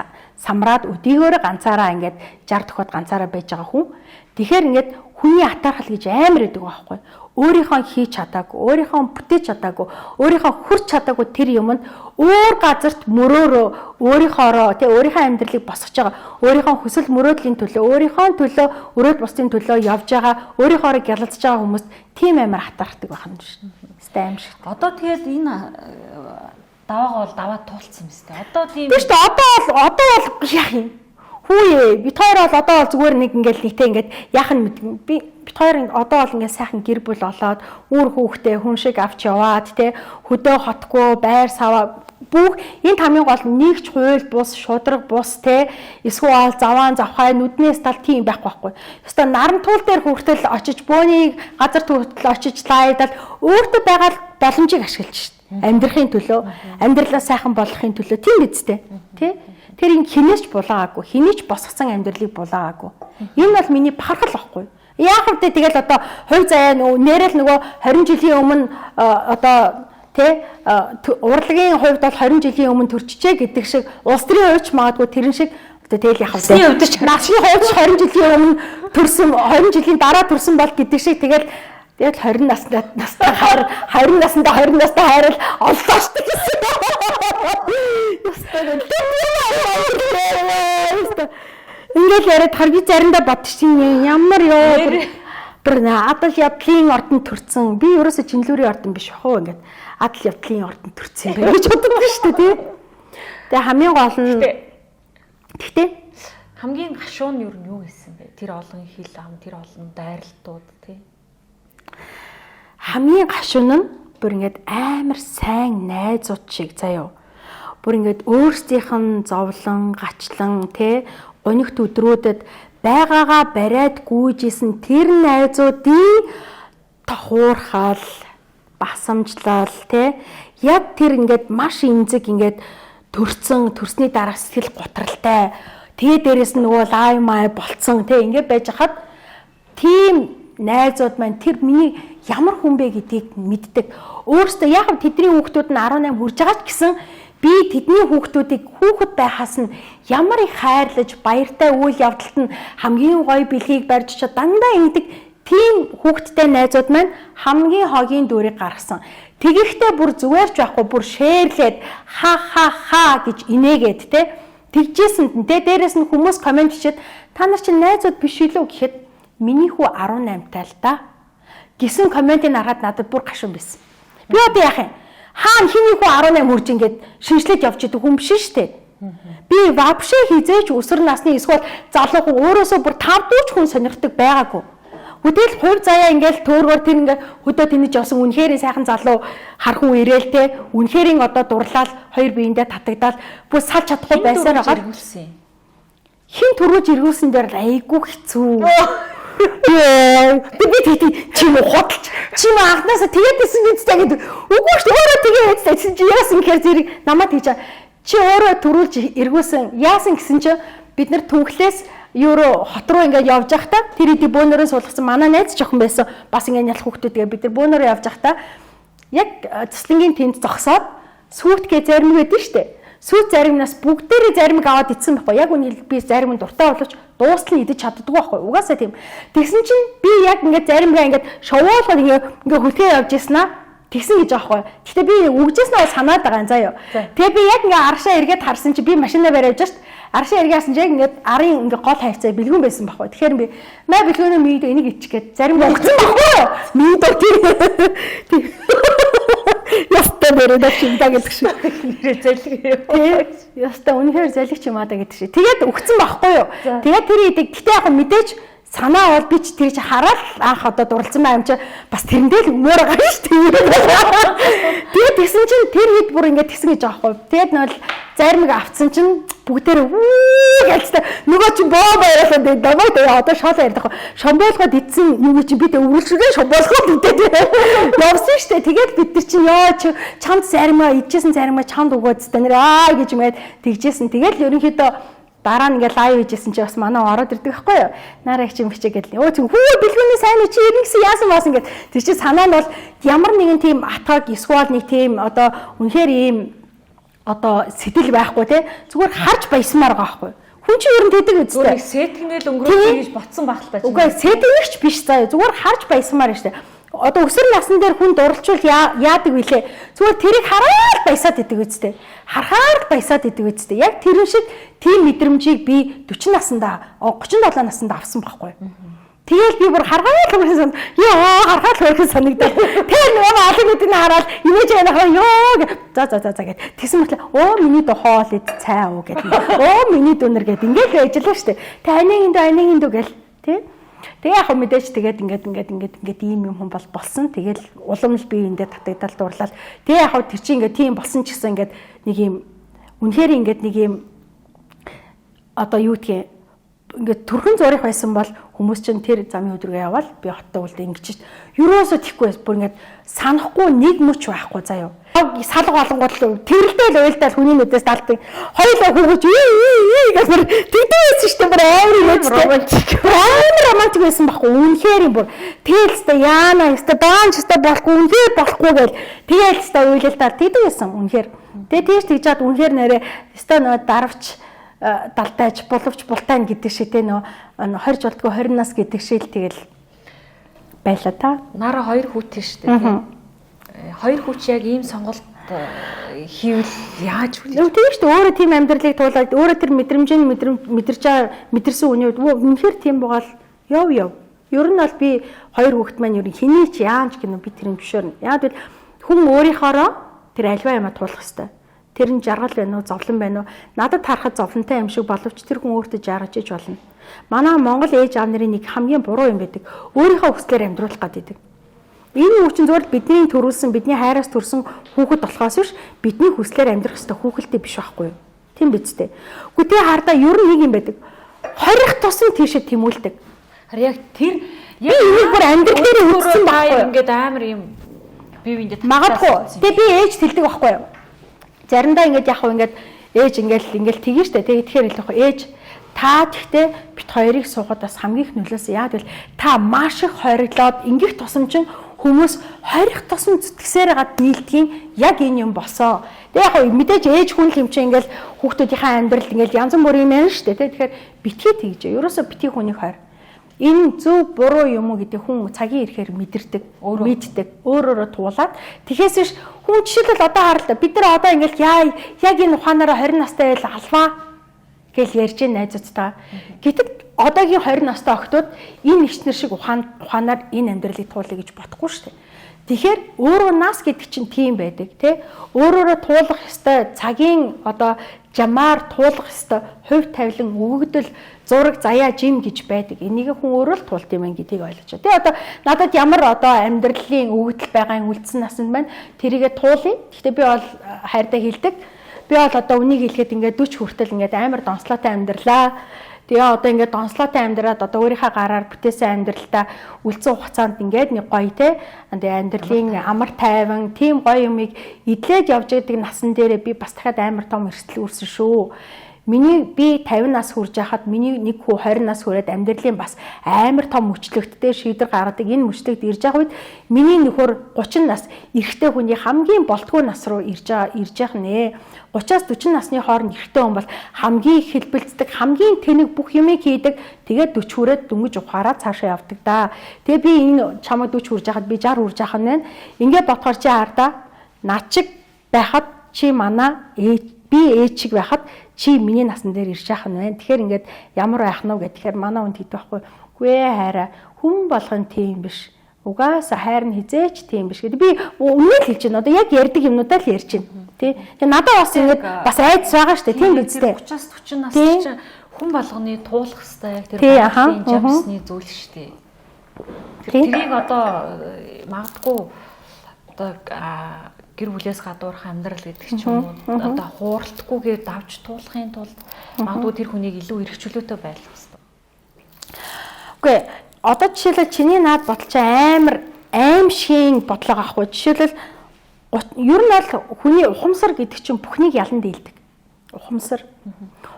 самраад өдийгөөрөө ганцаараа ингээд 60 тохиод ганцаараа байж байгаа хүн. Тэгэхээр ингээд хүний атаархал гэж амар байдаг байхгүй. Өөрийнхөө хийж чадаагүй, өөрийнхөө бүтээж чадаагүй, өөрийнхөө хүрч чадаагүй тэр юмд өөр газарт мөрөөрөө өөрийнхоороо тэ өөрийнхөө амьдралыг босгож байгаа, өөрийнхөө хүсэл мөрөөдлийн төлөө, өөрийнхөө төлөө, өрөөд бусдын төлөө явж байгаа, өөрийнхоороо гялалзаж байгаа хүмүүст тийм амар атаархдаг байх юм шиг. Өстой аим шиг. Одоо тэгээд энэ даваагаа бол даваад туулсан юм өстэй. Одоо тийм Тийм шүү дээ. Одоо бол яах юм? Хүүе, бит хоёр бол одоо бол зүгээр нэг ингээл нэгтэй ингээд яах нь мэдгүй. Би бит хоёр одоо бол ингээд сайхан гэр бүл болоод үр хүүхдээ хүн шиг авч яваад те хөдөө хотгүй байр саваа бүх энэ хамгийн гол нэгч хууль бус, шудраг бус те эсвэл заваан завхай нүднээс тал тийм байхгүй байхгүй. Ёстой наран туул дээр хүртэл очиж бөөний газар хүртэл очиж лайдал өөртөө байгаа боломжийг ашиглаж шít. Амьдрахын төлөө, амьдралаа сайхан болгохын төлөө тийм биз дээ. Тэ? Тэр ин хинээс ч булаагаагүй, хэний ч босгосон амьдралыг булаагаагүй. Энэ бол миний бахархал байхгүй. Яах вэ тэгэл одоо хувь заяа нөгөө нэрэл нөгөө 20 жилийн өмнө одоо тэ урлагийн хувьд бол 20 жилийн өмнө төрчихжээ гэдэг шиг улс төрийн хувьд ч магадгүй тэрэн шиг одоо тэгэл яах вэ? Насны хувьд ч насны хувьд ч 20 жилийн өмнө төрсөн, 20 жилийн дараа төрсөн бол гэдэг шиг тэгэл 20 настай настай хайр 20 настай 20 настай хайрал оллоо шүү дээ. Ёстой. Ингээл яриад хар би заримдаа бодчих юм ямар ёо бүр адал явдлын ордонд төрсэн. Би ерөөсө чинлүүрийн ордон биш хөө ингээд адал явдлын ордонд төрсэн юм байна гэж боддог шүү дээ тий. Тэгээ хамгийн гол нь тэгтээ хамгийн гашуун нь юу гэсэн бэ? Тэр олон хил ам, тэр олон дайралтууд тий. Хамгийн гашуун нь бүр ингээд амар сайн найзууд шиг заяо. Бүр ингээд өөрсдийнх нь зовлон, гачлан тий гонигт өдрүүдэд байгаагаа бариад гүйжсэн тэр найзуудын хуурхал, басамжлал тий яг тэр ингээд маш эмзэг ингээд төрцөн, төрсний дараа сэтгэл готралтай. Тэгээ дээрэс нь нөгөө лай май болцсон тий ингээд байж хахад тийм найзууд маань тэр миний ямар хүн бэ гэдгийг мэддэг. Өөрөөсөө яг тэдний хүүхдүүд нь 18 хүрж байгаа ч гэсэн би тэдний хүүхдүүдийг хүүхэд байхаас нь ямар их хайрлаж баяртай үйл явдалт нь хамгийн гоё бэлгийг барьж чад дандаа ингэдэг тийм хүүхэдтэй найзууд маань хамгийн хогийн дүрийг гаргасан. Тэгэхдээ бүр зүгээр ч байхгүй бүр шеэрлээд ха ха ха гэж инээгээд те тэгжээсэнд нь те дээрэс нь хүмүүс комент бичээд та нар чинь найзууд биш үлээ гэхэд миний хүү 18 тал та гэсэн комментийг харахад надад бүр гашуун байсан. Би одоо яах юм? Хаана хиний хүү 18 хүрж ингээд шинжлээд явж идэг хүн биш шүү дээ. Би вообще хизээч өсвөр насны эсвэл залуу хүн өөрөөсөө бүр 5 дүүч хүн сонирхдаг байгаагүй. Хөдөл хувь заяа ингээл төөргөр тэр ингээд хөдөө тэнэж явсан үнэхээр сайхан залуу хархан ирээл те үнэхээр одоо дурлал хоёр биендээ татагдаал бүр салж чадахгүй байсаар байгаа. Хин төрүүлж эргүүлсэн дээр л айгүй хэцүү. Би тэгтий чи юм худалч чи юм анхнаасаа тэгээд исэн бидтэй гэдэг үгүй шүү өөрөө тэгээд байсан чи яасан гэхээр зэрэг намайг тэгж чи өөрөө төрүүлж эргүүлсэн яасан гэсэн чи бид нар түнхлээс евро хот руу ингээд явж байхдаа тэр хэдий бөөнөрөө суулгасан манай найз жоохон байсан бас ингээд нялх хүүхдүүд тэгээд бид нар бөөнөрөө явж байхдаа яг цэцлэнгийн тэнд зогсоод сүүтгээ зарим байдаг шүү дээ. Сүйт заримнаас бүгдээрээ заримыг аваад идсэн байхгүй. Яг үнийг би зарим нь дуртай боловч дуустал нь идэж чаддаггүй байхгүй. Угаасаа тийм. Тэгсэн чинь би яг ингээд заримгаа ингээд шовоолгоод ингээд хөлтөө явж ирсэн аа. Тэгсэн гэж байгаа байхгүй. Гэхдээ би үгжсэн нь санаад байгаа юм заа юу. Тэгээ би яг ингээ аршаа эргээд харсан чи би машинаа бариад явж шít. Аршаа эргээд харсан чи яг ингээд арын ингээ гол хайцаа бэлгүүн байсан байхгүй. Тэгэхээр би маа бэлгүүнээ мийд энийг ичих гээд зарим өгсөн байхгүй юу? Мийд тийм. Яста нэрээ юм да гэдэг шиг. Нэрээ залиг юм. Яста үнэхээр залиг юм аа да гэдэг шиг. Тэгээд өгсөн байхгүй юу? Тэгээд тэр идэг. Гэтэ яг мэдээж санаа бол би ч тэр чи хараад анх одоо дурлцсан байгаа юм чи бас тэрэндээ л өмөр байгаа шүү дээ. Тэгээд тэгсэн чинь тэр хэд бүр ингээд тэгсэн гэж байгаа байхгүй. Тэгээд нөл заримыг авцсан чинь бүгдээрээ үү гэлцтэй нөгөө чи боо баярлаа дээ намайг тэгээ одоо шоолоо ярьдаг. Шомбоолгоод идсэн юм чи би тэ өвлөшгөө шомбоолгоод идээд явсан шүү дээ. Тэгээд бид нар чинь ёо чи чамд заримаа идчихсэн заримаа чамд өгөөд та нэр аа гэж юмэд тэгжсэн. Тэгээд л ерөнхийдөө дараа нь ингээ лайв хийжсэн чи бас манай ороод ирдэг байхгүй юу? Нараа их юм хичээ гэл. Өө тийм хүү бэлгүүний сайн чи ирнэ гэсэн яасан баасан гэд. Тэр чи санаа нь бол ямар нэгэн тийм атгаг эсвэл нэг тийм одоо үнэхээр ийм одоо сэтэл байхгүй те. Зүгээр харж баясмаар байгаа байхгүй юу? Хүн чи ер нь тэдэг үстэй. Зүгээр сэтгэнэл өнгөрөөс гэж ботсон байх л та. Үгүй сэтгэнэгч биш заа. Зүгээр харж баясмаар штэ. Одоо өсвөр насн дээр хүн дурлчвал яадаг вүлээ? Зүгээр тэрийг хараад баясаад идэг үстэй. Харахаар баясаад идэг үстэй. Яг тэрэн шиг тийм мэдрэмжийг би 40 наснда 37 наснда авсан байхгүй. Тэгэл би бүр харгаад хөрхэн сан. Йоо харгаад хөрхэн санагдаад. Тэр нөгөө алгуудыг хараад инээж байхаа ёо гэ. За за за за гэд. Тэгсэн мэтлээ өө миний дөө хоол ид цай уу гэд. Өө миний дүүнер гэд ингээл байж лээ штэ. Тэ анийн дүү анийн дүү гэл тий. Тэгээ яг мэдээж тэгээд ингээд ингээд ингээд ингээд ийм юм хүн бол болсон. Тэгэл улам л би эндээ татагдал дурлал. Тэгээ яг тэр чинь ингээд тийм болсон ч гэсэн ингээд нэг юм үнэхээр ингээд нэг юм одоо юу гэдгийг ингээд төрхөн зурих байсан бол хүмүүс чинь тэр замын өдргөө явбал би хоттой үлдээ ингэж шít. Юурөөсөө тийхгүй бүр ингээд санахгүй нэг мөч байхгүй заяа. Салга болонгууд тэрэлдэл уйлдаал хүний нүдээс далдаг. Хоёулаа хүүгэж ий ий гэж бүр тэгдэг байсан шүү дээ. Бүр амар юм романтик. Амар романтик байсан байхгүй. Үнэхээр юм бүр. Тэгэл өстой яана өстой даанч өстой болохгүй үнэхээр болохгүй гэл тэгэл өстой уйлалдаал тэгдэг байсан үнэхээр. Тэгээ тийш тэгж чад үнэхээр нэрээ өстой нөө дарвч далдайж боловч бултайн гэдэг шиг те нөө 20 болдгоо 20 нас гэдэг шиг л тэгэл байла та. Нара хоёр хүүтэй шүү дээ тийм. Хоёр хүүч яг ийм сонголт хийвэл яаж хүлээж? Тийм шүү дээ. Өөрөө тийм амьдралыг туулаад өөрөө тэр мэдрэмжийн мэдэрч мэдэрсэн үний үед үнэхээр тийм байгаал яв яв. Ер нь бол би хоёр хүүхэд маань ер нь хэний ч яамч гэнэ би тэрийг зөвшөөрнө. Яг бол хүн өөрийнхоороо тэр альва юмаа туулах хэвээр. Тэр нь жаргал байна уу, зовлон байна уу? Надад харахад зовлонтой юм шиг боловч тэр хүн өөртөө жаргаж иж болно. Манай Монгол ээж аав нарын нэг хамгийн буруу юм байдаг. Өөрийнхөө хүслээр амьдруулах гэдэг. Энэ үг чинь зүгээр л бидний төрүүлсэн, бидний хайраас төрсэн хүүхэд болохоос биш, бидний хүслээр амьдрах ёстой хүүхэлтэй биш байхгүй юу? Тийм биз дээ. Үгүй тэ хардаа ер нь нэг юм байдаг. Хорих тусам тийшээ тэмүүлдэг. Харин яг тэр яг энийг бүр амьдрал дээр үзсэн байхгүй юу? Ингээд амар юм бие биендээ магадгүй. Тэ би ээж тэлдэг байхгүй юу? Заримдаа ингээд яг хөө ингээд ээж ингээд ингээд тгий штэ. Тэгээ тэгэхээр хэлэх хөө ээж та тэгтээ бит хоёрыг суугаад бас хамгийн их нөлөөсөн. Яг бол та маш их хориглоод ингэх тусамчин хүмүүс хорих тусам зүтгэсээр хагаад нийлдгийн яг энэ юм босоо. Тэгээ яг хөө мэдээж ээж хүн л юм чи ингээд хүүхдүүдийнхээ амьдралд ингээд янз бүрийн юм байна штэ. Тэгэхээр битгий тэгж. Ерөөсө битгий хүнийг хойр. Энэ зөв буруу юм уу гэдэг хүн цагийн ирэхээр мэдэрдэг, мэддэг, өөрөөрөө туулаад тэгэхээс биш хүн жишээлбэл одоо харалта бид нар одоо ингээл яа яг энэ ухаанаараа 20 настай байл алваа гэж ярьж байна найзуудтайгаа. Гэтэл одоогийн 20 настай охтууд энэ ихчнэр шиг ухаанаар энэ амьдралыг туулъя гэж бодохгүй шүү дээ. Тэгэхээр өөрөө нас гэдэг чинь тийм байдаг тий. Өөрөөрөө туулах ёстой цагийн одоо жамаар туулах ёстой хувь тавилан өгөгдөл зураг заяа жим гэж байдаг. Энийг хүн өөрөө л туулт юм гэдгийг ойлгож байна. Тэгээ одоо надад ямар одоо амьдралын өгөгдөл байгаа юм үлдсэн насанд маань тэрийгэ туулъя. Гэхдээ би бол хайртай хэлдэг. Би бол одоо үнийг хэлэхэд ингээд 40 хүртэл ингээд амар донслоотой амьдралаа. Тэгээ одоо ингээд донслоотой амьдраад одоо өөрийнхөө гараар бүтээсэн амьдралдаа үлдсэн хугацаанд ингээд нэг гоё те амьдралын амар тайван тийм гоё юмыг эдлээд явж байдаг насан дээрээ би бас дахиад амар том эрсдэл үүрсэн шүү. Миний би 50 нас хүрж байхад миний нэг хүү 20 нас хүрээд амьдралын бас амар том мөчлөгттэй шийдвэр гаргадаг. Энэ мөчлөгт ирж байгаа үед миний нөхөр 30 нас эрэгтэй хүний хамгийн болтгүй нас руу ирж байгаа ирж явах нэ. 30-аас 40 насны хооронд эрэгтэй хүн бол хамгийн их хэлбэлцдэг, хамгийн тэнэг бүх юмыг хийдэг. Тэгээд 40 хүрээд дөнгөж ухаараа цаашаа явдаг да. Тэгээ би энэ чамайг 40 хүрж байхад би 60 хүрж байхад нэ. Ингээ бодохоор чи хардаа над чиг байхад чи манай ээж би ээж чиг байхад чи миний насан дээр ирж яах нь вэ? Тэгэхээр ингээд ямар байх нь вэ гэхээр манай хүнд хийдэг байхгүй. Үгүй ээ хайраа хүн болгон тийм биш. Угаасаа хайр нь хизээч тийм биш гэдэг. Би үнэ л хэлж байна. Одоо яг ярьдаг юмнуудаа л ярьж байна. Тий. Тэгээ надад бас ингээд бас айдас байгаа шүү дээ. Тийм биз дээ. 30-аас 40 нас чинь хүн болгоны туулах хэвээр яг тэр бодлын жамсны зүйл шүү дээ. Тэрийг одоо магадгүй одоо гэр бүлээс гадуурх амьдрал гэдэг ч юм уу одоо хууралтгүйгээр давж туулахын тулд магадгүй тэр хүнийг илүү эрх чөлөөтэй байлгах хэрэгтэй. Үгүй одоо жишээлбэл чиний наад бодол чи амар аимшигын бодлого авахгүй. Жишээлбэл ер нь бол хүний ухамсар гэдэг чинь бүхнийг ялан дийлдэг. Ухамсар.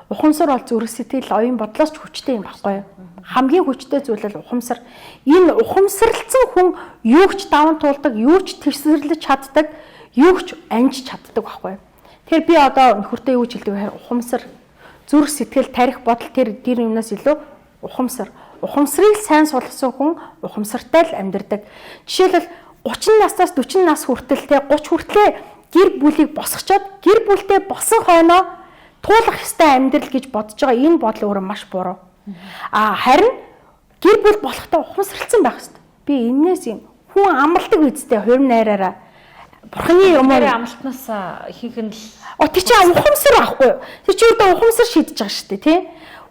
Ухамсар бол зүрх сэтгэл оюун бодлоос ч хүчтэй юм баггүй юу? Хамгийн хүчтэй зүйл бол ухамсар. Энэ ухамсарлцсан хүн юу ч даван туулдаг, юу ч тэсвэрлэж чаддаг, юу ч амжиж чаддаг байхгүй юу? Тэгэхээр би одоо нөхөртөө юу ч хэлдэг вэ? Ухамсар, зүрх сэтгэл, тарих бодол тэр юмнаас илүү ухамсар. Ухамсарыг сайн сулгасан хүн ухамсартай л амьдардаг. Жишээлбэл 30 наснаас 40 нас хүртэл те 30 хүртлээ гэр бүлийг босгочоод гэр бүлтэй болсон хойноо туулах ёстой амьдрал гэж бодож байгаа энэ бодол өөрөө маш буруу. А харин гэр бүл болохтой ухамсарлцсан байх ёстой. Би энээс юм хүн амладаг үсттэй хувь найраараа бурхны юмар амлалтнаас ихэнх нь л тэр чинь ухамсар байхгүй юу? Тэр чинь одоо ухамсар шийдэж байгаа шүү дээ, тий?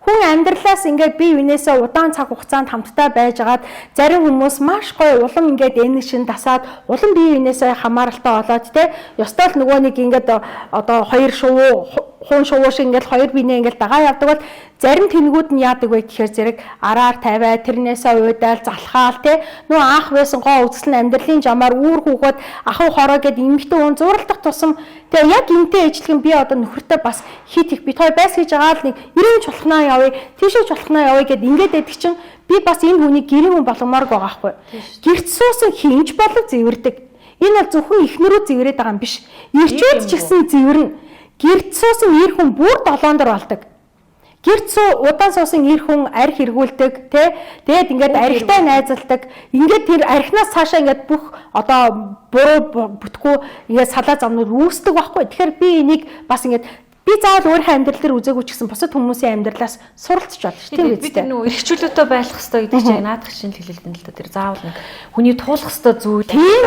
Хүн амьдралаас ингээд бие биенээсээ удаан цаг хугацаанд хамтдаа байжгаад зарим хүмүүс маш гоё улам ингээд энэ шин тасаад улам бие биенээсээ хамааралтай болоод те ёстой л нөгөө нэг ингээд одоо хоёр шувуу хуун шувуу шиг ингээд хоёр биенээ ингээд дагаа явдаг бол зарим тэнгүүд нь яадаг вэ гэхээр зэрэг араар тавиа тэрнээсээ уйдаал залхаал те нөгөө анх байсан гоо үзэл нь амьдралын жамаар үүр хүүхэд ахуй хороо гэд эмэгтэй хүн зурлах тусам тэгээ яг энтэй ижилхэн би одоо нөхөртэй бас хит их бит хоёр байс хийж байгаа л нэг 90 чулхнаа явъя тийшээ чулхнаа явъя гэд ингээд байдаг чинь би бас энэ хүнийг гэрийн хүн болгомоорг байгаа байхгүй. Гэрт суусан хинж болов зэвэрдэг. Энэ бол зөвхөн эхнэрүүд зэврээд байгаа юм биш. Ирчүүд ч гэсэн зэвэрнэ. Гэрт суусан эр хүн бүр долоон дор болдог. Гэрт суу удаан суусан эр хүн арх эргүүлдэг тий. Тэгээд ингээд архитай найзалдаг. Ингээд тэр архинаас цаашаа ингээд бүх одоо буруу бүтггүй ингээд салаа замнууд үүсдэг байхгүй. Тэгэхээр би энийг бас ингээд би заавал өөрийнхөө амьдрал дээр үзээгүй ч гэсэн бусад хүмүүсийн амьдралаас суралцж болно шүү. Тийм биз дээ. Би нөө эрх чөлөөтэй байх хэрэгтэй гэдэг чинь наадах чинь л хэлэлдэн л да. Тэр заавал нэг хүний туулах хэрэгтэй зүйл. Тийм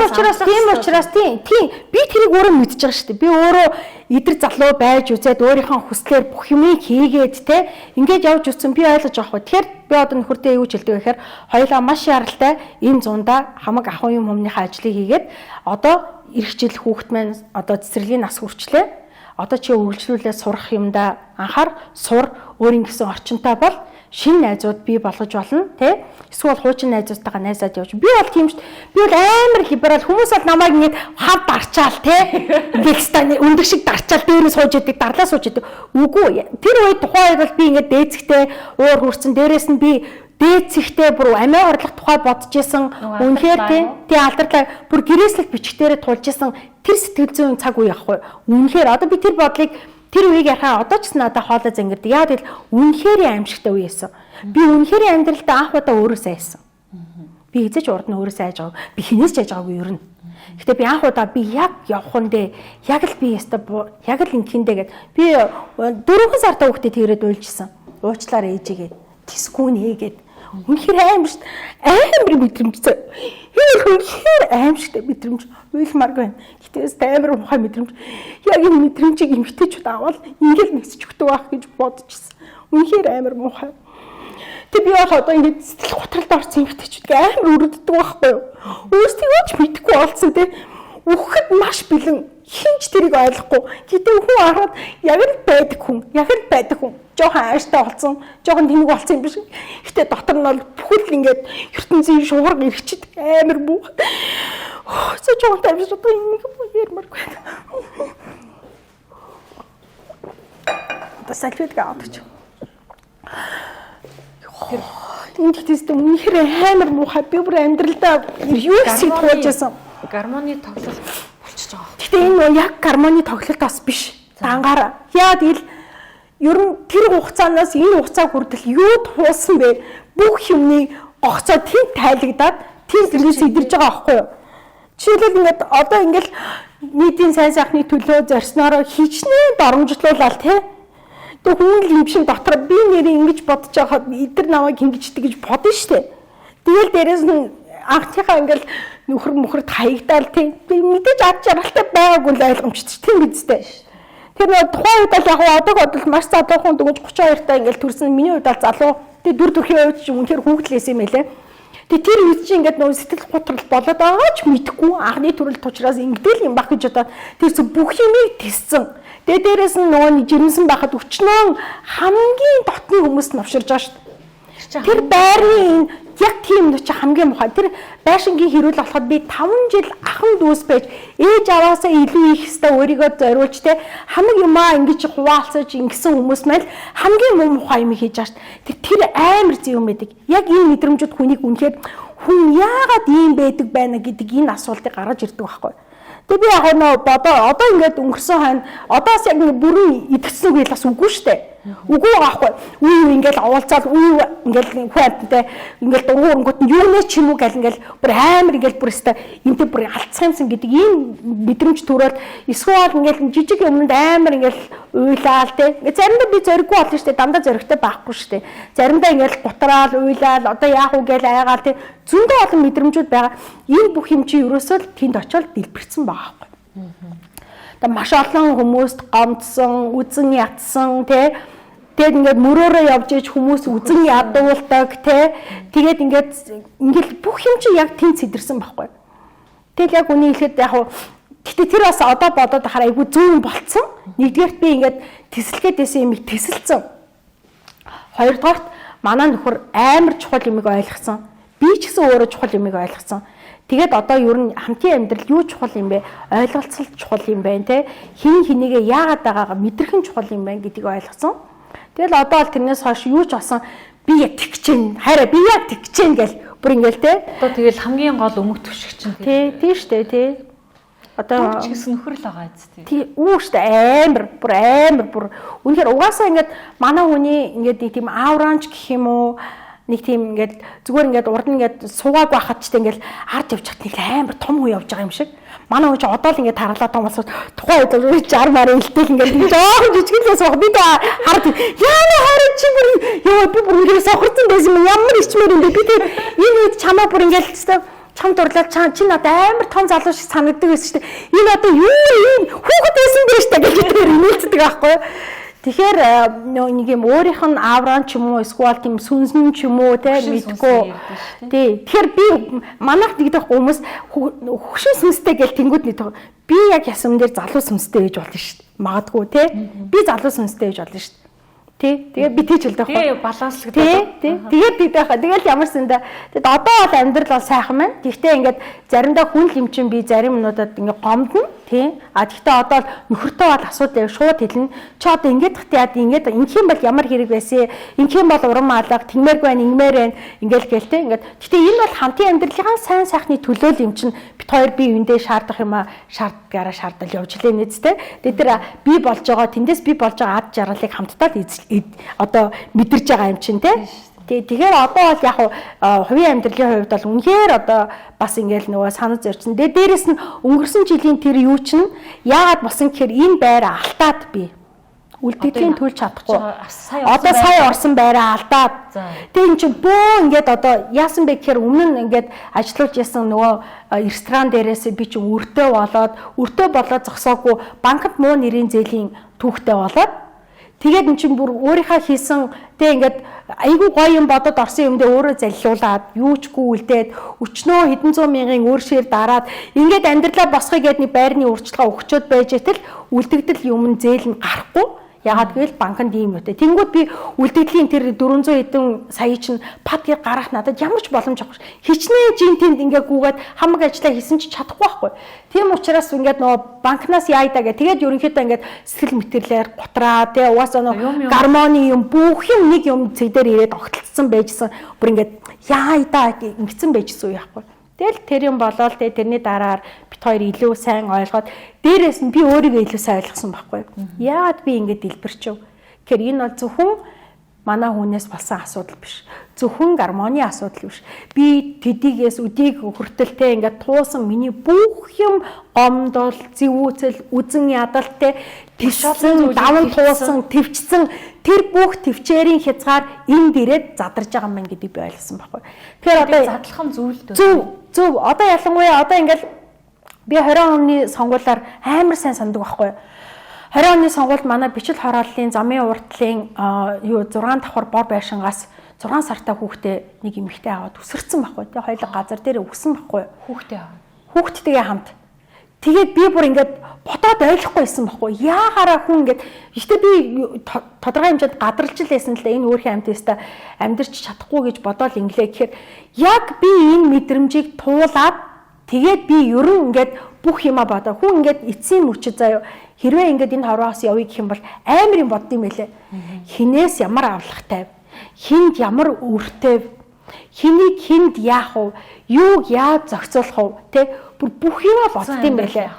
учраас тийм би тэрийг өөрөө мэдж байгаа шүү дээ. Би өөрөө идэр залуу байж үзээд өөрийнхөө хүслээр бүх юмыг хийгээд те ингээд явж үтсэн би ойлгож байгаа хгүй. Тэгэхээр би одоо нөхөртөө юу ч хэлдэг вэ гэхээр хоёулаа маш яралтай энэ зундаа хамаг ахуй юм хүмүүнийхээ ажлыг хийгээд одоо эх жил хүүхэд маань одоо цэцэрлэгийн нас хүрчлээ. Одоо чи үргэлжлүүлээ сурах юмдаа анхаар сур, өөрийн гэсэн орчинтой бол шинэ найзууд бий болгож болно тий. Эсвэл хуучин найзуудтайгаа найзаад явж. Би бол тийм шүү. Би бол амар либерал. Хүмүүс бол намайг ингээд хав дарчаал тий. Ингээд станы өндөг шиг дарчаал дээрээ сууж идэг, дарлаа сууж идэг. Үгүй. Тэр үед тухайн үед бол би ингээд дээцэгтэй уур хүрсэн. Дээрээс нь би дээцэгтэй бүр амиа орлох тухай бодож исэн. Үнэхээр тий алдарлаа бүр гэрээслэх бичгтэрээ тулж исэн. Тэр сэтгэл зүйн цаг үе ахгүй. Үнэхээр одоо би тэр бодлыг тэр үеийг ярихаа одоо ч надад хоолой зангирдаг. Яа гэвэл үнэхээр аимшигтай үе байсан. Би үнэхээр амьдралдаа анх удаа өөрөөсөө айсан. Би эзэж урд нь өөрөөсөө айж байгааг. Би хинээс ч айж байгаагүй ер нь. Гэтэ би анх удаа би яг явах нь дээ. Яг л би яста яг л ингэхэндээ гэд би 4 сартаа хүүхдээ тэрээд уйлжсэн. Уучлаарай ээжигээд тэсгүй нэ гэд. Үнэхээр аим шүү. Амар мэдрэмж. Энэ үнэхээр аимшигтай мэдрэмж уйлмааргүй байна. Гэтээс амар мухай мэдрэмж. Яг энэ мэдрэмжийг эмгтээчүүд аваад ингээл нэгсэж өгдөг байх гэж бодчихсон. Үнэхээр амар мухай. Тэг би бол одоо ингээд сэтгэл готролд орсон эмгтээчүүд амар өрөвддөг байхгүй юу? Өөрсдөө ч мэдэхгүй болсон те. Үхэхэд маш бэлэн. Хинч тэрийг ойлгохгүй. Гэтэ хүн хараад яг л байдаг хүн. Яг л байдаг хүн. Жохон ааштай болсон, жохон тэнэг болсон юм биш. Гэтэ дотор нь бол бүхэл ингээд ертөнцийн шуурга ирчид амар муу. Сэ жохон тайвшир одоо ингэ ярмааргүй байна. Одоо салфетка аваад ч. Тэр энэ тест үнэхээр амар муухай. Би бүр амьдралдаа юу их туулж байсан. Гармоны тоглолт болчихж байгаа. Гэтэ энэ яг гармоны тоглолт бас биш. Дангаараа. Яа тэгэл ер нь тэр хугацаанаас энэ хугацаа хүртэл юу туулсан бэ? Бүх юмны гогцоо тэнд тайлагдаад тийм зэрэгс идэрж байгаа аахгүй юу? Жишээлбэл ингээд одоо ингээд нийтийн сайн сайхны төлөө зорьсноороо хичнээн доромжлуулаад тий. Тэг хүн л юм шиг дотор би нэрээ ингэж бодож байхад эдэр намайг ингэждэг гэж бодно штэ. Тэгэл дээрээс нь анхныхаа ингээл нөхөр мөхөрт хаягдаал тий. Би мэдээж ад жаргалтай байгаагүй л ойлгомжтой тийм биз дээ. Тэр нөгөө тухайн үед бол яг одоо бодвол маш залуу хүн дөнгөж 32 таа ингээл төрсөн. Миний хувьд бол залуу. Тэгээ дүр төрхийн хувьд ч үнэхээр хүүхдлээсэн юм байлээ. Тэгээ тэр үед чинь ингээд нөгөө сэтгэл готрол болоод байгаа ч мэдэхгүй анхны төрөл тучраас ингэдэл юм баг гэж одоо тэр зүг бүх юмыг тиссэн. Тэгээ дээрэс нь нөгөө нэг жирэмсэн байхад өчнөө хамгийн дотны хүмүүс навширж байгаа шүү дээ. Тэр байрны энэ яг тийм нүч хамгийн муухай. Тэр байшингийн хэрүүл болоход би 5 жил ахан дүүс байж ээж аваасаа илүү их хэвээр өөрийгөө зориулж те хамаг юмаа ингэж хуваалцаж ингэсэн хүмүүс маань хамгийн муу муухай юм хийж байгаа шүү дээ. Тэр амар зэв юм байдаг. Яг ийм мэдрэмжүүд хүнийг үнэхээр хүн яагаад ийм байдаг байна гэдэг энэ асуултыг гаргаж ирдэг байхгүй. Тэгээ би яг нөө бодоо одоо ингээд өнгөрсөн хойно одоос яг ингээд бүрэн идэвхсэн үг бас үгүй штэ. Үгүй байгаа байхгүй. Үе үе ингээд оволцоол үе ингээд хүн амьтантай ингээд дунгуй өрөнгөт нь юу нэ ч юм уу гэл ингээд бүр амар ингээд бүр өстой энтэй бүр алдсан юмсан гэдэг ийм мэдрэмж төрөөл эсвэл ингээд жижиг юмнанд амар ингээд уйлаал те. Ингээд заримдаа би зориггүй болно штэ. Дандаа зоригтой байхгүй штэ. Заримдаа ингээд гутраал уйлаал одоо яах вэ гэл айгаал те. Зөндөө олон мэдрэмжүүд байгаа. Энэ бүх юм чи ерөөсөө л тэнд очиод дэлбэрсэн байгаа байхгүй. Тэгээ маш олон хүмүүст гомдсон, үзэн ятсан тий. Тэгээд ингээд мөрөөрөө явж иж хүмүүс үзэн ядуулдаг тий. Тэгээд ингээд ингээл бүх юм чи яг тэнд сэтэрсэн байхгүй. Тэгэл яг үнийг хэлэхэд яг гэтээ тэр бас одоо бодоод ахаар айгүй зүүн болцсон. Нэгдүгээрт би ингээд тэсэлгээд байсан юмыг тэсэлцэн. Хоёрдугаарт манай нөхөр амар чухал юмыг ойлгосон. Би ч гэсэн өөрөө чухал юмыг ойлгосон. Тэгээд одоо ер нь хамтын амьдрал юу чухал юм бэ? Ойлголцол чухал юм байна те. Хин хинийгээ яагаад байгаагаа мэдэрхэн чухал юм байна гэдгийг ойлгосон. Тэгэл одоо л тэрнээс хойш юу ч болсон би яг тэгч гин. Хараа би яг тэгч гин гэл бүр ингээл те. Одоо тэгэл хамгийн гол өмг түвшиг чинь тий, тий штэ тий. Одоо ч гэсэн нөхөр л байгаа биз тий. Тий, үү штэ амар бүр амар бүр үнэхээр угаасаа ингээд манай хүний ингээд нэг тийм ауранч гэх юм уу нэг тийм ингээд зүгээр ингээд урд нь ингээд суугаагүй байхад ч тийм ингээд ард явж хат нэг амар том хүн явж байгаа юм шиг. Манай хүн чи одоо л ингээд таргалаад том болсон тухайн үед 60 маар илтэл ингээд жоохон жижиглээ суух би та хард яана хараа чи бүр ёо би бүр ингээд сохорсон байсан юм ямар ичмээр юм бэ би тэр энэ үед чамаа бүр ингээд чам дурлал чам чи надад амар том залуу шиг санагддаг байсан шүү дээ. Энэ одоо юу юм хүүхэд байсан бэ шүү дээ гэж тэр инээлцдэг байхгүй. Тэгэхээр нэг юм өөрийнх нь авран ч юм уу эсвэл тийм сүнсэн ч юм уу те мэдгүй. Тий. Тэгэхээр би манайх нэгдэх хүмүүс хөгшин сүнстэй гэл тэнгууд нэг би яг ясам дээр залуу сүнстэй гэж болно шүү дээ. Магадгүй те. Би залуу сүнстэй гэж болно шүү дээ. Тий. Тэгээд би тийч хэлдэг байхгүй. Тий, баланслагдаад. Тий, тий. Тэгээд би байхаа. Тэгэл ямар сандаа. Тэгэд одоо бол амьдрал бол сайхан байна. Тэгтээ ингээд заримдаа хүн л юм чинь би зарим юмнуудад ингээд гомдно. Тий. А тэгтээ одоо л нөхөртөө бол асуудал шууд хэлнэ. Чи одоо ингээд тахт яад ингээд ингэх юм бол ямар хэрэг байсан? Ингэх юм бол урам алга, тэгмээргүй байна, ингэмээр байна. Ингээл гээл те. Ингээд тэгтээ энэ бол хамтын амьдралынхаа сайн сайхны төлөө л юм чинь бит хоёр бие биендээ шаардах юм а шаардгаараа шаардал явж лээ нэз те. Тэгээд тэр би болж байгаа тэндээс би болж байгаа ад жаргалыг хамтдаа л одоо мэдэрч байгаа юм чинь те. Тэгэхээр одоо бол яг хувийн амьдралын хувьд бол үнэхээр одоо бас ингээл нөгөө санал зорьсон. Тэгээ дээрэс нь өнгөрсөн жилийн тэр юу чинь яагаад болсон гэхээр энэ байр алтаад би үлдэгдлийн төлж чадахгүй. Одоо сая орсон байраа алдаад. Тэгээ эн чинь бөө ингээд одоо яасан бэ гэхээр өмнө нь ингээд ажиллуулж ясан нөгөө ресторан дээрээс би чинь өртөө болоод зогсоогүй банкнд муу нэрийн зээлийн түүхтэй болоод тэгээд эн чинь бүр өөрийнхөө хийсэн тэг ингээд айгүй гоё юм бодод орсон юм дээр өөрөө заллуулад юу ч гүй үлдээд өчнөө хэдэн зуун мянган өөршээр дараад ингээд амьдралаа босгоё гэд нэг байрны урьдчилгаа өгчөөд байж итэл үлдэгдэл юм зээл нь гарахгүй Ягаад гэвэл банкнд ийм юутай. Тэнгүүд би үлдэгдлийн тэр 400 хэдэн сая чинь пад гэр гарах надад ямар ч боломж авахгүй. Хичнээн жин тэнд ингээ гүгээд хамаг ажиллаа хийсэн ч чадахгүй байхгүй. Тийм учраас ингээд нөгөө банкнаас яая да гэ. Тэгээд ерөнхийдөө ингээд сэтгэл мэтэрлээр гутраа тий угаасаа нөгөө гармоны юм бүх юм нэг юм цэг дээр ирээд огтлцсон байжсан. Бүр ингээд яая да ингэсэн байжсан үе байхгүй. Тэгэл тэр юм болоод тэ тэрний дараар бит хоёр илүү сайн ойлгоод дээрээс нь би өөрийгөө илүү сайн ойлгосон байхгүй. Яагаад би ингэж дэлбэрчв? Тэгэхээр энэ бол зөвхөн манай хүнээс болсон асуудал биш. Зөвхөн гармоны асуудал биш. Би тэдийгээс өдийг хүртэл тэ ингээд туусан миний бүх юм гомдол, зэвүүцэл, үзэн ядалт тэ тэгсэн, даван туусан, төвчсөн тэр бүх төвчээрийн хязгаар энд ирээд задарж байгаа юм байна гэдгийг би ойлгосон байхгүй. Тэгэхээр одоо задлах нь зүйл дээ. Зөв. Одоо ялангуяа одоо ингээл би 20 оны сонгуулиар амар сайн сандаг байхгүй. 20 оны сонгуульд манай бичил хорооллын замын уртлын 6 давхар бор байшингаас 6 сартай хүүхдээ нэг эмэгтэй аваад үсэрсэн байхгүй. Тэгээ хоёулаа газар дээр өгсөн байхгүй. Хүүхдээ аваад. Хүүхдтэйгээ хамт. Тэгээд би бүр ингээд бодоод ойлгохгүй байсан байхгүй. Яагаараа хүн ингээд ихтэй би тодорхой хэмжээнд гадралж л байсан л да энэ өөрхийн амьд өстө амьдрч чадахгүй гэж бодоол инглээ гэхээр яг би энэ мэдрэмжийг туулаад тэгээд би ерөн ингээд бүх юма бодоо. Хүн ингээд эцсийн мөчөд заяа хэрвээ ингээд энэ хорвоос явъя гэх юм бол амар юм бодд юм байлээ. Хинээс ямар авлагатай, хинд ямар өртэй, хэнийг хинд яах вэ? Юуг яаж зохицуулах вэ? Тэ бүр бүх юма бодд юм байлээ.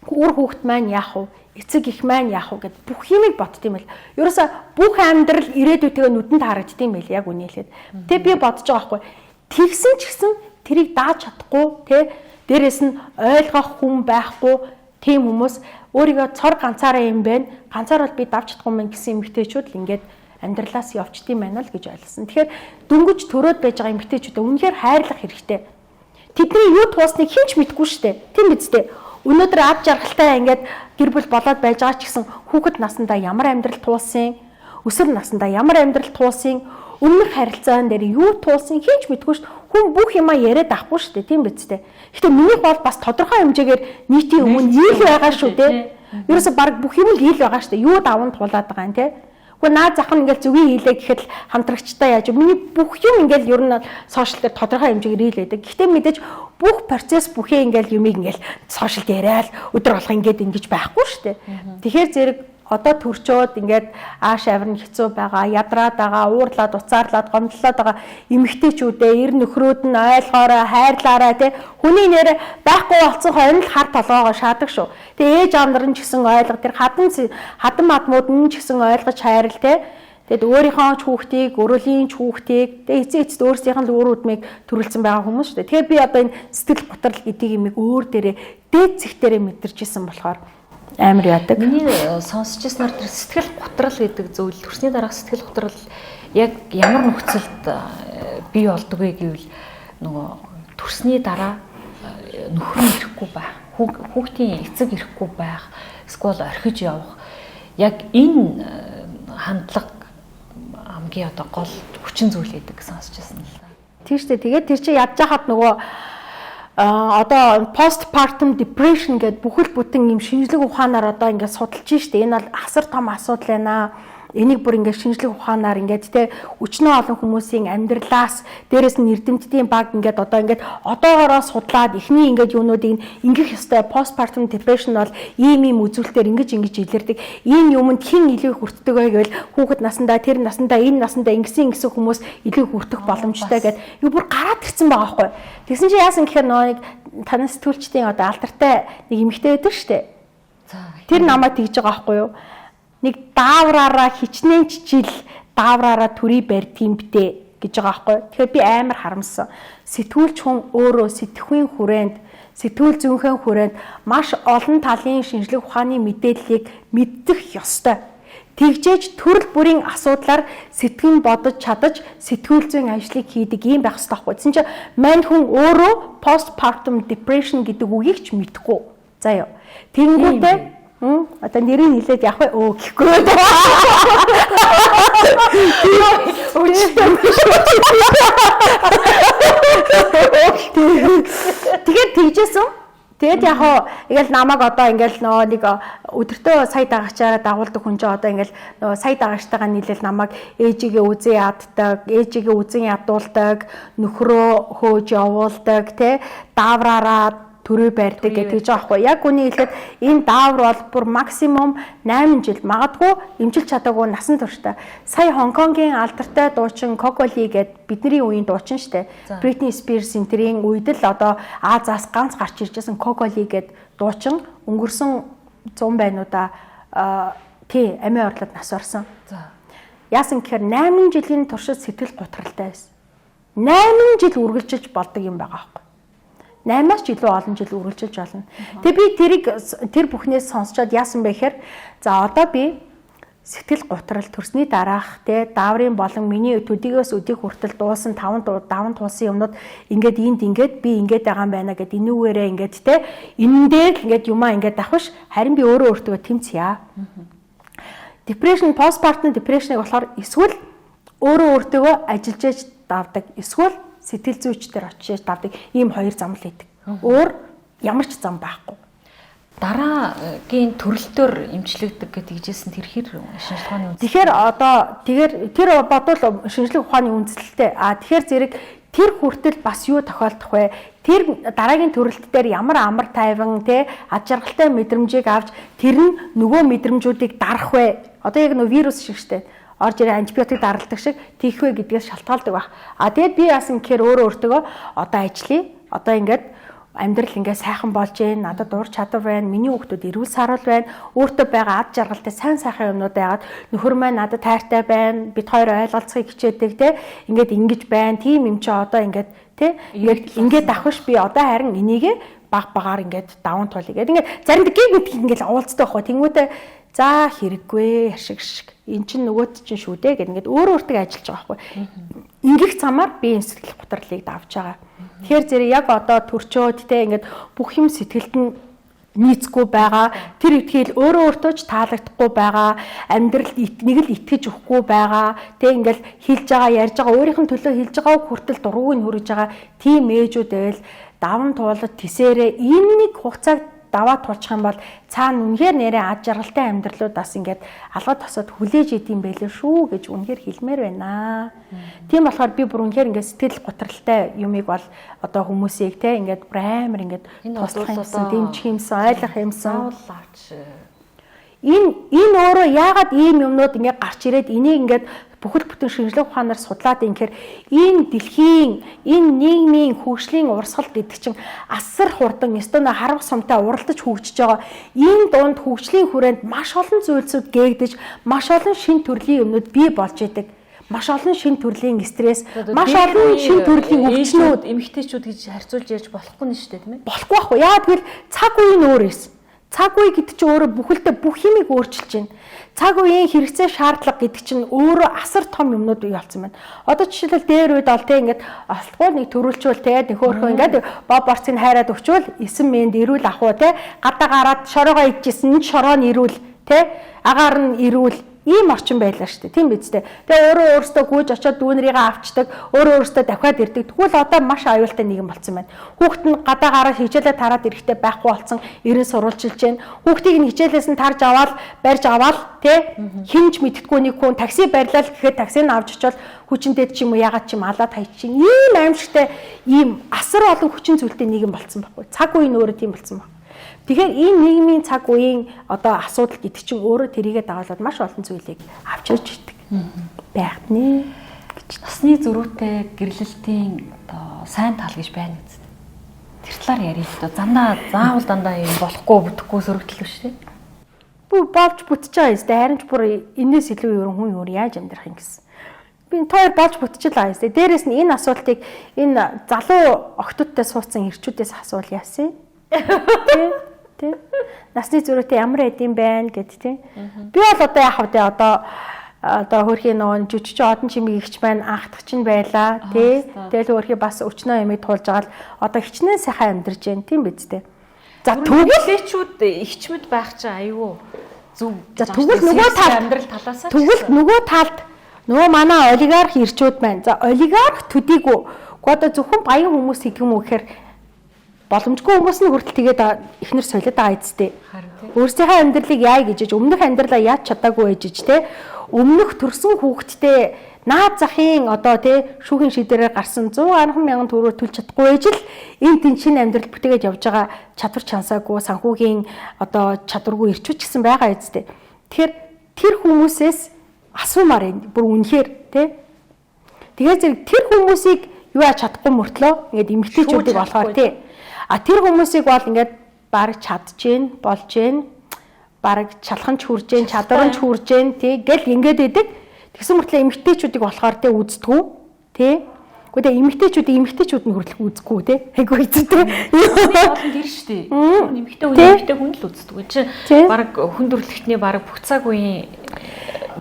Үр хүүхэд маань яах вэ? Эцэг их маань яах вэ гэд бүх юмыг бодд юм байл. Ерөөсө бүх амьдрал ирээдүйтэйгээ нүдэнд харагдд юм байл яг үнэ хэлээд. Тэ би бодож байгаа байхгүй. Тэгсэн ч гэсэн тэрийг дааж чадахгүй тэ дээрэс нь ойлгох хүн байхгүй тийм хүмүүс өөрийгөө цор ганцаараа юм байна. Ганцаар бол би давж чадахгүй мэн гэсэн эмэгтэйчүүд л ингээд амьдралаас явчт юм байна л гэж ойлгосон. Тэгэхээр дөнгөж төрөөд байж байгаа эмэгтэйчүүдээ үнэхээр хайрлах хэрэгтэй. Тэдний юу туусныг хэн ч мэдэхгүй шүү дээ. Тийм биз дээ. Өнөөдөр ад жаргалтай ингээд гэр бүл болоод байж байгаа ч гэсэн хүүхэд насандаа ямар амьдрал туулсан, өсвөр насандаа ямар амьдрал туулсан, өмнөх харилцаан дээр юу туулсан хэн ч мэдэхгүй шүү дээ. Хүн бүх юмаа яриад авахгүй шүү дээ. Тийм биз дээ. Гэтэ минийх бол бас тодорхой хэмжээгээр нийтийн өмнө ил байгаа шүү дээ. Ерөөсө баг бүх юм л ил байгаа шүү дээ. Юу даван туулаад байгаа юм те. Гэхдээ наа зах нь ингээл зүгийн хийлээ гэхэд л хамтрагчтай яаж миний бүх юм ингээл ер нь сошиал дээр тодорхой хэмжээгээр ил байдаг. Гэхдээ мэдээж бүх процесс бүхээ ингээл юмыг ингээл сошиал яриад өдөр болго ингээд ингэж байхгүй шүү дээ. Тэгэхээр зэрэг одоо төрчөөд ингээд ааш авирн хэцүү байгаа, ядраад байгаа, уурлаад, уцаарлаад, гомдлоод байгаа эмэгтэйчүүдээ эр нөхрүүд нь ойлгоорой, хайрлаарай тий. Хүний нэр байхгүй болсон хойно л хар толгоогоо шаадаг шүү. Тэгээ ээж аав нар нь ч гэсэн ойлго, тэр хадам мадмууд нь ч гэсэн ойлгож хайрл тий. Тэгэд өөрийнхөө ч хүүхдийг, өрөөлийн ч хүүхдийг, тэгээ эцээ эцэст өөрсдийнх нь л үр удмыг төрүүлсэн байгаа хүмүүс шүү дээ. Тэгэхээр би одоо энэ сэтгэл готрол гэдэг юмыг өөр дээрээ дээд зэгтэрээ мэдэрч исэн болохоор амар яадаг. Миний сонсч ирснээр тэр сэтгэл готрол гэдэг зүйл, төрсний дараах сэтгэл готрол яг ямар нөхцөлд бий болдог вэ гэвэл нөгөө төрсний дараа нөхөр нь ирэхгүй байх, хүүхдийн эцэг ирэхгүй байх, эсвэл орхиж явах. Яг энэ хандлага хамгийн одоо гол хүчин зүйл гэдэг сонсч ирсэн л да. Тийм шүү дээ. Тэгээд тэр чинь ядж хахад нөгөө одоо postpartum depression гэдэг бүхэл бүтэн юм шинжлэх ухаанаар одоо ингээд судалж штэ. Энэ бол асар том асуудал байна. Энийг бүр ингээд шинжлэх ухаанаар ингээд те өчнөө олон хүмүүсийн амьдралаас дээрээс нь эрдэмтдийн баг ингээд одоо ингээд одоогоороо судлаад эхний ингээд юунуудыг ингэх ёстой. Postpartum depression бол ийм ийм үзүүлэлтээр ингэж ингэж илэрдэг. Ийм юмд хэн илүү их хүртдэг вэ гэвэл хүүхэд насандаа, тэр насандаа, энэ насандаа ингэсэн ингэсэн хүмүүс илүү их хүртэх боломжтой гэдэг юу бүр гараад ирсэн байгаа байхгүй. Тэгсэн чинь яасан гэхээр нөгөө нэг таны сэтгүүлчдийн одоо алдартай нэг эмэгтэй байдаг штэ. Тэр намайг тэгж байгаа байхгүй юу? Нэг даавраараа хичнээн ч жил даавраараа төрий барьдгийм бтэ гэж байгаа байхгүй. Тэгэхээр би амар харамссан. Сэтгүүлч хүн өөрөө сэтгхүйн хүрээнд, сэтгүүл зүйнхэн хүрээнд маш олон талын шинжлэх ухааны мэдээллийг мэддэх ёстой. Тэгжээж төрөл бүрийн асуудлаар сэтгэн бодож чадаж сэтгүүл зүйн ажлыг хийдэг юм байх ёстой байхгүй. Тэгсэн чинь мань хүн өөрөө postpartum depression гэдэг үгийг ч мэдэхгүй. За юу. Тэнгүүтээ одоо нэрийг хэлээд явах вэ? Өө гэхгүй. Тэгээд тэгжсэн. Тэгэд яг хоо ингээл намайг одоо ингээл нөгөө нэг өдөртөө сая дагагчаараа дагуулдаг хүн чинь одоо ингээл нөгөө сая дагагчтайгаа нийлэл намайг ээжигээ үзэн яддаг, ээжигээ үзэн ядуулдаг, нөхрөө хөөж явуулдаг, тэ даавраараа төрөө барьдаг гэдэг гэж байгаа байхгүй. Яг үнийг хэлэхэд энэ даавар бол бүр максимум 8 жил магадгүй эмчилж чадаагүй насан туршдаа. Сая Хонконгийн алдартай дуучин Коко Ли гэдэг бидний үеийн дуучин штэ. Бритни Спирс энтерийн үед л одоо Азиас ганц гарч ирж байсан Коко Ли гэдэг дуучин өнгөрсөн 100 байнуудаа тий амиа орлоод нас орсон. За. Яасан гэхээр 8 жилийн туршид сэтгэл гутралтай байсан. 8 жил үргэлжилж болдог юм байгаа байхгүй. 8-аас ч илүү олон жил үргэлжилж болно. Тэгээ би тэрийг тэр бүхнээс сонсчоод яасан бэ гэхээр за одоо би сэтгэл гутрал төрсний дараах те дааврын болон миний төдийгөөс өдийг хүртэл дуусан 5 даван туулсан юмнууд ингээд энд ингээд би ингээд байгаа юм байна гэд энүүгээрээ ингээд те энэ дээр л ингээд юмаа ингээд авах ш харин би өөрөө өөртөө тэмцъя. Depression postpartum depression-ыг болохоор эсвэл өөрөө өөртөө ажиллаж ээж давдаг эсвэл сэтгэл зүйч дээр очиж давдаг ийм хоёр зам л байдаг. Өөр ямар ч зам байхгүй. Дараагийн төрөлтөөр эмчлэгдэг гэдэг хэлжсэн тэр хэр шинжлэх ухааны үндэслэл. Тэгэхээр одоо тэгэхээр тэр бодвол шинжлэх ухааны үндэслэлтэй. А тэгэхээр зэрэг тэр хүртэл бас юу тохиолдох вэ? Тэр дараагийн төрөлт дээр ямар амар тайван те ад жаргалтай мэдрэмжийг авч тэр нь нөгөө мэдрэмжүүдийг дарах вэ? Одоо яг нөгөө вирус шиг штэ. Орж ирээ антибиотик даралдаг шиг тийх вэ гэдгээс шалтгаалдаг байх. А тэгээд би яасан гэхээр өөрөө өөртөө одоо ажиллая. Одоо ингээд амьдрал ингээд сайхан болж гин, надад ур чадвар байна, миний хүүхдүүд эрүүл саруул байна, өөртөө байгаа ад жаргалтай сайн сайхан юмнууд байгаад нөхөр маань надад хайртай байна, бид хоёр ойлголцохыг хичээдэг те, ингээд ингэж байна, тийм юм чи одоо ингээд те, ингээд ингээд авах ш би одоо харин энийгээ баг багаар ингээд даван туулъя гэдэг. Ингээд заримдаа гинт ингээд уулздаг байхгүй. Тэнгүүтээ за хэрэггүй ашиг шиг. Эн чинь нөгөөт чинь шүү дээ гэд ингээд өөрөө өөртөө ажиллаж байгаа байхгүй. Ингэх замаар би энэ сэтгэл гутралыг давж байгаа. Тэгэхээр зэрэг яг одоо төрчөөд те ингээд бүх юм сэтгэлд нь нийцгүй байгаа. Тэр итгэл өөрөө өөртөө ч таалагдахгүй байгаа. Амьдралд нэг л итгэж өгөхгүй байгаа. Тэ ингээл хэлж байгаа, ярьж байгаа, өөрийнх нь төлөө хэлж байгаа хүртэл дургуг нь хүрэж байгаа. Тийм ээжүүд байвал даван туулаад тисээрээ энэ нэг хугацааг даваа туулчих юм бол цаана үнэхээр нэрээ ад жаргалтай амьдралууд бас ингээд алгад тосод хүлээж идэм байлээ шүү гэж үнэхээр хэлмээр байна. Тийм болохоор би бүр үнэхээр ингээд сэтгэл гутралтай юмыг бол одоо хүмүүсийг те ингээд бүр амар ингээд туслах юмсан, дэмжих юмсан, ойлгох юмсан. Заавал авч Энэ өөрөө яагаад ийм юмнууд ингээд гарч ирээд энийг ингээд бүхэл бүтэн шинжлэх ухаанаар судлаад ингэхээр энэ дэлхийн энэ нийгмийн хөгжлийн урсгал гэдэг чинь асар хурдан ёстой харвах сумтай уралдаж хөгжиж байгаа. Энэ дунд хөгжлийн хүрээнд маш олон зүйлсүүд гээгдэж, маш олон шин төрлийн юмнууд бий болж идэг. Маш олон шин төрлийн стресс, маш олон шин төрлийн өвчнүүд, эмэгтэйчүүд гэж харьцуулж ярьж болохгүй нь шүү дээ, тийм ээ? Болохгүй байхгүй. Яагаад гэвэл цаг үе нь өөр байсан. Цаг үе гэдэг чинь өөрөө бүхэлдээ бүх юмыг өөрчилж байна. Цаг үеийн хэрэгцээ шаардлага гэдэг чинь өөрөө асар том юмнууд бий болсон байна. Одоо жишээлбэл дээр үед бол те ингээд олтгүй нэг төрүүлчүүл те нөхөөрхөө ингээд боб борцыг хайраад өгчүүл 9 мэнд эрүүл ах уу те гадаа гараад шороогоо идчихсэн нь шороо нь эрүүл те агаар нь эрүүл ийм орчин байлаа шүү дээ. Тийм биз дээ. Тэгээ өөрөө өөртөө гүйж очиод дүүнрийгээ авчдаг, өөрөө өөртөө дахиад ирдэг. Тэгвэл одоо маш аюултай нийгэм болсон байна. Хүүхэд нь гадаа гараа хичээлээ тараад ирэхдээ байхгүй болсон, эрен сурвалжилж байна. Хүүхдийг нь хичээлээс нь тарж аваад, барьж аваад тэ хинж мэдтггүй нэг хүн такси барьлаа л гэхэд таксиг нь авч очиод хүчинтэй ч юм уу ягаад ч юм алаад хайчих. Ийм аимшигтай ийм асар олон хүчин зүйлтэй нийгэм болсон байхгүй. Цаг үе нь өөрөө тийм болсон байна. Тэгэхээр энэ нийгмийн цаг үеийн одоо асуудал гэдэг чинь өөрөө тэрийгэ дагалаад маш олон зүйлийг авч ирж идэг байх нэ гэж. Насны зөрүүтэй гэрлэлтийн одоо сайн тал гэж байна үст. Тэр талаар ярив л доо. Зандаа заавал дандаа юм болохгүй бүтэхгүй сөрөгдөл биш үү? Бүр болж бүтэж байгаа юм шүү. Харин ч бүр энэс илүү ер хүн өөр яаж амьдрах юм гэсэн. Би тоор болж бүтчихлээ юм шүү. Дээрээс нь энэ асуултыг энэ залуу охтуудтай сууцсан ирчүүдээс асуул яасан. Тэ? Тэ? Насны зөрүүтэй ямар байд юм байна гэд тий. Би бол одоо яах вэ одоо хөрхийн нөгөө жүжигч одон чимэг ихч маань анхдах чинь байлаа тий. Тэгэл хөрхий бас өчнөө ямиг туулж байгаа л одоо хичнээн сайхан амьдарч байна тийм биз дээ. За тэгвэл ихчмэд байх чинь айгүй зөв. За тэгвэл нөгөө талд амьдрал талаасаа тэгвэл нөгөө талд нөгөө манай олигарх ирчүүд байна. За олигарх төдийгүй. Гэхдээ одоо зөвхөн баян хүмүүс хийх юм уу гэхээр Боломжгүй хүмүүс нь хүртэл тэгээд эхнэр солиод байгаа эцтэй. Өөрсдийнхээ амьдралыг яа гэж өмнөх амьдралаа яаж чадаагүй байж те өмнөх төрсэн хүүхэдтэй наад захын одоо те шүүхийн шийдвэрээр гарсан 110 мянган төгрөгөөр төлж чадахгүй байж л энэ тэн шинэ амьдрал бүтээгээд явж байгаа чадвар чансаагүй санхүүгийн одоо чадваргүй ирчүүч гэсэн байгаа эцтэй. Тэгэхээр тэр хүмүүсээс асуумаар энэ бүр үнэхээр те. Тэгээд зэрэг тэр хүмүүсийг юу яаж чадахгүй мөртлөө ингээд эмэгтэйчүүдийг болохоор тий. А тэр хүмүүсийг бол ингээд баг чадж гин, болж гин, баг чалхан ч хүрж гин, чадвар нь ч хүрж гин тий гэл ингээд идэг. Тэгсэн мөртлөө эмэгтэйчүүдийг болохоор тий үздэггүй тий. Гэхдээ тэ эмэгтэйчүүдийг эмэгтэйчүүд нь хүртэл үзэхгүй тий. Айгу хэцүү тий. Олон тэр шүү дээ. Эмэгтэй хүн эмэгтэй хүн л үздэг. Чи баг хүн төрөлхтний баг бүх цаг үеийн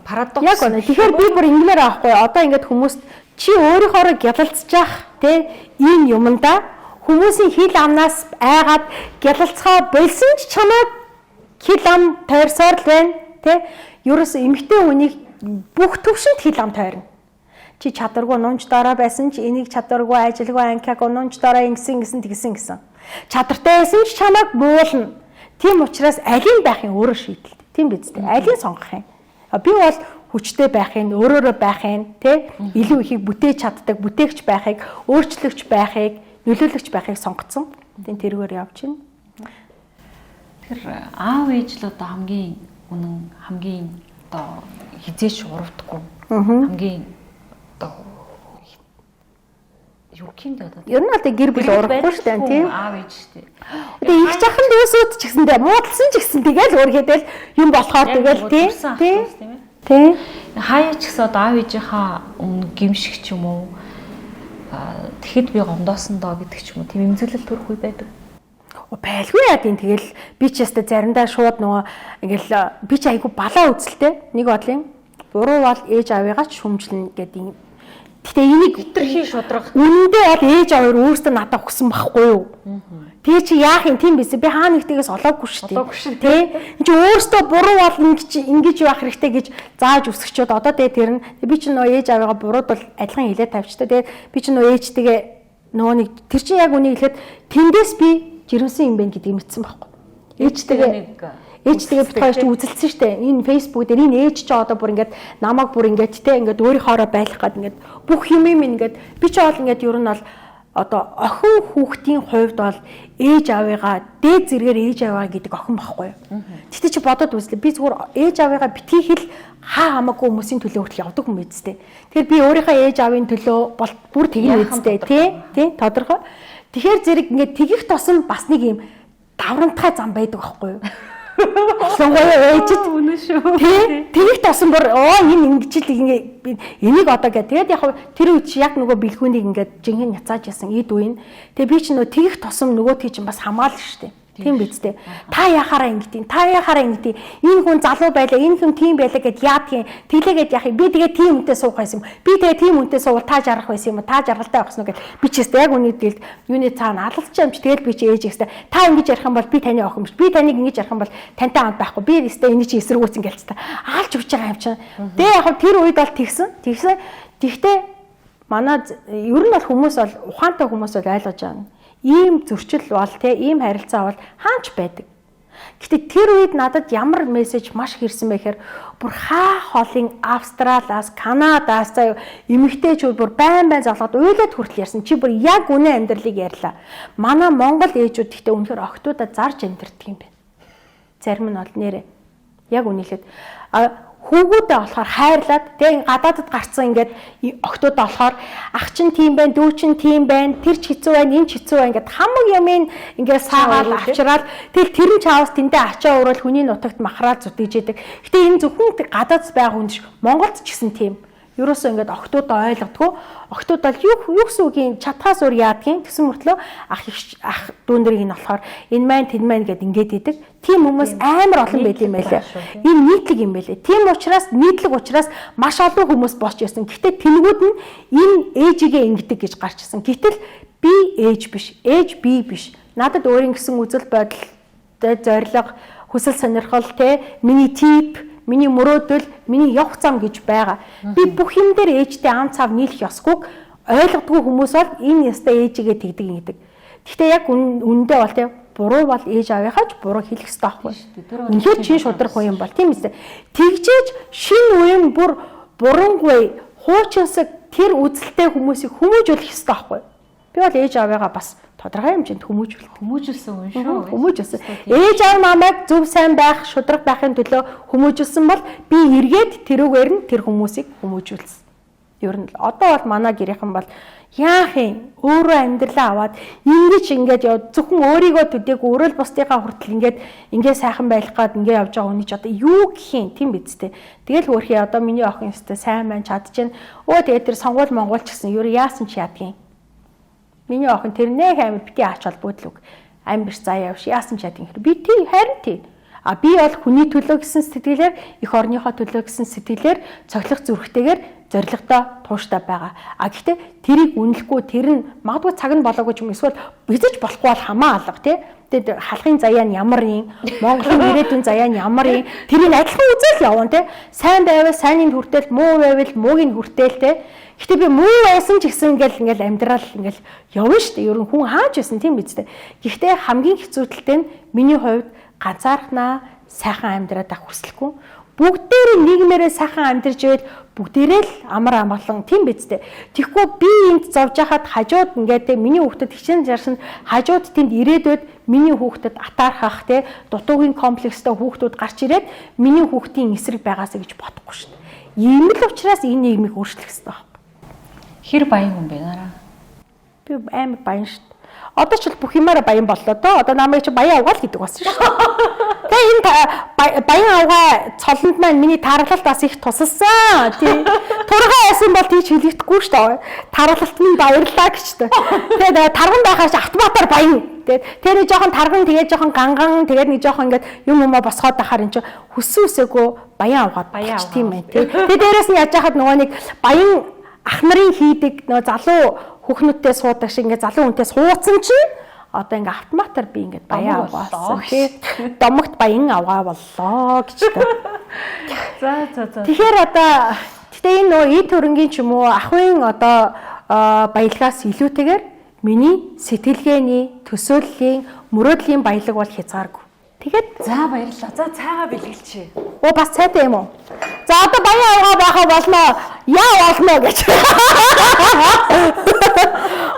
парадокс. Яг үнэ. Тэгэхээр би бүр ингэмээр аахгүй. Одоо ингээд хүмүүст чи өөрийнхоороо гялалцчих тий энэ юмдаа хүмүүсийн хил амнаас айгаад гялалцгаа болсон ч чамайг хил ам тойрсоор л байна тий. Ерөөс эмэгтэй хүнийг бүх төвшөнд хил ам тойрно. Чи чадваргүй нунж дараа байсан ч энийг чадваргүй ажилгүй анкаг нунж дараа ингэсэн гэсэн тэгсэн гэсэн. Чадвартай байсан ч чамайг буулна. Тийм учраас алийг байхын өөрөө шийдэл. Тийм биз дээ. Алийг сонгох юм. Би бол хүчтэй байхын, өөрөөрөө байхын, тэ илүү ихийг бүтээж чаддаг, бүтээгч байхыг, өөрчлөгч байхыг, нөлөөлөгч байхыг сонгоцсон. Тийм тэргээр явж байна. Тэгэхээр аав ээж л одоо хамгийн үнэн, хамгийн одоо хизээш урвдаггүй. Хамгийн одоо юу гэмдэ одоо. Ер нь бол гэр бүл урахгүй шүү дээ, тийм. Аав ээж шүү дээ. Одоо их жахан дүүсүүд ч гэсэндээ муудалсан ч гэсэн тэгэл өөрхөдөл юм болохоор тэгэл тийм. Тийм. Тий. Хаяа ч гэсэн одоо аав ээжийнхаа өмнө гимших ч юм уу тэгэхэд би гомдоосон доо гэдэг ч юм уу тийм эмзэглэл төрөх үе байдаг. Байлгүй яа тийм тэгэл би ч яста заримдаа шууд нөгөө ингээл би ч айгу балаа үзэлтэй нэг бодлын буруу бол ээж авыгаа ч шүмжлэнэ гэдэг юм. Гэтэ энийг хитрхи шудраг. Үнэндээ бол ээж аваар өөртөө надад өгсөн байхгүй юу? Тэгээ чи яах юм тийм биз би хаа нэгтэйгээс олоогүй шүү дээ. Олоогүй шүү дээ. Тэ. Энд чи өөртөө буруу бол ингэж ингэж явах хэрэгтэй гэж зааж өсгчөөд одоо тэгээ тэр нь би чи нөө ээж аваагаа бурууд бол адилхан хилээ тавьчтай. Тэгээ би чи нөө ээжтэйгээ нөгөө нэг тэр чинь яг үнийг хэлэхэд тэндээс би жирэмсэн юм байна гэдгийг мэдсэн байхгүй. Ээжтэйгээ бид хоёр чи үзэлцсэн шүү дээ. Энэ Facebook дээр энэ ээж чи одоо бүр ингээд намайг бүр ингээд те ингээд өөрийнхоороо байлах гад ингээд бүх юм юм ингээд би чи бол ингээд ер нь бол одоо охин хүүхдийн хувьд бол ээж аавыгаа дээд зэрэгээр ээж ааваа гэдэг охин байхгүй юу. Гэтэ чи бодод үзлээ. Би зүгээр ээж аавыгаа битгий хэл хаа хамаагүй хүмүүсийн төлөө хүртэл явдаг хүн биз дээ. Тэгэхээр би өөрийнхөө ээж аавын төлөө бол бүр тэгнэ биз дээ. Тий? Тий? Тодорхой. Тэгэхээр зэрэг ингээд тэгэх тосом бас нэг юм даврамтгай зам байдаг байхгүй юу. Ялангуяа ээжид үнэн шүү. Тий. Тэгэх тосон бүр оо энэ ингэж л ингээ энийг одоо гэ. Тэгээд яг тэр үед чи яг нөгөө бэлгүүнийг ингээд жинхэнэ няцааж ясан эд үеийн. Тэгээ би чи нөгөө тэгэх тосом нөгөөдхий чинь бас хамгаална шүү дээ. Тийм биз дээ. Та яхаараа ингэдیں۔ Та яхаараа ингэдیں۔ Энэ хүн залуу байлаа, энэ хүн тийм байлаа гэд яадгийн. Тэглээгээд яах юм? Би тэгээ тийм хүнтэй суух байсан юм. Би тэгээ тийм хүнтэй суувал та жаргах байсан юм. Та жаргалтай байх гэсэн үг гэд би ч гэсэн яг үнийг дэлд юуны цаана алалцч юм чи тэгэл би чи ээж ихстэй. Та ингэж ярих юм бол би таны охин биш. Би таныг ингэж ярих юм бол тантай хамт байхгүй. Би өстэй эний чи эсэргүүцэн гэлц та. Аалж өгч байгаа юм чинь. Тэгээ яг тэр үед бол тэгсэн. Тэгсэн. Тэгтээ манай ер нь бол хүмүүс бол ухаантай хүмүүс бол ойлгож байгаа. Ийм зөрчил бол те ийм харилцаа бол хаач байдаг. Гэтэ тэр үед надад ямар мессеж маш их ирсэн бэ гэхээр бүр хаа холын Австралиас, Канадаас заяа эмэгтэйчүүд бүр байн байн золгоод уйлаад хүртэл ярьсан. Чи бүр яг үнэн амьдралыг ярьлаа. Манай Монгол ээжүүд гэхдээ үнэхээр охтуудаа зарж амьдэрдэг юм байна. Зарим нь бол нэрэ. Яг үнэлээд хүүгүүдээ болохоор хайрлаад тэг гадаадд гарцсан ингээд охтуудаа болохоор ах чинь тийм байна, дүү чинь тийм байна, тэр ч хэцүү байна, энэ ч хэцүү байна гэд хамаг юмын ингээд саагаал авчраал тэгэл тэр нь чаавас тэндээ ачаа уруул хүний нутагт махраал зүтгэж идэг. Гэтэ энэ зөвхөн гадаадд байгаа хүн биш, Монголд ч гэсэн тийм. Ерөөсөө ингээд охтуудаа ойлгодгоо. Охтууд бол юу гэсэн үгийн чадхаас өөр яадгийн тэгсэн мөртлөө ах ах дүү нарыг нь болохоор энэ маань тэн маань гэд ингээд идэг. Тийм хүмүүс амар олон байл юм байлаа. Энэ нийтлэг юм байлээ. Тийм учраас нийтлэг учраас маш олон хүмүүс босч ирсэн. Гэхдээ тэнгүүд нь энэ ээжигээ ингэдэг гэж гарч ирсэн. Гэтэл би ээж биш, ээж би биш. Надад өөрийн гэсэн үзэл бодол, зорилго, хүсэл сонирхол, те миний тип, миний мөрөөдөл, миний явах зам гэж байгаа. Би бүх юм дээр ээжтэй ам цав нийлэх ёсгүйг ойлгодгүй хүмүүс бол энэ ястай ээжигээ тэгдэг ингэдэг. Гэхдээ яг үнэндээ бол тий буруу бол ээж аавынхаа ч буруу хэлэх ёстой байхгүй. Үнэхээр чин шудраг хүн юм бол тийм үстэй. Тэгжээж шин үеийн бүр бурангүй хуучинсаг тэр үзэлтэй хүмүүсийг хүмүүжүүлэх ёстой байхгүй. Би бол ээж аавыгаа бас тодорхой хэмжээнд хүмүүжүүлсэн хүн шүү. Хүмүүжүүлсэн. Ээж аав намайг зөв сайн байх, шудраг байхын төлөө хүмүүжүүлсэн бол би эргээд тэрүүгээр нь тэр хүмүүсийг хүмүүжүүлсэн. Ер нь одоо бол манай гэрийнхэн бол яах юм? Өөрөө амьдралаа аваад ингэж ингээд зөвхөн өөрийгөө төдийгүй өөрөө л бусдыгаа хүртэл ингээд ингээ сайхан байх гад ингээ явж байгаа хүний ч одоо юу гэх юм тийм биз дээ. Тэгэл хөөрхий одоо миний охин өстэй сайн маань чадчихэв. Өө тэгээд тэр сонгуул монгол ч гэсэн ер яасан ч яадгийн. Миний охин тэр нэх амир бити ач холбогдол үг. Ам биш заяа явш яасан ч яадгийн. Би тий харин тий. А би бол хүний төлөө гэсэн сэтгэлээр эх орныхоо төлөө гэсэн сэтгэлээр цоглох зүрхтэйгээр зоригтой тууштай байгаа. А гэхдээ тэрийг үнэлэхгүй тэр нь магадгүй цаг нь болоогүй ч юм эсвэл бизэж болохгүй бол хамаа алга тий. Тэгээд халахын заяа нь ямар юм, Монголын ирээдүйн заяа нь ямар юм, тэрийг адилхан үзэл явна тий. Сайн байвал сайныг хүртэл, муу байвал мууг нь хүртэл тий. Гэтэ би муу байсан ч гэсэн ингээл амьдрал ингээл явна шүү дээ. Ер нь хүн хаач байсан тийм биз дээ. Гэхдээ хамгийн хэцүү талтай нь миний хувьд ганцаархнаа сайхан амьдраад ах хүсэлгүй. Бүгдээрээ нийгмээрээ сайхан амьдарч ивэл бүгдээрээ л амар амгалан тийм биз дээ. Тэгэхгүй би энд зовж хахад хажууд ингээд те миний хүүхдэд хичээн жарсан хажууд тэнд ирээдүйд миний хүүхдэд атаархах те дутуугийн комплекстэй хүүхдүүд гарч ирээд миний хүүхдийн эсрэг байгаасаа гэж бодохгүй шүү дээ. Ийм л учраас энэ нийгмийг өөрчлөх хэрэгтэй байна. Хэр баян хүн бэ нараа? Би амар баян шүү дээ. Одоо ч бүх юмараа баян боллоо доо. Одоо намайг чи баян авгаа л гэдэг болсон шүү дээ. Тэгээ энэ баян авгаа цолонд маань миний тааргалалт бас их тусалсан. Тий. Тургаа байсан бол тийч хэлэгдэхгүй шүү дээ. Тааргалалт минь баярлаа гэж дээ. Тэгээд тарган байхаар чи автоматар баян. Тэгээд тэр нэг жоохон тарган тэгээд жоохон ганган тэгээд нэг жоохон ингээд юм юмаа босгоод байхаар эн чи хүссэн үсээгүй баян авгаад баян тийм ээ. Тий. Тэгээд дээрэс нь яаж яхад нөгөө нэг баян ах нарын хийдэг нөгөө залуу хүүхнүүдтэй суудаг шиг ингээд залуу хүнтэй суудсан чинь одоо ингээ автоматар би ингээд баян авгаасан тий. Домогт баян авгаа боллоо гэж тэ. За за за. Тэгэхээр одоо гэтээ энэ нөгөө эд хөрөнгийн ч юм уу ахуйн одоо баялагаас илүүтэйгээр миний сэтгэлгээний, төсөөллийн, мөрөөдлийн баялаг бол хязгааргүй. Тэгээд за баярлалаа. За цайгаа бэлгэлчихье. Оо бас цайтай юм уу? За одоо баян авгаа байхаа болно. Яа болно гэж.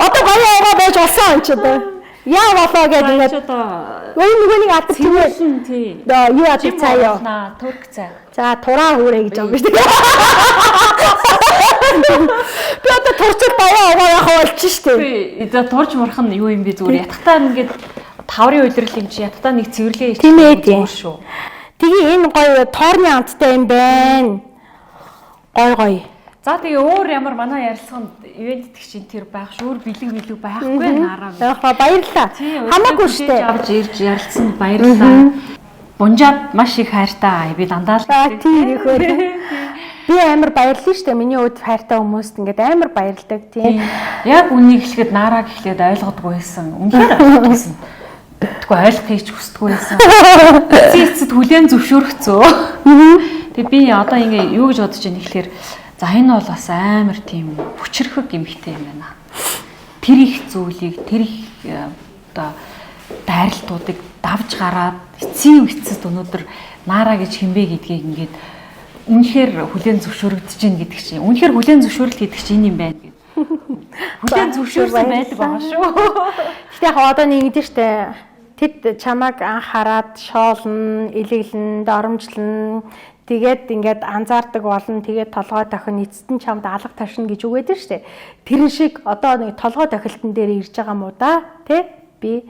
Одоо баян авгаа байж болсон юм чи одоо. Яа болоо гэдэг ингээд одоо нөгөө нэг алдар цэвэрлэн тий. Юу алдар цай юу? Турк цай. За тураа хүүрээ гэж байгаа юм шүү дээ. Би одоо турчил баян авгаа яхаа болчих шүү дээ. За турж мурах нь юу юм бэ зүгээр ятгахтаа ингээд таврын удирдал юм чи ятгахтаа нэг цэвэрлээ тийм ээ шүү. Тэгээ энэ гоё тоорны амттай юм байна. Гой гой. За тэгээ өөр ямар манай ярилцлаганд ивент итгэгчийн тэр байх шүү. Өөр бэлэг бэлэг байхгүй нараа. Яхаа баярлалаа. Хамаагүй шүү дээ. Авч ирж ярилцсанд баярлалаа. Бунжаад маш их хайртай. Би дандаа л тийм их өөр. Би амар баярлалаа шүү дээ. Миний хувьд хайртай хүмүүст ингээд амар баярладаг тийм. Яг үнийг хэлэхэд нараа гэхлээр ойлгодгүй байсан. Үнэхээр ойлгодгүйсэн. Тэгэхгүй ойлгохыг ч хүсдэггүй байсан. Эцсийн эцэд хүлээн зөвшөөрөхцөө. Тэгээ би одоо ингээ юу гэж бодож байна гэхлээр за энэ бол бас амар тийм хүчрхэг эмэгтэй юм байна. Тэр их зүйлийг, тэр их одоо дайралтуудыг давж гараад эцсийн эцэд өнөөдөр нараа гэж хинбэ гэдгийг ингээд үнэхээр хүлээн зөвшөөрөгдөж гин гэдэг чинь. Үнэхээр хүлээн зөвшөөрөл гэдэг чинь энэ юм байна гэдэг. Хүлээн зөвшөөрсөн байдаг байгаа шүү. Гэтэ яг одоо нэг ингэдэж штэ. Тэд чамайг анх хараад шоолно, элэглэн, доромжлно. Тэгээд ингээд анзаардаг болно. Тэгээд толгой тохин эцэст нь чамд алга ташна гэж үг байдаг штэ. Тэрэн шиг одоо нэг толгой тохилтон дээр ирж байгаа мó да, тэ? Би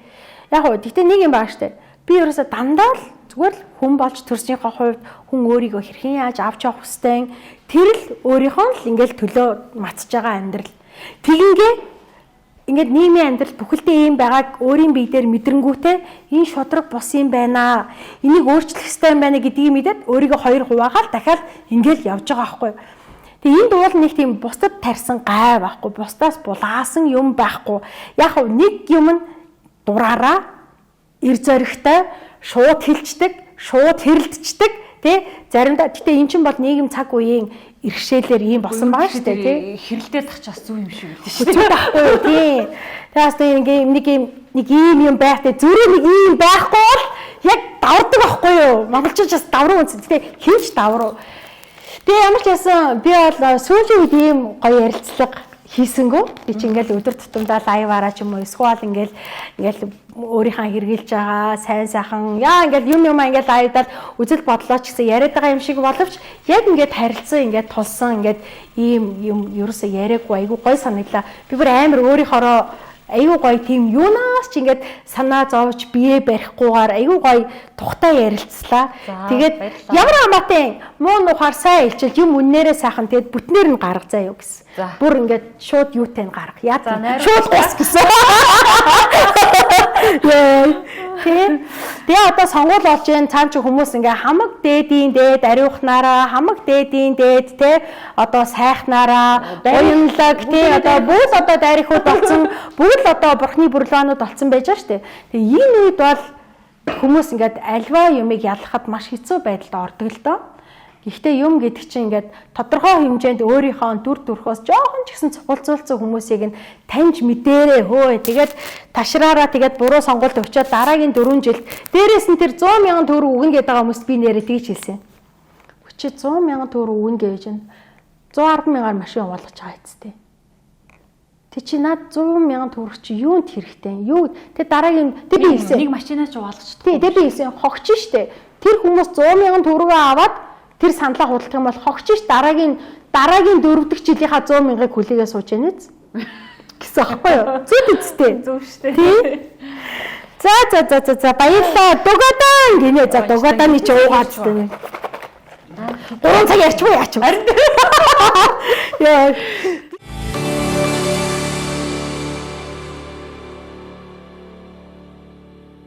яг гоо гэтэ нэг юм байгаа штэ. Би ерөөсө дандаа л зүгээр л хүн болж төрснийхөө хувьд хүн өөрийгөө хэрхэн яаж авч явах хэвтэй тэр л өөрийнхөө л ингээл төлөө матж байгаа амьдрал. Тэгингээ ингээд нийгмийн амьдрал бүхэлдээ ийм байгааг өөрийн бие дээр мэдрэнгүүтээ энэ шудраг бус юм байна. Энийг өөрчлөх ёстой юм байна гэдгийг мэдээд өөрийгөө хоёр хуваагаал дахиад ингээл явж байгаа байхгүй. Тэгээ энд уул нэг тийм бусдад тарьсан гай байхгүй, бусдаас булаасан юм байхгүй. Яг хав нэг юм нь дураараа эр зоригтой шууд хилчдэг, шууд хэрэлдчихдэг тий. Заримдаа гэтээ эн чинь бол нийгэм цаг үеийн иргэшээлээр ийм болсон байгаа шүү дээ, тий. Хэрэлдээд тах ч бас зүв юм шиг үү шүү. Зүг байхгүй юу, тий. Тэгээс нэг юм нэг ийм юм байх тий. Зүрээ нэг ийм байхгүй бол яг давардаг байхгүй юу? Монголчууд бас давруу үнс. Гэтэ хинч давруу. Тэгээ ямар ч байсан би бол сүүлийн үед ийм гоё ярилцлага хийсэнгүү. Би чи ингээл өдөр тутамдаа лайваараа ч юм уу эсвэл ингээл өөрийнхөө хэрглэж байгаа сайн сайхан яа ингээл юм юм ингээл лайвдаад үзэл бодлоо ч гэсэн яриад байгаа юм шиг боловч яг ингээд харилцан ингээд тулсан ингээд ийм юм ерөөсөө яриаггүй айгүй гой санагдлаа. Би бүр амар өөрийнхоороо айгүй гоё тийм юунаас ч ингээд санаа зовж бие барихгүйгээр айгүй гоё тухтай ярилцлаа. Тэгээд ямар хамаатай муу нухаар сайн илчилж юм үннээрээ сайхан тэгээд бүтнээр нь гарга заа юу гэсэн. Бүр ингээд шууд юутай нь гарга. Яа шууд гус гэсэн. Тэгээ одоо сонгуул болж гэн цаан чи хүмүүс ингээ хамаг дээдийн дээд ариухнараа хамаг дээдийн дээд те одоо сайхнараа уянлаг те одоо бүгд одоо дайрхууд болсон бүгд л одоо бурхны бүрлөөнүүд болсон байж байгаа штэ. Тэгээ энэ үед бол хүмүүс ингээд альва юмыг ялахад маш хэцүү байдалд ордог л доо. Гэхдээ юм гэдэг чинь ингээд тодорхой хэмжээнд өөрийнхөө дүр төрхөөс жоохон ч гэсэн цугулзуулсан хүмүүсийг нь таньж мэдээрээ хөө. Тэгээд ташраараа тэгээд буруу сонголт өгчөөд дараагийн 4 жилд дээрээс нь тэр 100 мянган төгрөг өгнө гэдэг байгаа хүмүүст би нэрээ тэгж хэлсэн. Чи 100 мянган төгрөг өгнө гэж байна. 110 мянгаар машин хуваалгаж байгаа эцтэй. Тэг чи над 100 мянган төгрөг чи юунд хэрэгтэй? Юу? Тэг дараагийн тэг би хэлсэн. Нэг машинаа ч хуваалгаж чадахгүй. Тэг би хэлсэн. Хогч штэ. Тэр хүмүүс 100 мянган төгрөгөө аваад тэр саналаа худалдах юм бол хогч ш дараагийн 4 дахь жилийнхаа 100 мянгаыг хүлээгээ сууж яана биз гэсэн аахгүй юу? Зүг үсттэй. Зөв штэ. Тий. За за за за за баярлалаа. Дугадан гинэ. За дугадааны чи уугаад тань. 3 цаг ярьчих уу яач. Яа.